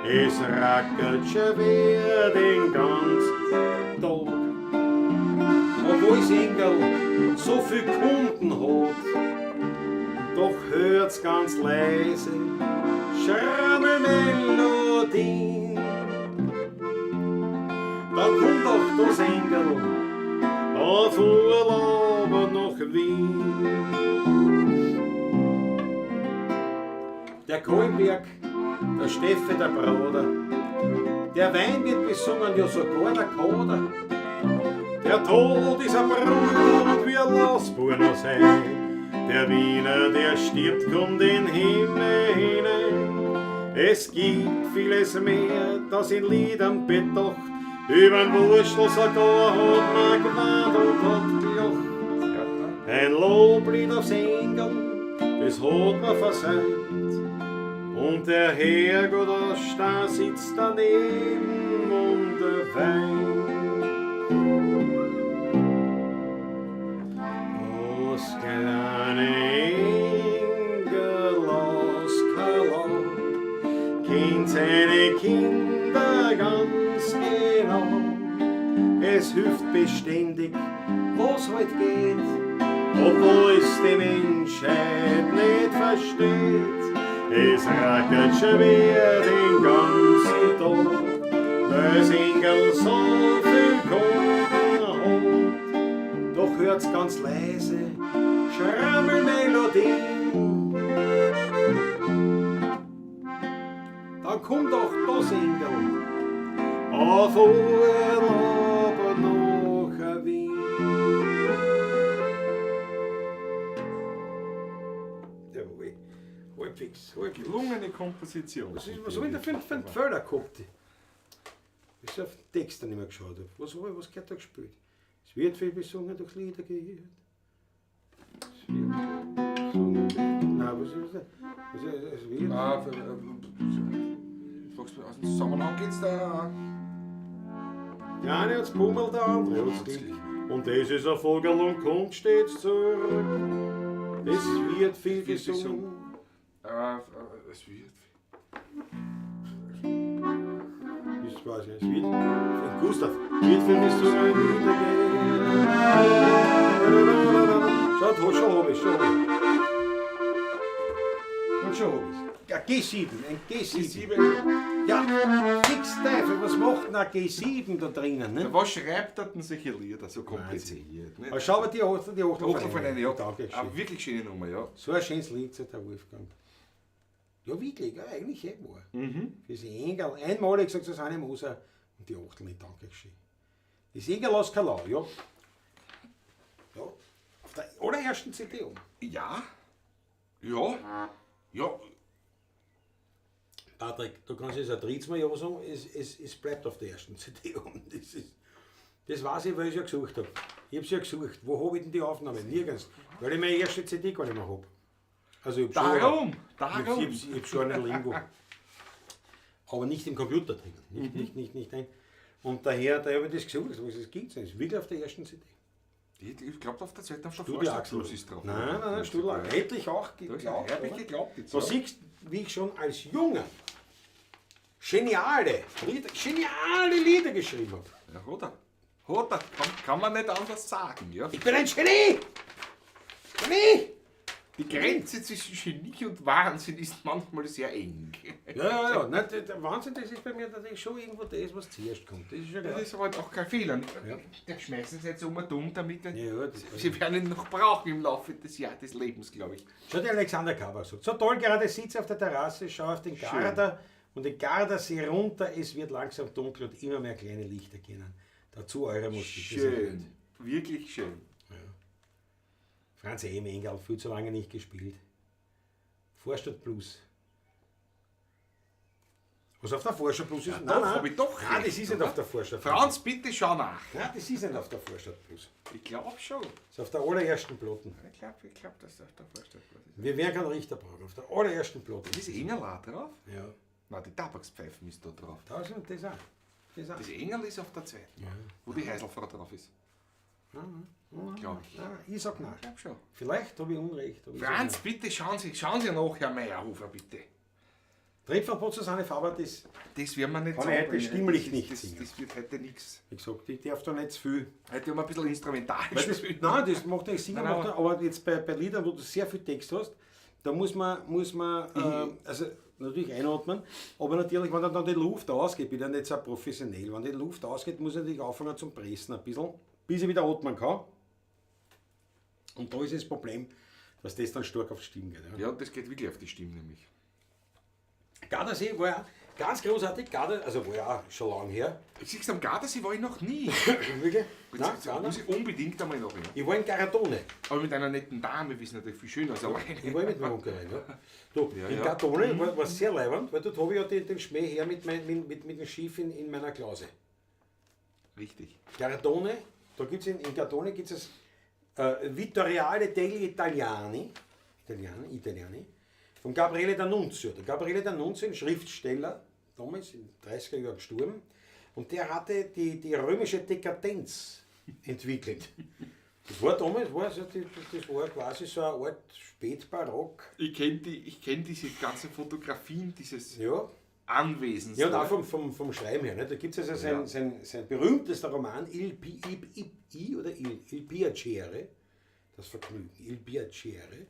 [SPEAKER 1] Es rackelt schwer den ganzen Tag.
[SPEAKER 3] Obwohl das Engel so viel Kunden hat,
[SPEAKER 1] Doch hört's ganz leise Schrammelmelodien. Da kommt auch das Engel auf Urlaub nach Wien.
[SPEAKER 3] Der Kohlenberg, der Steffe, der Bruder, der Wein wird besungen, ja sogar der Koder.
[SPEAKER 1] Der Tod ist ein Bruder und wir lass Buono sein. Der Wiener, der stirbt, kommt in den Himmel hinein. Es gibt vieles mehr, das in Liedern bedacht. Übern Wurstel sogar hat man geweint und hat gelacht. Ein Loblied aufs Engel, das hat man versäumt. Und der Herrgott aus Stein sitzt daneben und er weint. Das kleine Engel aus Kalau kennt seine Kinder ganz genau. Es hilft beständig, was heut geht, obwohl es die Menschheit nicht versteht. Es rackert schwer den ganzen Tag, weil's Engel so viel Kunden hat.
[SPEAKER 3] Doch hört's ganz leise Schrammelmelodien. Dann kommt auch das Engel
[SPEAKER 1] Auf Urlaub nach Wien.
[SPEAKER 3] Jawohl, halbwegs, halbwegs.
[SPEAKER 2] Gelungene Komposition.
[SPEAKER 3] Was, was habe ich denn für einen Förder gehabt? Ich auf den Text dann nicht mehr geschaut habe. Was, was gehört da gespielt? Es wird viel besungen, durch Lieder gehört. Es wird besungen. Nein, was ist das? Was ist das? Es wird.
[SPEAKER 2] Ah, fragst du, aus dem Zusammenhang geht's da.
[SPEAKER 1] Der eine hat's Bummel, der andere hat's Glück. Und das ist ein Vogel und kommt stets zurück. Es wird viel
[SPEAKER 2] Viel
[SPEAKER 1] gesungen.
[SPEAKER 2] Es wird.
[SPEAKER 3] Ich weiß nicht, es wird.
[SPEAKER 1] Gustav, wird viel gesungen, Lieder gehört.
[SPEAKER 3] Schaut, schon hab ich, schon hab ich. Und schon hab ich's. Ja, G7, ein G7.
[SPEAKER 2] G7.
[SPEAKER 3] Ja, fix Teufel, was macht denn ein G7 da drinnen? Ne?
[SPEAKER 2] Ja, was schreibt er denn solche Lieder so kompliziert? Ne?
[SPEAKER 3] Aber schau mal, die Hochtel, die Hochtel
[SPEAKER 2] Hochtel von einer, ja.
[SPEAKER 3] Danke schön.
[SPEAKER 2] Eine wirklich schöne Nummer, ja.
[SPEAKER 3] So ein schönes Lied, sagt der Wolfgang. Ja, wirklich, ja, eigentlich eh wahr.
[SPEAKER 2] Mhm.
[SPEAKER 3] Fürs Engel, einmalig sagt das eine Moser und die Achtel nicht, danke schön. Das Engel aus Kalau, ja. der allerersten CD oben.
[SPEAKER 2] Ja. Ja. Ja.
[SPEAKER 3] Patrick, du kannst es ein drittes Mal ja sagen, es bleibt auf der ersten CD oben. Das weiß ich, weil ich es ja gesucht habe. Ich habe es ja gesucht. Wo habe ich denn die Aufnahme? Nirgends. Weil ich meine erste CD gar nicht mehr habe. Also ich hab
[SPEAKER 2] Darum,
[SPEAKER 3] schon,
[SPEAKER 2] darum.
[SPEAKER 3] Ich hab schon einen Lingo. Aber nicht im Computer drin. Nicht, nicht ein. Und daher habe ich das gesucht. Das gibt es nicht. Das ist wirklich auf der ersten CD.
[SPEAKER 2] Ich glaube, auf der zweiten, auf der
[SPEAKER 3] Studio
[SPEAKER 2] Vorstadt
[SPEAKER 3] Axel.
[SPEAKER 2] Plus ist drauf.
[SPEAKER 3] Nein, nein, nein, Studio Axel. Hätte ich auch geglaubt.
[SPEAKER 2] Habe ich
[SPEAKER 3] oder?
[SPEAKER 2] geglaubt jetzt.
[SPEAKER 3] Da
[SPEAKER 2] ja.
[SPEAKER 3] siehst du, wie ich schon als Junger geniale Lieder geschrieben habe.
[SPEAKER 2] Ja, hat er. Hat er. Kann man nicht anders sagen. Ja.
[SPEAKER 3] Ich bin ein Genie! Genie!
[SPEAKER 2] Die Grenze zwischen Genie und Wahnsinn ist manchmal sehr eng.
[SPEAKER 3] Ja, ja, ja. Nein, der Wahnsinn, das ist bei mir natürlich schon irgendwo das, was zuerst kommt. Das ist ja
[SPEAKER 2] Das
[SPEAKER 3] klar.
[SPEAKER 2] ist aber halt auch kein Fehler.
[SPEAKER 3] Ja.
[SPEAKER 2] Der schmeißen sie jetzt um und um, damit
[SPEAKER 3] Ja, das
[SPEAKER 2] sie werden ihn noch brauchen im Laufe des Jahres des Lebens, glaube ich.
[SPEAKER 3] Schau dir Alexander Kaber sagt. So toll, gerade sitze auf der Terrasse, schau auf den Garda und den Gardasee runter. Es wird langsam dunkel und immer mehr kleine Lichter gehen an. Dazu eure Musik. Das ist
[SPEAKER 2] Schön. Wirklich schön.
[SPEAKER 3] Ja. Franz M. Engel, viel zu lange nicht gespielt. Vorstadt Blues. Was auf der Vorstadt Blues ist?
[SPEAKER 2] Ja, doch, hab ich doch
[SPEAKER 3] Nein,
[SPEAKER 2] recht,
[SPEAKER 3] das ist nicht
[SPEAKER 2] oder?
[SPEAKER 3] auf der Vorstadt Blues.
[SPEAKER 2] Franz, bitte schau nach.
[SPEAKER 3] Nein, das ist nicht auf der Vorstadt Blues.
[SPEAKER 2] Ich glaube schon.
[SPEAKER 3] Das ist auf der allerersten Platten.
[SPEAKER 2] Ich glaub, dass das auf der Vorstadt Blues ist.
[SPEAKER 3] Wir werden keinen Richter brauchen. Auf der allerersten Platte.
[SPEAKER 2] Ist Engel auch drauf?
[SPEAKER 3] Ja.
[SPEAKER 2] Nein, die Tabakspfeifen ist da drauf.
[SPEAKER 3] Da ist das auch. Das auch.
[SPEAKER 2] Das Engel ist auf der zweiten,
[SPEAKER 3] Ja.
[SPEAKER 2] wo die Heiselfrau drauf ist. Glaube ich.
[SPEAKER 3] Nein, ich sag nein.
[SPEAKER 2] Ich glaube schon.
[SPEAKER 3] Vielleicht habe ich Unrecht. Aber ich sag
[SPEAKER 2] Franz,
[SPEAKER 3] nein.
[SPEAKER 2] bitte schauen Sie nach, Herr Meyerhofer, bitte.
[SPEAKER 3] Trittverbot Susanne Faber, das,
[SPEAKER 2] Das werden wir nicht
[SPEAKER 3] Kann ich heute
[SPEAKER 2] zusammenbringen.
[SPEAKER 3] stimmlich
[SPEAKER 2] das,
[SPEAKER 3] nicht
[SPEAKER 2] das,
[SPEAKER 3] singen.
[SPEAKER 2] das wird heute nichts.
[SPEAKER 3] wie gesagt, ich darf da nicht zu viel.
[SPEAKER 2] Heute haben wir ein bisschen instrumental
[SPEAKER 3] Weil das,
[SPEAKER 2] spielen.
[SPEAKER 3] nein, das macht nicht Sinn,
[SPEAKER 2] Nein,
[SPEAKER 3] macht, aber jetzt bei Liedern, wo du sehr viel Text hast, da muss man also natürlich einatmen, aber natürlich, wenn dann die Luft ausgeht, bin ich ja nicht so professionell, wenn die Luft ausgeht, muss ich natürlich anfangen zum Pressen ein bisschen, bis ich wieder atmen kann. Und da ist das Problem, dass das dann stark auf die Stimme geht. Ja.
[SPEAKER 2] Ja, das geht wirklich auf die Stimme nämlich.
[SPEAKER 3] Gardasee war ja ganz großartig, Garda, also war ja auch schon lange her.
[SPEAKER 2] Siehst du, am Gardasee war ich noch nie.
[SPEAKER 3] Wirklich? Nein,
[SPEAKER 2] Jetzt
[SPEAKER 3] gar
[SPEAKER 2] muss
[SPEAKER 3] nicht.
[SPEAKER 2] ich unbedingt einmal noch hin.
[SPEAKER 3] Ich war in Garatone.
[SPEAKER 2] Aber mit einer netten Dame ist natürlich viel schöner als alleine.
[SPEAKER 3] Ich war mit meinem Onkel rein, ja. Du,
[SPEAKER 2] Ja,
[SPEAKER 3] in
[SPEAKER 2] ja.
[SPEAKER 3] Garatone war sehr leibend, weil dort habe ich ja den Schmäh her mit dem Schiff in meiner Klause.
[SPEAKER 2] Richtig.
[SPEAKER 3] Garatone, da gibt's in Garatone gibt es Vittoriale degli Italiani, von Gabriele D'Annunzio. Der Gabriele D'Annunzio, ein Schriftsteller, damals in den 30er Jahren gestorben, und der hatte die römische Dekadenz entwickelt. Das war damals, war also das war quasi so eine Art Spätbarock.
[SPEAKER 2] Ich kenne kenn diese ganzen Fotografien dieses
[SPEAKER 3] Ja.
[SPEAKER 2] Anwesens.
[SPEAKER 3] Ja, und auch vom Schreiben her. Ne? Da gibt es also sein berühmtester Roman, Il, Pi, I, I, I oder Il, Il Piacere, das Vergnügen, Il Piacere.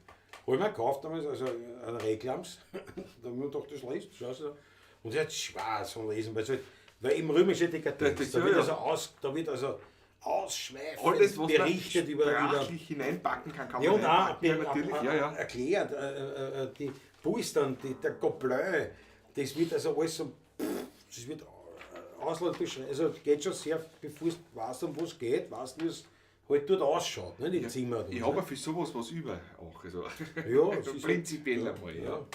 [SPEAKER 3] Habe ich mir gekauft damals, also ein Reklams. Da habe ich mir gedacht, das liest, schau du. Und das ist schwer zu lesen, weil, halt, weil eben römische Dekadenz,
[SPEAKER 2] Das-
[SPEAKER 3] da, wird
[SPEAKER 2] ja,
[SPEAKER 3] also da wird also ausschweifend
[SPEAKER 2] Alles, was
[SPEAKER 3] berichtet
[SPEAKER 2] man
[SPEAKER 3] über
[SPEAKER 2] sprachlich hineinpacken kann, kann
[SPEAKER 3] ja,
[SPEAKER 2] man
[SPEAKER 3] und auch
[SPEAKER 2] hineinpacken. Ja, natürlich. Ja, ja.
[SPEAKER 3] erklärt, die Pulstern, der Gobelin, das wird also alles so, das wird Ausland beschrieben, also geht schon sehr, bevor du weißt, um was es geht, weißt du, wie es halt dort ausschaut, ne, im Zimmer.
[SPEAKER 2] Ich habe ja für sowas was über auch. Also,
[SPEAKER 3] Ja, es ist
[SPEAKER 2] prinzipiell
[SPEAKER 3] halt,
[SPEAKER 2] einmal.
[SPEAKER 3] Ja.
[SPEAKER 2] Ja.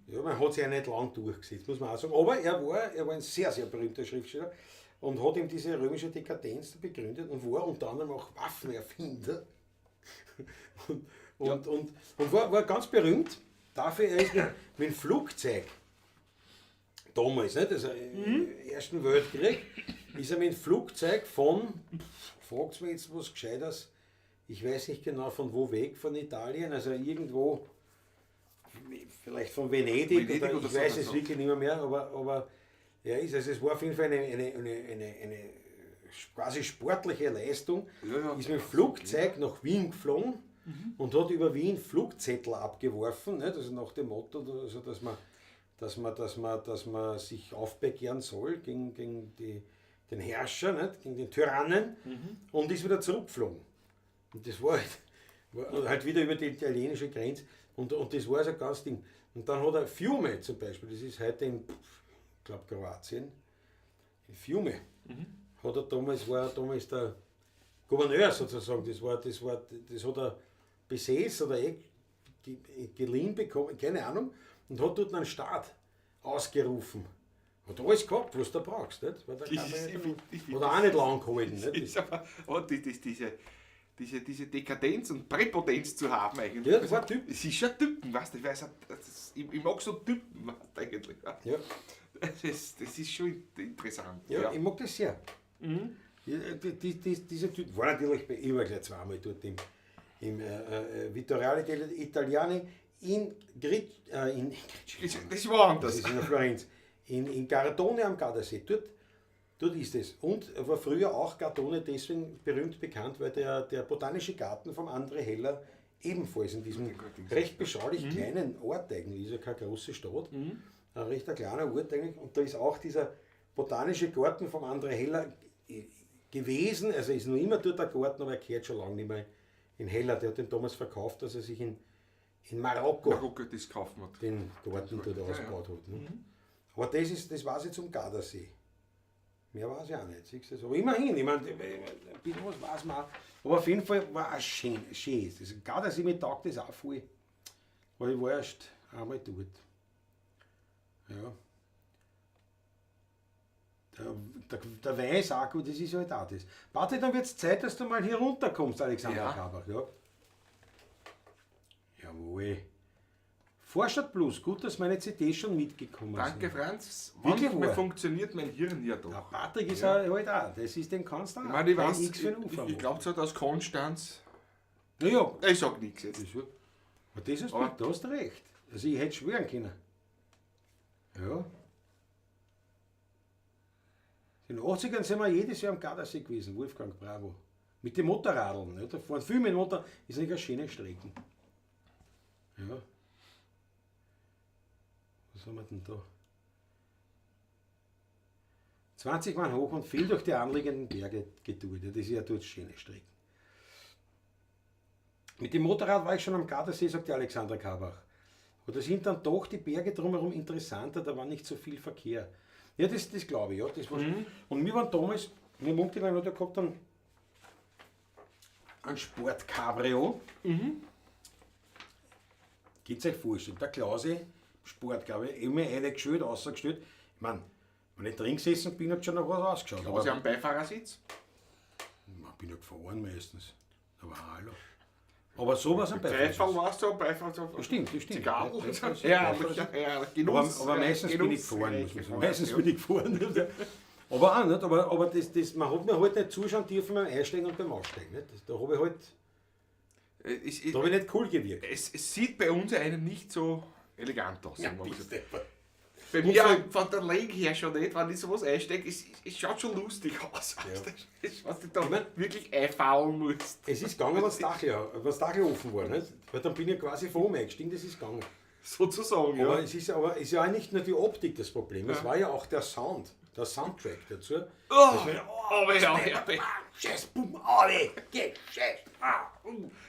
[SPEAKER 3] Ja, man hat sich ja nicht lang durchgesetzt, muss man auch sagen. Aber er war ein sehr, sehr berühmter Schriftsteller und hat ihm diese römische Dekadenz begründet und war unter anderem auch Waffenerfinder. Und war ganz berühmt dafür, er ist mit dem Flugzeug damals, nicht? Also im Ersten Weltkrieg, ist er mit dem Flugzeug von, fragt mir jetzt was Gescheites, ich weiß nicht genau von wo weg, von Italien, also irgendwo, vielleicht von Venedig,
[SPEAKER 2] Venedig
[SPEAKER 3] oder,
[SPEAKER 2] oder
[SPEAKER 3] ich
[SPEAKER 2] so,
[SPEAKER 3] weiß
[SPEAKER 2] oder
[SPEAKER 3] es
[SPEAKER 2] so.
[SPEAKER 3] wirklich nicht mehr, aber er ist, also es war auf jeden Fall eine quasi sportliche Leistung,
[SPEAKER 2] Ja, ja.
[SPEAKER 3] ist mit dem Flugzeug nach Wien geflogen und hat über Wien Flugzettel abgeworfen, nicht? Also nach dem Motto, also dass man sich aufbegehren soll gegen den Herrscher, nicht? Gegen den Tyrannen, und ist wieder zurückgeflogen. Und das war halt wieder über die italienische Grenze und das war so ein ganz Ding. Und dann hat er Fiume zum Beispiel, das ist heute in, ich glaube, Kroatien, in Fiume, hat er damals, war er damals der Gouverneur sozusagen, das hat er besessen oder geliehen bekommen, keine Ahnung, und hat dort einen Staat ausgerufen. Hat alles gehabt, was du brauchst. Nicht? Weil der
[SPEAKER 2] Das ist- ich find- ich find
[SPEAKER 3] hat er auch nicht lang gehalten. Nicht?
[SPEAKER 2] Ist aber, aber die, die, diese Dekadenz und Präpotenz zu haben eigentlich.
[SPEAKER 3] Ja, das war Typ.
[SPEAKER 2] Es ist schon Typen, weißt du, ich weiß, ich mag so Typen, weißt du, eigentlich.
[SPEAKER 3] Ja.
[SPEAKER 2] Das ist schon interessant.
[SPEAKER 3] Ja, ich mag das sehr. Ja, dieser Typ war natürlich bei, ich war gleich zweimal dort im Vittoriale degli Italiani in
[SPEAKER 2] Das war anders.
[SPEAKER 3] Das ist in der Florenz. In Gardone am Gardasee. Dort ist es. Und war früher auch Gardone deswegen berühmt bekannt, weil der botanische Garten vom André Heller ebenfalls in diesem recht beschaulich kleinen Ort eigentlich, ist ja keine große Stadt, ein recht ein kleiner Ort eigentlich. Und da ist auch dieser botanische Garten vom André Heller gewesen, also ist noch immer dort der Garten, aber er gehört schon lange nicht mehr in Heller. Der hat den damals verkauft, dass er sich in Marokko
[SPEAKER 2] Marokko das kaufen hat.
[SPEAKER 3] den Garten dort ausgebaut hat. Ne? Aber das weiß ich zum Gardasee. Mehr weiß ich auch nicht. Siehst du das? Aber immerhin, ich meine, ein bisschen was weiß man auch. Aber auf jeden Fall war es schön. Schön. Das Gardasee, mir taugt das auch voll. Aber ich war erst einmal dort. Ja. Der Wein ist auch gut, das ist halt auch das. Warte, dann wird es Zeit, dass du mal hier runterkommst, Alexander Karbach. Ja. Jawohl. Vorstadt Plus, gut, dass meine CDs schon mitgekommen
[SPEAKER 2] Danke,
[SPEAKER 3] sind.
[SPEAKER 2] Franz.
[SPEAKER 3] Wirklich
[SPEAKER 2] Manchmal
[SPEAKER 3] wahr?
[SPEAKER 2] funktioniert mein Hirn ja doch.
[SPEAKER 3] Der Patrick ist ja. halt auch, das ist den kannst du auch.
[SPEAKER 2] Ich meine, ich
[SPEAKER 3] Kein
[SPEAKER 2] weiß,
[SPEAKER 3] X für ein
[SPEAKER 2] ich
[SPEAKER 3] U
[SPEAKER 2] glaube zwar, dass Konstanz.
[SPEAKER 3] Naja,
[SPEAKER 2] Ich sag nichts jetzt.
[SPEAKER 3] das, aber das ist
[SPEAKER 2] Aber-
[SPEAKER 3] gut, da hast du recht. Also ich hätte schwören können. Ja. In den 80ern sind wir jedes Jahr am Gardasee gewesen, Wolfgang Bravo. Mit den Motorradeln. Ne? Da fahren viel mit dem Motor, ist nicht eine schöne Strecke. Ja. Was haben wir denn da? 20 Mann hoch und viel durch die anliegenden Berge getourt. Ja, das ist ja dort schöne Strecken. Mit dem Motorrad war ich schon am Gardasee, sagt der Alexander Karbach. Aber da sind dann doch die Berge drumherum interessanter, da war nicht so viel Verkehr. Ja, das glaube ich, ja. Das war schon. Und wir waren damals, wir haben Onkel hat ja gehabt einen Sport-Cabrio. Könnt ihr euch vorstellen, der Klausi, Sportcabrio, immer eingestellt, ausgestellt. Ich meine, wenn ich drin gesessen bin, hat schon noch was ausgeschaut.
[SPEAKER 2] Klausi am Beifahrersitz?
[SPEAKER 3] Ich bin ja gefahren meistens. Aber hallo. Aber sowas am
[SPEAKER 2] Beifahrer
[SPEAKER 3] Beifahrersitz.
[SPEAKER 2] warst du, Beifahrer.
[SPEAKER 3] Das stimmt, das stimmt.
[SPEAKER 2] Zigarren.
[SPEAKER 3] Ja,
[SPEAKER 2] Ja, Genuss.
[SPEAKER 3] Aber meistens bin ich gefahren, muss man sagen. Meistens bin ich gefahren. Aber auch nicht, aber das, man hat mir halt nicht zuschauen dürfen beim Einsteigen und beim Aussteigen. Nicht? Das, da habe ich halt, da hab ich nicht cool gewirkt.
[SPEAKER 2] Es sieht bei uns einem nicht so elegant aus. sagen wir mal so. Bei
[SPEAKER 3] Und
[SPEAKER 2] mir
[SPEAKER 3] vor-
[SPEAKER 2] von der Länge her schon nicht, wenn ich sowas einsteige, es schaut schon lustig aus.
[SPEAKER 3] Ja.
[SPEAKER 2] Das ist, was du da
[SPEAKER 3] Ich mein-
[SPEAKER 2] wirklich einfallen musst.
[SPEAKER 3] Es ist gegangen, wenn das Dach offen war. Nicht? Weil dann bin ich quasi vor mir eingestiegen, das ist gegangen.
[SPEAKER 2] Sozusagen,
[SPEAKER 3] Aber
[SPEAKER 2] ja.
[SPEAKER 3] es ist, aber es ist ja auch nicht nur die Optik das Problem, es war ja auch der Sound, der Soundtrack dazu.
[SPEAKER 2] Oh, aber ja, ja, ja.
[SPEAKER 3] Scheiß, bumm, alle, geh, scheiß, ah,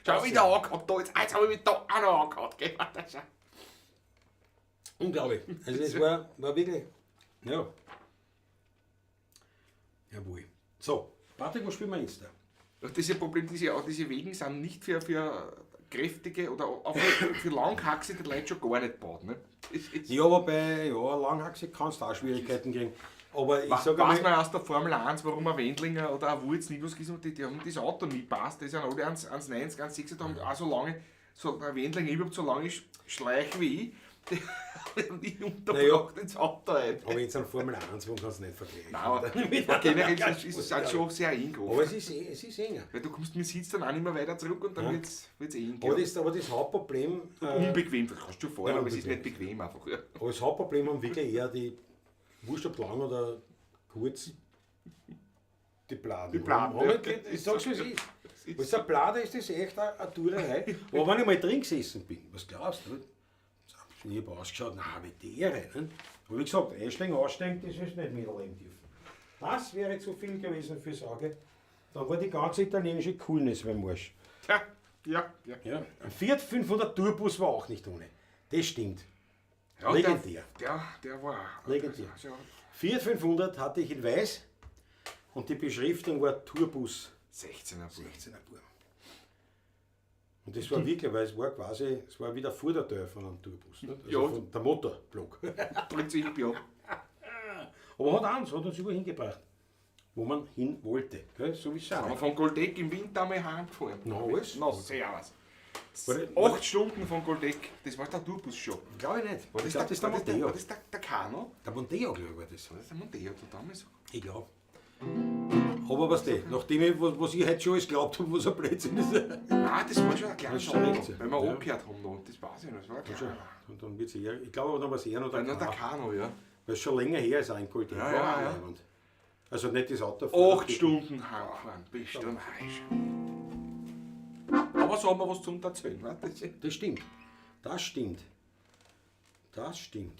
[SPEAKER 2] Schau, wieder angehauen, da jetzt habe ich mich da auch noch angehauen. Gell? Das ist
[SPEAKER 3] Unglaublich. Also es war wirklich, ja. Jawohl. So, Patrick, was spielen wir jetzt da?
[SPEAKER 2] Das ist ja Problem, diese Wegen sind nicht für kräftige oder auch für langhaxige Leute schon gar nicht gebaut. Ne? Das ist,
[SPEAKER 3] Ja, wobei, ja, langhaxig kannst du auch Schwierigkeiten kriegen. Aber ich sage
[SPEAKER 2] weiß
[SPEAKER 3] einmal,
[SPEAKER 2] man aus der Formel 1, warum ein Wendlinger oder ein Wurz nie was gesagt hat, die haben das Auto nie passt, die sind alle 1,90, 1,60, haben auch so lange, so der Wendlinger überhaupt so lange Schleich wie ich, die haben nie unterbracht ins Auto ein.
[SPEAKER 3] aber jetzt an Formel 1 Wagen kannst du nicht vergleichen.
[SPEAKER 2] Nein, aber generell ist es halt schon sehr eng.
[SPEAKER 3] Aber es ist enger.
[SPEAKER 2] Weil du kommst mit dem Sitz dann auch nicht mehr weiter zurück und dann
[SPEAKER 3] Ja.
[SPEAKER 2] wird's eng.
[SPEAKER 3] Aber das Hauptproblem,
[SPEAKER 2] Unbequem, das kannst du fahren,
[SPEAKER 3] Ja,
[SPEAKER 2] aber es ist
[SPEAKER 3] unbequem.
[SPEAKER 2] nicht bequem einfach. Ja.
[SPEAKER 3] aber das Hauptproblem haben wirklich eher die, wurscht ob lang oder kurz, die Bladen.
[SPEAKER 2] Die Bladen,
[SPEAKER 3] Aber
[SPEAKER 2] ja.
[SPEAKER 3] Ich sag's, wie es ist. Weil so eine Blade ist das echt eine Tourerei. Aber wenn ich mal drin gesessen bin, was glaubst du? Ich hab ausgeschaut, na, mit die Ehre. Ne? Aber wie gesagt, einsteigen, aussteigen, das ist nicht miterleben dürfen. Das wäre zu viel gewesen fürs Auge. Da war die ganze italienische Coolness beim Marsch.
[SPEAKER 2] Tja, ja, ja.
[SPEAKER 3] Ja. Ein Fiat 500 Tourbus war auch nicht ohne. Das stimmt.
[SPEAKER 2] Ja,
[SPEAKER 3] Legendär.
[SPEAKER 2] Der war.
[SPEAKER 3] Legendär.
[SPEAKER 2] Also,
[SPEAKER 3] Fiat 500 hatte ich in Weiß und die Beschriftung war Tourbus.
[SPEAKER 2] 16er Bub.
[SPEAKER 3] 16er Bub. Und das war wirklich, weil es war quasi, es war wieder Vorderteil von einem Tourbus. Nicht? Also
[SPEAKER 2] Ja.
[SPEAKER 3] von der Motorblock.
[SPEAKER 2] Prinzip, ja.
[SPEAKER 3] Aber hat uns überall hingebracht, wo man hin wollte. Gell? So wie es
[SPEAKER 2] Sind wir
[SPEAKER 3] auch.
[SPEAKER 2] von Goldeck im Winter einmal heimgefahren.
[SPEAKER 3] Na, alles.
[SPEAKER 2] Na, servus.
[SPEAKER 3] War
[SPEAKER 2] 8 Stunden von Goldeck, das war der Tourbus schon.
[SPEAKER 3] Glaube ich nicht.
[SPEAKER 2] War
[SPEAKER 3] Ich
[SPEAKER 2] das,
[SPEAKER 3] glaube, das ist der
[SPEAKER 2] war das,
[SPEAKER 3] Monteo.
[SPEAKER 2] war das der Kano?
[SPEAKER 3] Der Monteo, glaube ich, war das.
[SPEAKER 2] War das der Monteo da damals?
[SPEAKER 3] Ich glaube. Aber was die, nachdem ich, was ich heute schon alles geglaubt habe, was ein Blödsinn ist.
[SPEAKER 2] Nein, das war schon ein kleines
[SPEAKER 3] Das ist schon
[SPEAKER 2] Auto,
[SPEAKER 3] recht, ja.
[SPEAKER 2] weil wir
[SPEAKER 3] Ja.
[SPEAKER 2] angehört haben da. Das weiß ich noch, das war ein kleiner.
[SPEAKER 3] Und dann wird's eher, ich glaube aber dann war es eher noch der
[SPEAKER 2] Nein, noch der
[SPEAKER 3] Kano.
[SPEAKER 2] Kano, ja.
[SPEAKER 3] Weil es schon länger her ist, auch in Goldeck.
[SPEAKER 2] Ja,
[SPEAKER 3] War
[SPEAKER 2] ja,
[SPEAKER 3] auch
[SPEAKER 2] ja.
[SPEAKER 3] leibend. Also nicht das Auto. fahren.
[SPEAKER 2] 8 Stunden heimgefahren, bist du narrisch. Aber so haben wir was zum Erzählen. Ne? Das ist
[SPEAKER 3] Das stimmt. Das stimmt. Das stimmt.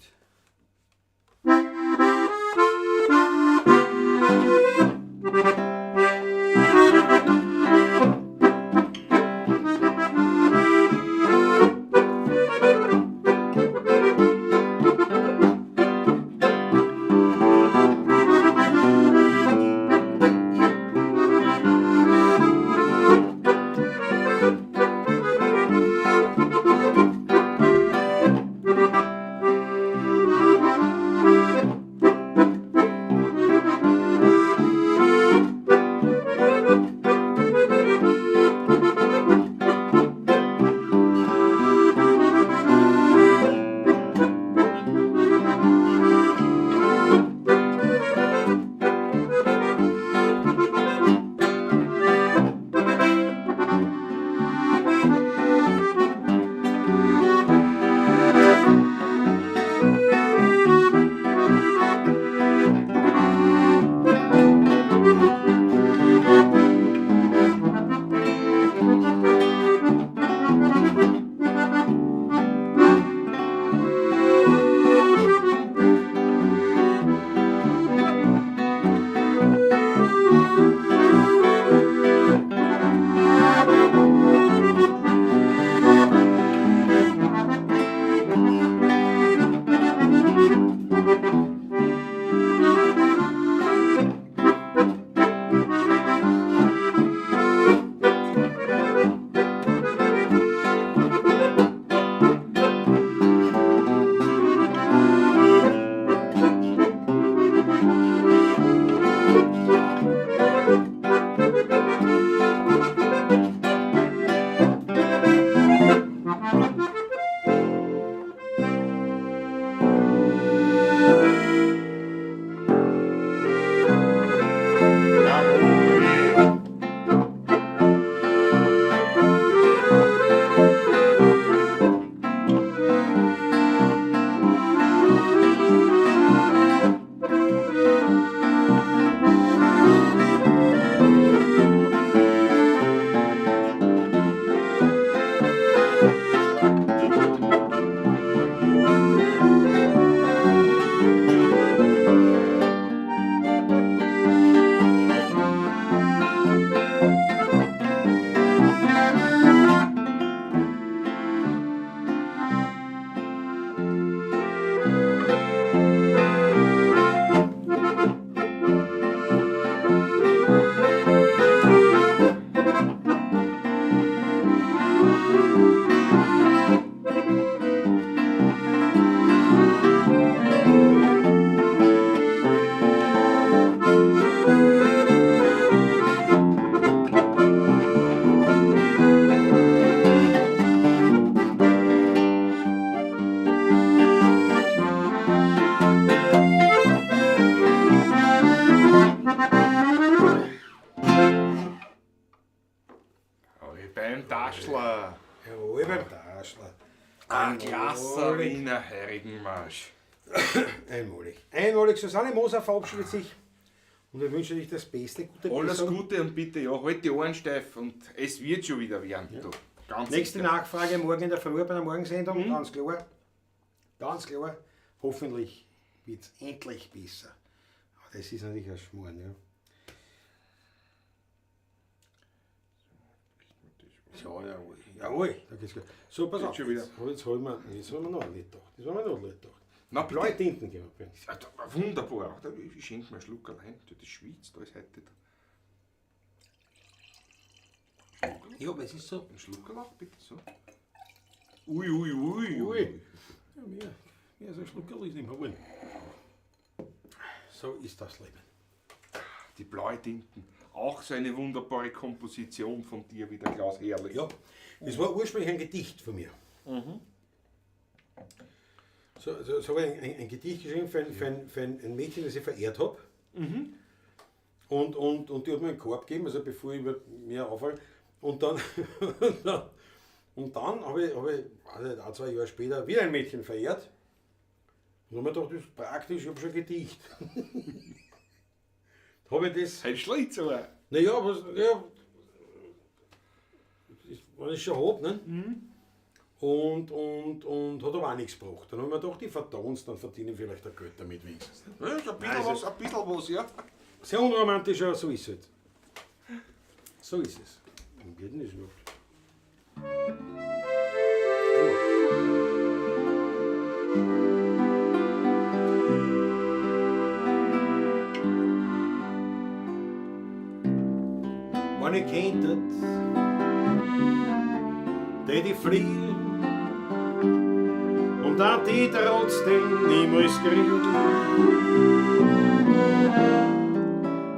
[SPEAKER 2] Jawohl. Jawohl, Beim Taschler.
[SPEAKER 3] Jawohl, beim Taschler.
[SPEAKER 2] Ein klasse Wiener Heurigenmarsch.
[SPEAKER 3] Einmalig. Einmalig, Susanne Moser verabschiedet sich. Und wir wünschen dich das Beste, gute
[SPEAKER 2] Alles
[SPEAKER 3] Besserung.
[SPEAKER 2] Gute und bitte, ja, halt die Ohren steif und es wird schon wieder werden. Du. Ganz
[SPEAKER 3] Nächste
[SPEAKER 2] sicher.
[SPEAKER 3] Nachfrage morgen in der Früh bei der Morgensendung, ganz klar. Ganz klar. Hoffentlich wird es endlich besser. Aber das ist natürlich ein Schmarrn, ja. Ja, jawohl. Jawohl, da geht's gut. So, pass
[SPEAKER 2] Geht
[SPEAKER 3] auf.
[SPEAKER 2] schon wieder.
[SPEAKER 3] Jetzt holen wir, jetzt holen wir noch ein Liter. Das haben wir noch ein Liter.
[SPEAKER 2] Na, bitte.
[SPEAKER 3] Blaue Tinten gehen wir.
[SPEAKER 2] Ja, da, wunderbar. Da, ich schenke mir einen Schluck allein. Das Schweiz, da ist heute.
[SPEAKER 3] Ja, aber es ist so.
[SPEAKER 2] Ein Schluckerl auch, bitte so. Ui, ui, ui,
[SPEAKER 3] Ui. Ja, mehr so ein Schluckerl ist nicht mehr wollen. So ist das Leben.
[SPEAKER 2] Die blaue Tinten. Auch so eine wunderbare Komposition von dir wieder, Klaus, herrlich.
[SPEAKER 3] Ja, das war ursprünglich ein Gedicht von mir. So habe ich ein Gedicht geschrieben für ein Mädchen, das ich verehrt habe. Und die hat mir einen Korb gegeben, also bevor ich mir aufhalte. Und dann, und dann habe ich, weiß nicht, ein, 2 Jahre später wieder ein Mädchen verehrt. Und dann habe ich gedacht, das ist praktisch, ich habe schon ein Gedicht. Habe ich das.
[SPEAKER 2] Ein Schlitzohr.
[SPEAKER 3] Naja, was, ja, das, wenn ich schon hab, ne? Und hat aber auch nichts gebracht. Dann haben wir gedacht, die verton's, dann verdiene ich vielleicht ein Geld damit wenigstens. Ne?
[SPEAKER 2] Ja, ist ein bisschen was, ein bisschen was, ja.
[SPEAKER 3] Sehr unromantisch, aber so ist es halt. So ist es. Warum geht denn das überhaupt? Wenn ich könnte, tät ich fliehen und dann die trotzdem niemals kriegen.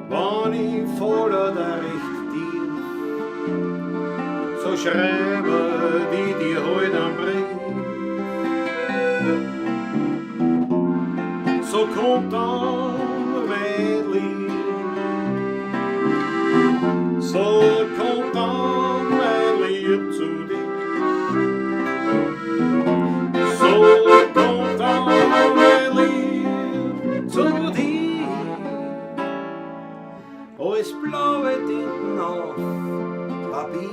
[SPEAKER 3] Wenn ich voller da recht tief, so schreibe die dir heut am Brief. So kommt dann mein Lieb, so kommt dann mein Lieb zu dir. So kommt dann mein Lieb zu dir. Alles blaue Tinten auf Papier.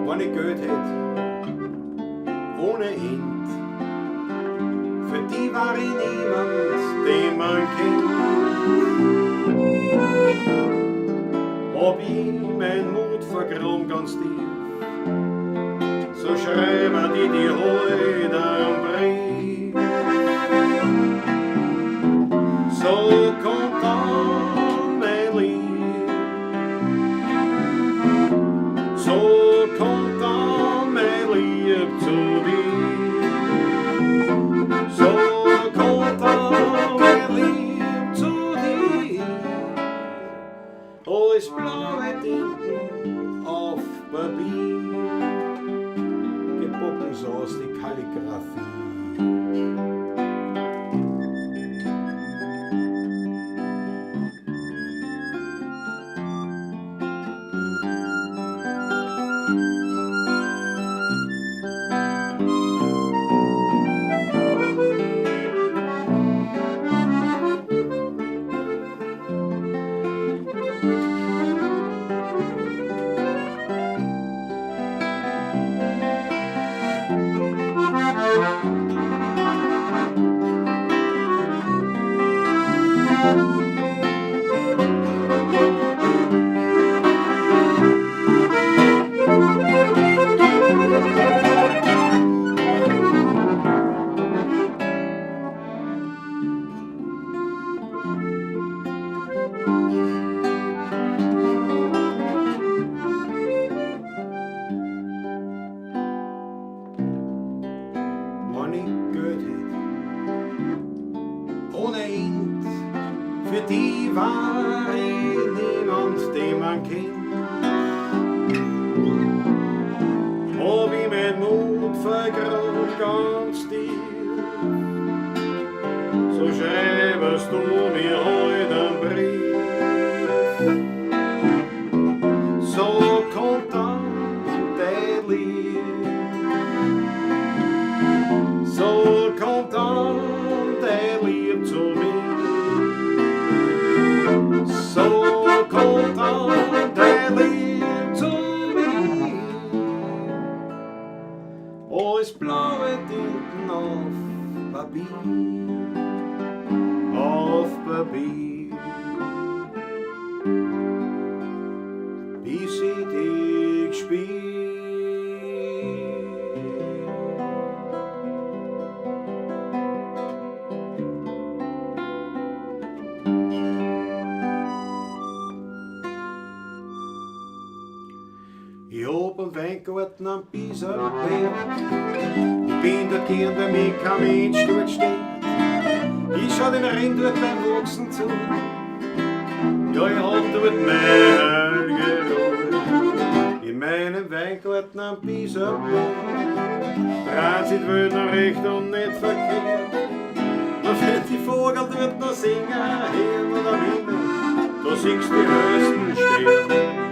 [SPEAKER 3] Wenn ich Geld hätt, ohne End, für die war ich niemand, den man kennt. Hab ich mein Mut vergraben ganz tief, so schreiben die dir heut einen Brief. So kommt dann mein Lieb, so kommt dann mein Lieb zu dir. So kommt dann mein Lieb zu dir. Alles blaue Tinten auf Papier, gebocken so aus die Kalligrafie. Wenn ich Geld hätt, ohne End, für die war ich niemand, den man kennt. Hab ich mein Mut vergraben ganz tief, so schreibest du mir heut einen Brief. So kommt dann dein Lieb, so kommt dann dein Lieb zu mir. So kommt dann dein Lieb zu mir. Alles blaue Tinten auf Papier, auf Papier. Bis ich dich spür. Weingarten am Bieserberg. Ich bin dort gern, weil mich kein Mensch dort steht. Ich schau den Rehen dort beim Wachsen zu. Ja, ich hab dort meine Ruhe. In meinem Weingarten am Bieserberg. Dreht sich die Welt noch recht und nicht verkehrt. Da fährt die Vogel dort noch singen, hin und am Himmel. Da siehst du die höchsten Sterne.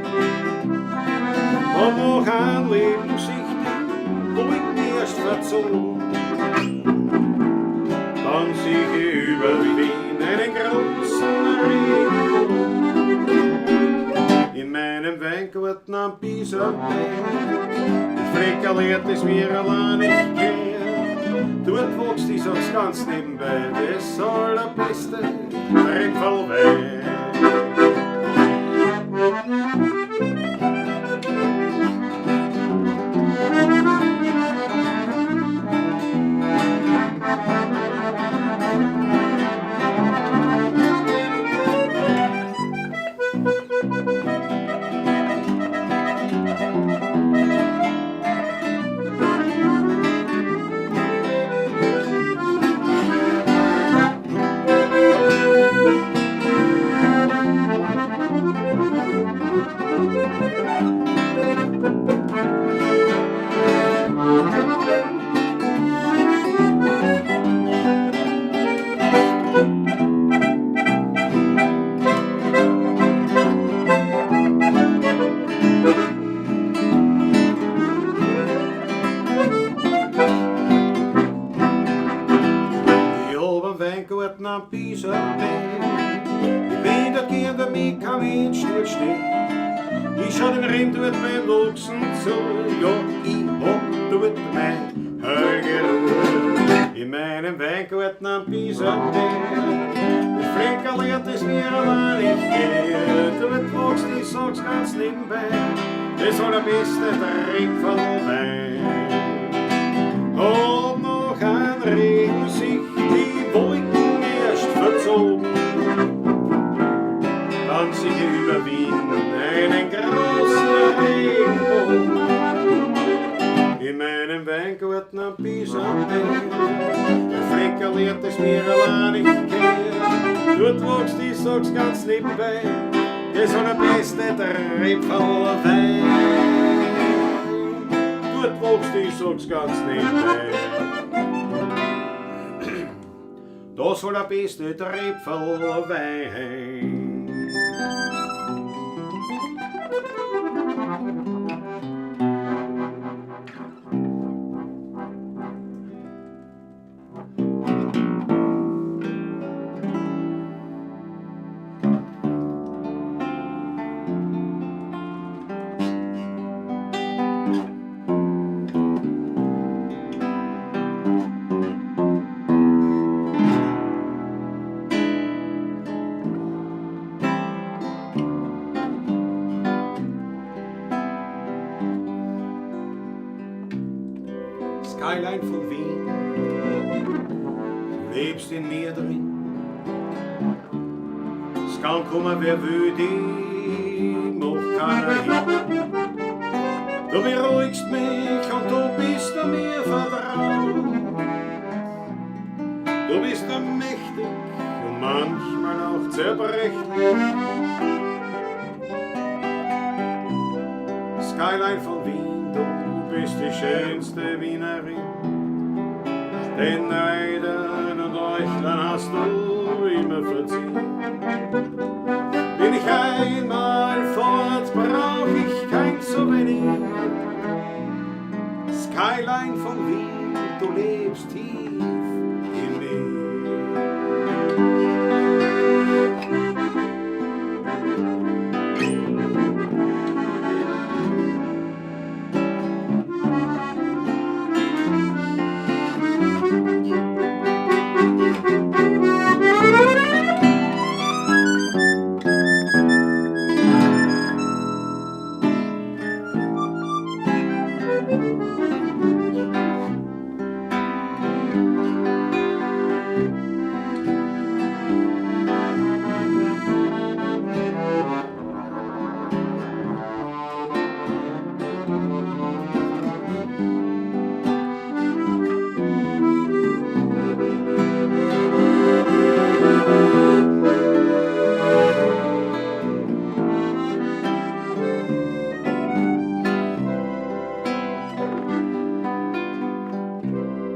[SPEAKER 3] Und noch ein Leben sich die Wolken erst verzogen. Dann sieh ich über Wien einen großen Regenbogen. In meinem Weingarten am Bieserberg, das Fleckerl das mir allein nicht gehört. Dort wächst, ich sag's ganz nebenbei, das allerbeste Trepferlwein. Ich hab einen Weingarten am Bieserberg. Ich bin dort gern, weil mich kein Mensch dort steht. Ich schau den Rehen dort beim Wachsen zu. Ja, ich hab dort mein heilige Ruhe. In meinem Weingarten am Bieserberg. Das Fleckerl, das mir allein nicht geht. Dort wächst, ich sag's ganz nebenbei, das allerbeste Tripfelwein. Ob noch ein Regen sich die Wolken erst verzogen, dann sieh ich über Wien einen großen Regenbogen. In meinem Weingarten am Bieserberg, der Fleckerl, das mir allein nicht gehört. Dort wächst, ich sag's ganz nebenbei, das allerbeste Tripfelwein. Dort wächst, ich sag's ganz nebenbei, das allerbeste Tripfelwein. Skyline von Wien, du lebst in mir drin. Es kann kommen, wer will, die macht keiner hin. Du beruhigst mich und du bist an mir vertraut. Du bist mächtig und manchmal auch zerbrechlich. Skyline von Wien, du bist die schönste Wienerin. Den Neidern und Euchlern hast du immer verziehen. Bin ich einmal fort, brauch ich kein Souvenir. Skyline von Wien, du lebst tief in mir.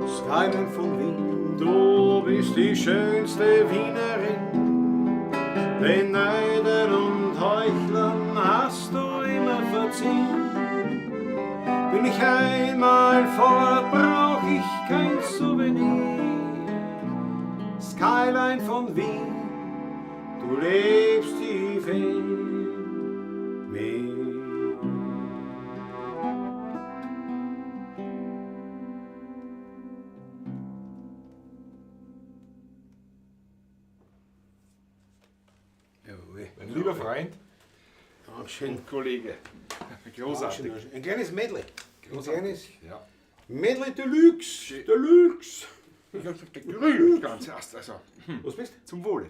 [SPEAKER 1] Skyline von Wien, du bist die schönste Wienerin. Den Neidern und Heuchlern hast du immer verziehen. Bin ich einmal fort, brauch ich kein Souvenir. Skyline von Wien, du lebst tief in mir. Jawohl.
[SPEAKER 2] Mein lieber Freund
[SPEAKER 3] Ganz schön.
[SPEAKER 2] und Kollege. Großartig.
[SPEAKER 3] Ganz schön. Ein kleines Medley. Ein
[SPEAKER 2] Großartig.
[SPEAKER 3] kleines
[SPEAKER 2] Ja.
[SPEAKER 3] Medley Deluxe. Deluxe.
[SPEAKER 2] Ich hab's gerührt, ganz erst. Also,
[SPEAKER 3] Was bist du?
[SPEAKER 2] zum Wohle.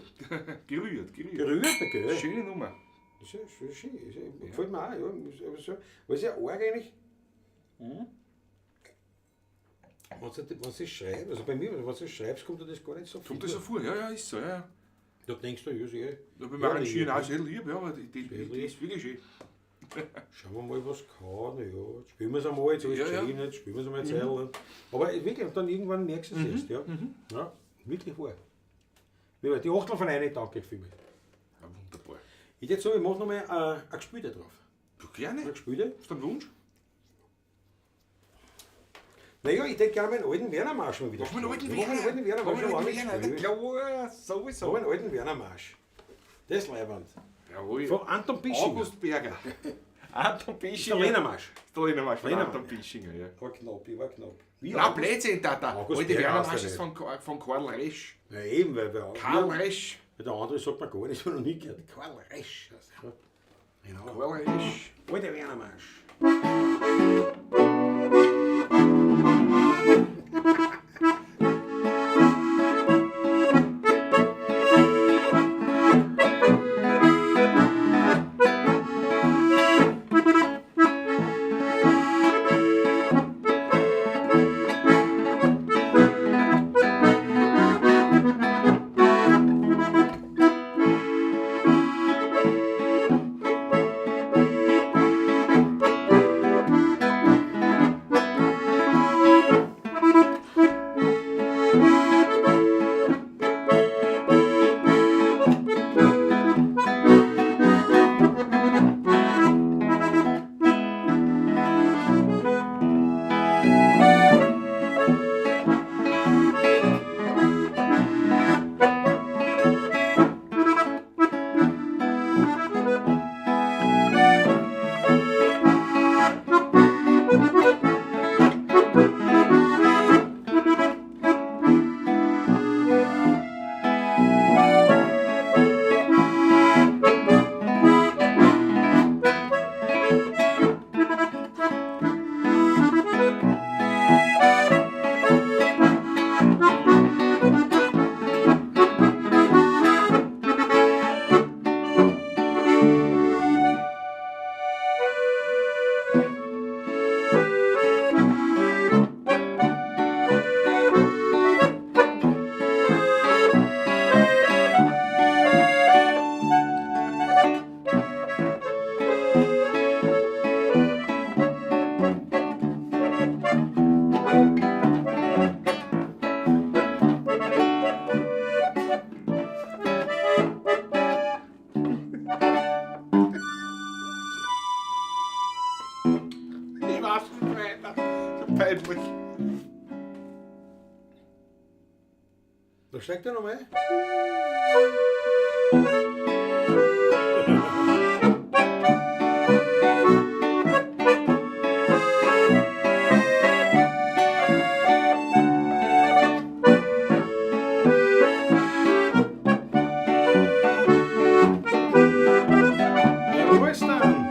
[SPEAKER 2] Gerührt, gerührt.
[SPEAKER 3] Gerührt, gell?
[SPEAKER 2] Schöne Nummer.
[SPEAKER 3] Das ist ja schön, schön. Ist ja, gefällt mir auch. Ja. Aber so, aber ist ja arg eigentlich.
[SPEAKER 2] Mhm.
[SPEAKER 3] Wenn du das schreibst, also bei mir, wenn du das schreibst, kommt dir das gar nicht so
[SPEAKER 2] Kommt das so vor? Ja, ja, ist so, ja. ja.
[SPEAKER 3] Da denkst du, ja, sehr.
[SPEAKER 2] Da beim
[SPEAKER 3] Ja,
[SPEAKER 2] Arrangieren
[SPEAKER 3] lieb.
[SPEAKER 2] auch sehr lieb, ja, aber die ist wirklich schön.
[SPEAKER 3] Schauen wir mal, was kann. Ja. Jetzt spielen wir es einmal, jetzt habe ich
[SPEAKER 2] Ja, ja.
[SPEAKER 3] geschrieben, jetzt spielen wir es einmal eine Zeit lang. Aber wirklich, und dann irgendwann merkst du es erst. Ja. Ja, wirklich wahr. Die Achtel von einer danke ich vielmals.
[SPEAKER 2] Ja, wunderbar.
[SPEAKER 3] Ich würde sagen, ich mache nochmal ein Gespülte drauf.
[SPEAKER 2] Du gerne.
[SPEAKER 3] Ein Gespülte.
[SPEAKER 2] Hast du einen Wunsch?
[SPEAKER 3] Naja, ich hätte gerne meinen alten Werner Marsch mal wieder.
[SPEAKER 2] Mach mal einen alten
[SPEAKER 3] Mach einen alten Werner
[SPEAKER 2] Mach
[SPEAKER 3] Marsch.
[SPEAKER 2] mal einen alten
[SPEAKER 3] schon
[SPEAKER 2] Werner.
[SPEAKER 3] lange
[SPEAKER 2] Na
[SPEAKER 3] nicht
[SPEAKER 2] klar, sowieso.
[SPEAKER 3] Mach einen alten Werner Marsch. Das ist leiwand.
[SPEAKER 2] Jawohl.
[SPEAKER 3] Von Anton Pischinger.
[SPEAKER 2] August Berger. Anton Pischinger.
[SPEAKER 3] Der Lena Marsch.
[SPEAKER 2] Der Lena Marsch von
[SPEAKER 3] Lena
[SPEAKER 2] Anton Pischinger, ja.
[SPEAKER 3] War knapp, ich war knapp. Wie
[SPEAKER 2] Na, Blödsinn, da.
[SPEAKER 3] August
[SPEAKER 2] Alte
[SPEAKER 3] Berger
[SPEAKER 2] Werner
[SPEAKER 3] heißt
[SPEAKER 2] Marsch
[SPEAKER 3] er
[SPEAKER 2] ist von Karl Resch.
[SPEAKER 3] Ja, eben, weil
[SPEAKER 2] Karl Resch.
[SPEAKER 3] Der andere sagt mir gar nichts, hab ich noch nie gehört. Karl Resch. heißt er. Genau.
[SPEAKER 2] Karl Resch.
[SPEAKER 3] Alte Werner Marsch.
[SPEAKER 2] Ich weiß nicht weiter. So peinlich.
[SPEAKER 3] Da steigt er nochmal ein. Ja, wo ist dann?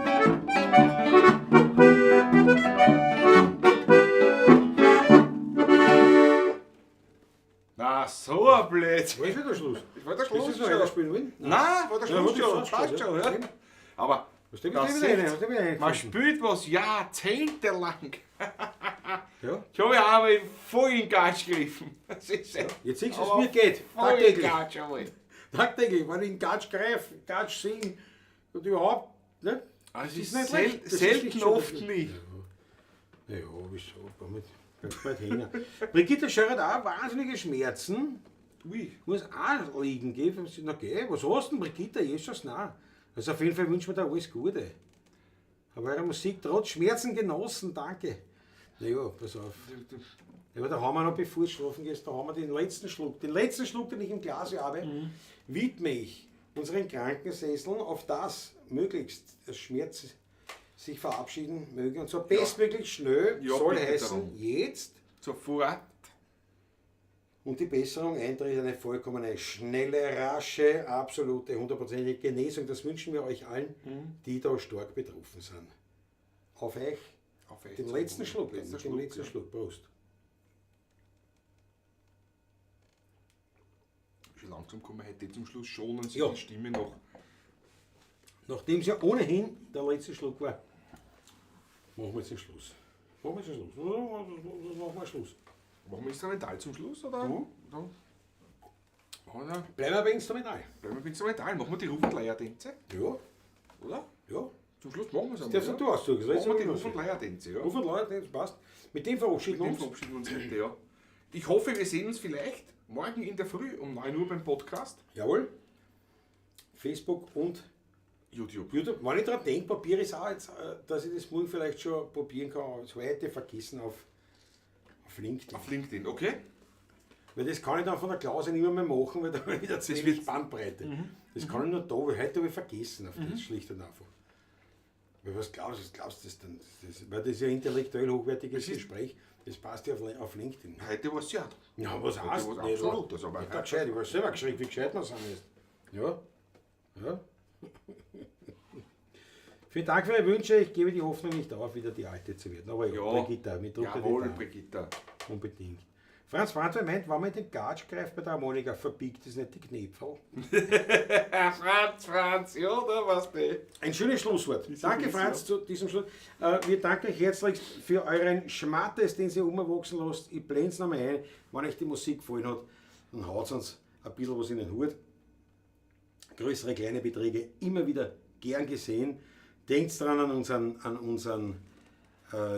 [SPEAKER 2] Na, so ein Blödsinn.
[SPEAKER 3] Wo ist wieder Schluss?
[SPEAKER 2] War der
[SPEAKER 3] Willst
[SPEAKER 2] Schluss
[SPEAKER 3] du noch
[SPEAKER 2] schon?
[SPEAKER 3] einer spielen wollen?
[SPEAKER 2] Nein, war der
[SPEAKER 3] Ja,
[SPEAKER 2] Schluss
[SPEAKER 3] hat das
[SPEAKER 2] schon.
[SPEAKER 3] sonst
[SPEAKER 2] Passt
[SPEAKER 3] schon,
[SPEAKER 2] schon,
[SPEAKER 3] ja.
[SPEAKER 2] ja. Aber
[SPEAKER 3] Was der
[SPEAKER 2] das
[SPEAKER 3] wieder eine?
[SPEAKER 2] sieht-
[SPEAKER 3] Hast du wieder eine
[SPEAKER 2] man
[SPEAKER 3] gefunden?
[SPEAKER 2] spielt was jahrzehntelang.
[SPEAKER 3] Ja.
[SPEAKER 2] Ich habe ja einmal voll in den Gatsch gegriffen. Das ist ja.
[SPEAKER 3] Jetzt siehst du,
[SPEAKER 2] Aber
[SPEAKER 3] es mir geht.
[SPEAKER 2] Voll in den
[SPEAKER 3] Tagtäglich.
[SPEAKER 2] Gatsch einmal.
[SPEAKER 3] Tagtäglich, wenn ich in Gatsch greife, Gatsch sing und überhaupt, ne?
[SPEAKER 2] Also
[SPEAKER 3] Das
[SPEAKER 2] ist
[SPEAKER 3] ist nicht leicht. Das ist
[SPEAKER 2] selten
[SPEAKER 3] nicht schön.
[SPEAKER 2] oft nie.
[SPEAKER 3] Ja, wieso? Damit bleibt bald hängen. Brigitte Scheuer hat auch wahnsinnige Schmerzen.
[SPEAKER 2] Ui.
[SPEAKER 3] Muss auch liegen, gell? Na geh, was hast du denn, Brigitte? Jesus, nein. Also auf jeden Fall wünschen wir dir alles Gute. Aber eure Musik trotz Schmerzen genossen, danke. Na ja, pass auf. Ja, aber da haben wir noch, bevor du schlafen gehst, da haben wir den letzten Schluck. Den letzten Schluck, den ich im Glas habe, widme ich unseren Krankensesseln, auf das möglichst der Schmerz sich verabschieden möge. Und zwar bestmöglich schnell,
[SPEAKER 2] Ja,
[SPEAKER 3] soll
[SPEAKER 2] bitte
[SPEAKER 3] heißen,
[SPEAKER 2] darum.
[SPEAKER 3] jetzt.
[SPEAKER 2] Sofort.
[SPEAKER 3] Und die Besserung eintritt, eine vollkommene, schnelle, rasche, absolute, hundertprozentige Genesung. Das wünschen wir euch allen, die da stark betroffen sind. Auf euch,
[SPEAKER 2] Auf euch
[SPEAKER 3] den
[SPEAKER 2] zum
[SPEAKER 3] letzten
[SPEAKER 2] Wohl.
[SPEAKER 3] Schluck,
[SPEAKER 2] Letzter
[SPEAKER 3] den
[SPEAKER 2] Schluck,
[SPEAKER 3] letzten
[SPEAKER 2] ja.
[SPEAKER 3] Schluck, Prost.
[SPEAKER 2] Schon langsam kommen wir heute zum Schluss, schonen sich
[SPEAKER 3] Ja.
[SPEAKER 2] die Stimme noch.
[SPEAKER 3] Nachdem es ja ohnehin der letzte Schluck war, machen wir jetzt den Schluss. Machen wir jetzt den Schluss. Machen wir Schluss.
[SPEAKER 2] Machen wir Instrumental zum Schluss, oder?
[SPEAKER 3] Mhm.
[SPEAKER 2] Dann machen wir,
[SPEAKER 3] Bleiben wir bei Instrumental.
[SPEAKER 2] bleiben wir beim Instrumental. Machen wir die Ruf- und Leiertänze,
[SPEAKER 3] Ja,
[SPEAKER 2] oder?
[SPEAKER 3] ja.
[SPEAKER 2] Zum Schluss machen wir es einmal.
[SPEAKER 3] Darfst
[SPEAKER 2] ja?
[SPEAKER 3] du aussuchen.
[SPEAKER 2] Machen wir die Ruf- und Leiertänze, ja.
[SPEAKER 3] Ruf und Leute, das passt. Mit dem verabschieden wir
[SPEAKER 2] Mit dem
[SPEAKER 3] uns.
[SPEAKER 2] verabschieden wir uns heute, ja. Ich hoffe, wir sehen uns vielleicht morgen in der Früh um 9 Uhr beim Podcast.
[SPEAKER 3] Jawohl. Facebook und
[SPEAKER 2] YouTube.
[SPEAKER 3] YouTube. Wenn ich daran denke, probiere ich es auch jetzt, dass ich das morgen vielleicht schon probieren kann, aber das heute vergessen auf LinkedIn.
[SPEAKER 2] Auf LinkedIn, okay?
[SPEAKER 3] Weil das kann ich dann von der Klause nicht mehr machen, weil da habe ich wieder zu wenig Bandbreite. Das kann ich nur da, weil heute habe ich vergessen auf das, schlicht und einfach. Weil was glaubst du, was glaubst du das denn? Das, weil das ist ja intellektuell hochwertiges Gespräch, das passt ja auf LinkedIn.
[SPEAKER 2] Heute war es ja.
[SPEAKER 3] Ja, was
[SPEAKER 2] Heute
[SPEAKER 3] heißt
[SPEAKER 2] war's
[SPEAKER 3] nicht?
[SPEAKER 2] absolut, das aber-
[SPEAKER 3] Ich war gescheit, ich war selber geschreckt, wie gescheit wir sind jetzt. Ja, ja. Vielen Dank für eure Wünsche. Ich gebe die Hoffnung nicht auf, wieder die Alte zu werden. Aber ja,
[SPEAKER 2] Ja.
[SPEAKER 3] Brigitta, mit drückt dir die
[SPEAKER 2] Jawohl,
[SPEAKER 3] Daumen.
[SPEAKER 2] Brigitta.
[SPEAKER 3] Unbedingt. Franz Franzl meint, wenn man in den Gatsch greift bei der Harmonika, verbiegt es nicht die Knöpfe.
[SPEAKER 2] Franz, Franz, ja, da war's du.
[SPEAKER 3] Ein schönes Schlusswort. Danke, Franz, zu diesem Schluss. Wir danken euch herzlichst für euren Schmattes, den ihr umwachsen lasst. Ich blende es nochmal ein. Wenn euch die Musik gefallen hat, dann haut uns ein bisschen was in den Hut. Größere, kleine Beträge immer wieder gern gesehen. Denkt dran an unseren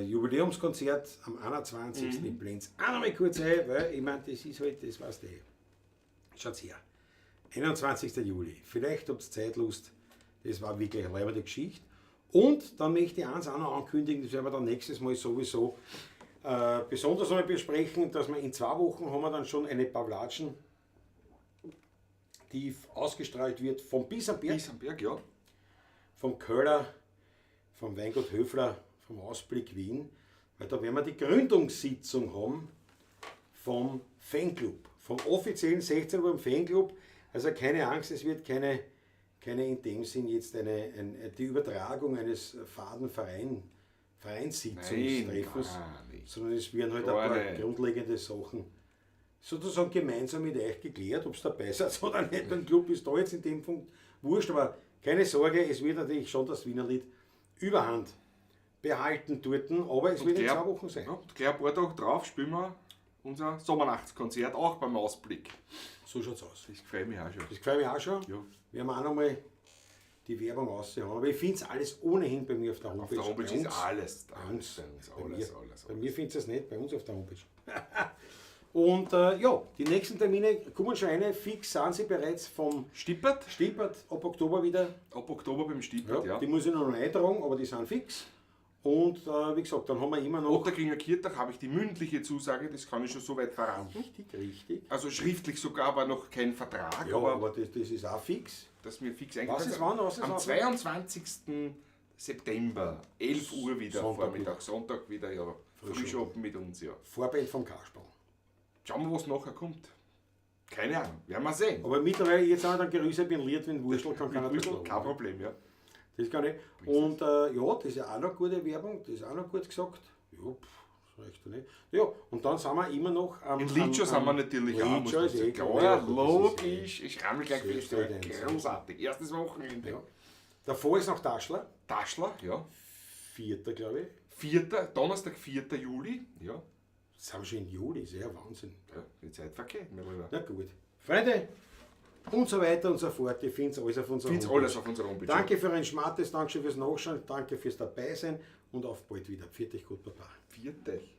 [SPEAKER 3] Jubiläumskonzert am 21. Ich blende es auch nochmal kurz ein, weil ich meine, das ist halt, das weißt du eh. Schaut's her. 21. Juli. Vielleicht habt ihr Zeitlust. Das war wirklich eine leibende Geschichte. Und dann möchte ich eins auch noch ankündigen, das werden wir dann nächstes Mal sowieso besonders einmal besprechen, dass wir in 2 Wochen haben wir dann schon eine Pawlatschen, die ausgestrahlt wird vom Bisamberg.
[SPEAKER 2] Bisamberg, ja.
[SPEAKER 3] Vom Köller, vom Weingut Höfler, vom Ausblick Wien. Weil da werden wir die Gründungssitzung haben vom Fanclub, vom offiziellen 16 Uhr im Fanclub. Also keine Angst, es wird keine in dem Sinn jetzt die Übertragung eines faden Vereinssitzungstreffens,
[SPEAKER 2] Nein, gar nicht.
[SPEAKER 3] sondern es werden halt
[SPEAKER 2] Gar
[SPEAKER 3] ein paar
[SPEAKER 2] nicht.
[SPEAKER 3] grundlegende Sachen sozusagen gemeinsam mit euch geklärt, ob's dabei seid oder nicht. Beim Club ist da jetzt in dem Punkt wurscht, aber keine Sorge, es wird natürlich schon das Wienerlied überhand behalten dort, aber es
[SPEAKER 2] Und
[SPEAKER 3] wird in
[SPEAKER 2] gleich
[SPEAKER 3] 2 Wochen sein.
[SPEAKER 2] Ja, und gleich ein paar Tage drauf spielen wir unser Sommernachtskonzert auch beim Ausblick.
[SPEAKER 3] So schaut's aus.
[SPEAKER 2] Das gefällt mir auch schon.
[SPEAKER 3] Das gefällt mir auch schon.
[SPEAKER 2] Ja.
[SPEAKER 3] Werden wir auch nochmal die Werbung raushauen. Aber ich find's alles ohnehin bei mir auf der Homepage.
[SPEAKER 2] Auf der Homepage
[SPEAKER 3] Bei
[SPEAKER 2] ist
[SPEAKER 3] uns.
[SPEAKER 2] alles.
[SPEAKER 3] Bei uns.
[SPEAKER 2] Bei uns.
[SPEAKER 3] Bei
[SPEAKER 2] Alles,
[SPEAKER 3] mir.
[SPEAKER 2] alles,
[SPEAKER 3] Bei
[SPEAKER 2] alles.
[SPEAKER 3] mir findest du es nicht, bei uns auf der Homepage. Und ja, die nächsten Termine kommen schon rein. Fix sind sie bereits vom
[SPEAKER 2] Stippert?
[SPEAKER 3] Stippert ab Oktober wieder.
[SPEAKER 2] Ab Oktober beim Stippert, ja.
[SPEAKER 3] Die muss ich noch eintragen, aber die sind fix. Und wie gesagt, dann haben wir immer noch...
[SPEAKER 2] Ottakringer Kirtag habe ich die mündliche Zusage, das kann ich schon soweit verraten.
[SPEAKER 3] Richtig, richtig.
[SPEAKER 2] Also schriftlich sogar, aber noch kein Vertrag.
[SPEAKER 3] Ja,
[SPEAKER 2] aber
[SPEAKER 3] aber das ist auch fix.
[SPEAKER 2] Dass mir fix
[SPEAKER 3] Was
[SPEAKER 2] eingefallen
[SPEAKER 3] ist wann? Was ist
[SPEAKER 2] Am
[SPEAKER 3] wann?
[SPEAKER 2] 22. September, 11 Uhr wieder,
[SPEAKER 3] Sonntag
[SPEAKER 2] Vormittag,
[SPEAKER 3] wieder.
[SPEAKER 2] Sonntag wieder, ja. Frühschoppen mit uns, ja.
[SPEAKER 3] Vorband vom Kasperl.
[SPEAKER 2] Schauen wir, was nachher kommt. Keine Ahnung, werden wir sehen.
[SPEAKER 3] Aber mittlerweile, jetzt haben wir dann Gerüse, bin liert, wenn Wurstel kann keiner
[SPEAKER 2] Mit Wurstel,
[SPEAKER 3] das
[SPEAKER 2] kein Problem, ja.
[SPEAKER 3] Das kann ich. Und ja, das ist ja auch noch gute Werbung, das ist auch noch gut gesagt. Ja, pff, das reicht ja nicht. Ja, und dann sind wir immer noch am.
[SPEAKER 2] In Lidschow sind wir natürlich auch, muss
[SPEAKER 3] Lidschow
[SPEAKER 2] man
[SPEAKER 3] ist eh
[SPEAKER 2] sagen.
[SPEAKER 3] klar.
[SPEAKER 2] Klar,
[SPEAKER 3] Ja, gut, das ist eh
[SPEAKER 2] logisch. Ich schreibe mich gleich fest.
[SPEAKER 3] Selbstverständlich.
[SPEAKER 2] Großartig. Erstes Wochenende.
[SPEAKER 3] Ja. Davor ist noch Taschler.
[SPEAKER 2] Taschler, ja.
[SPEAKER 3] 4., glaube ich.
[SPEAKER 2] 4., Donnerstag, 4. Juli. Ja.
[SPEAKER 3] Das haben wir schon im Juli, ist ja Wahnsinn.
[SPEAKER 2] Ja, die Zeit vergeht, mein Lieber.
[SPEAKER 3] Na gut. Freunde, und so weiter und so fort. Ihr findet alles auf unserer
[SPEAKER 2] Find's
[SPEAKER 3] Homepage.
[SPEAKER 2] alles auf unserer Homepage.
[SPEAKER 3] Danke für ein Schmattes, danke fürs Nachschauen, danke fürs Dabeisein Und auf bald wieder. Pfiat euch gut, Baba.
[SPEAKER 2] Pfiat euch.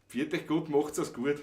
[SPEAKER 2] Pfiat euch gut, macht's es gut.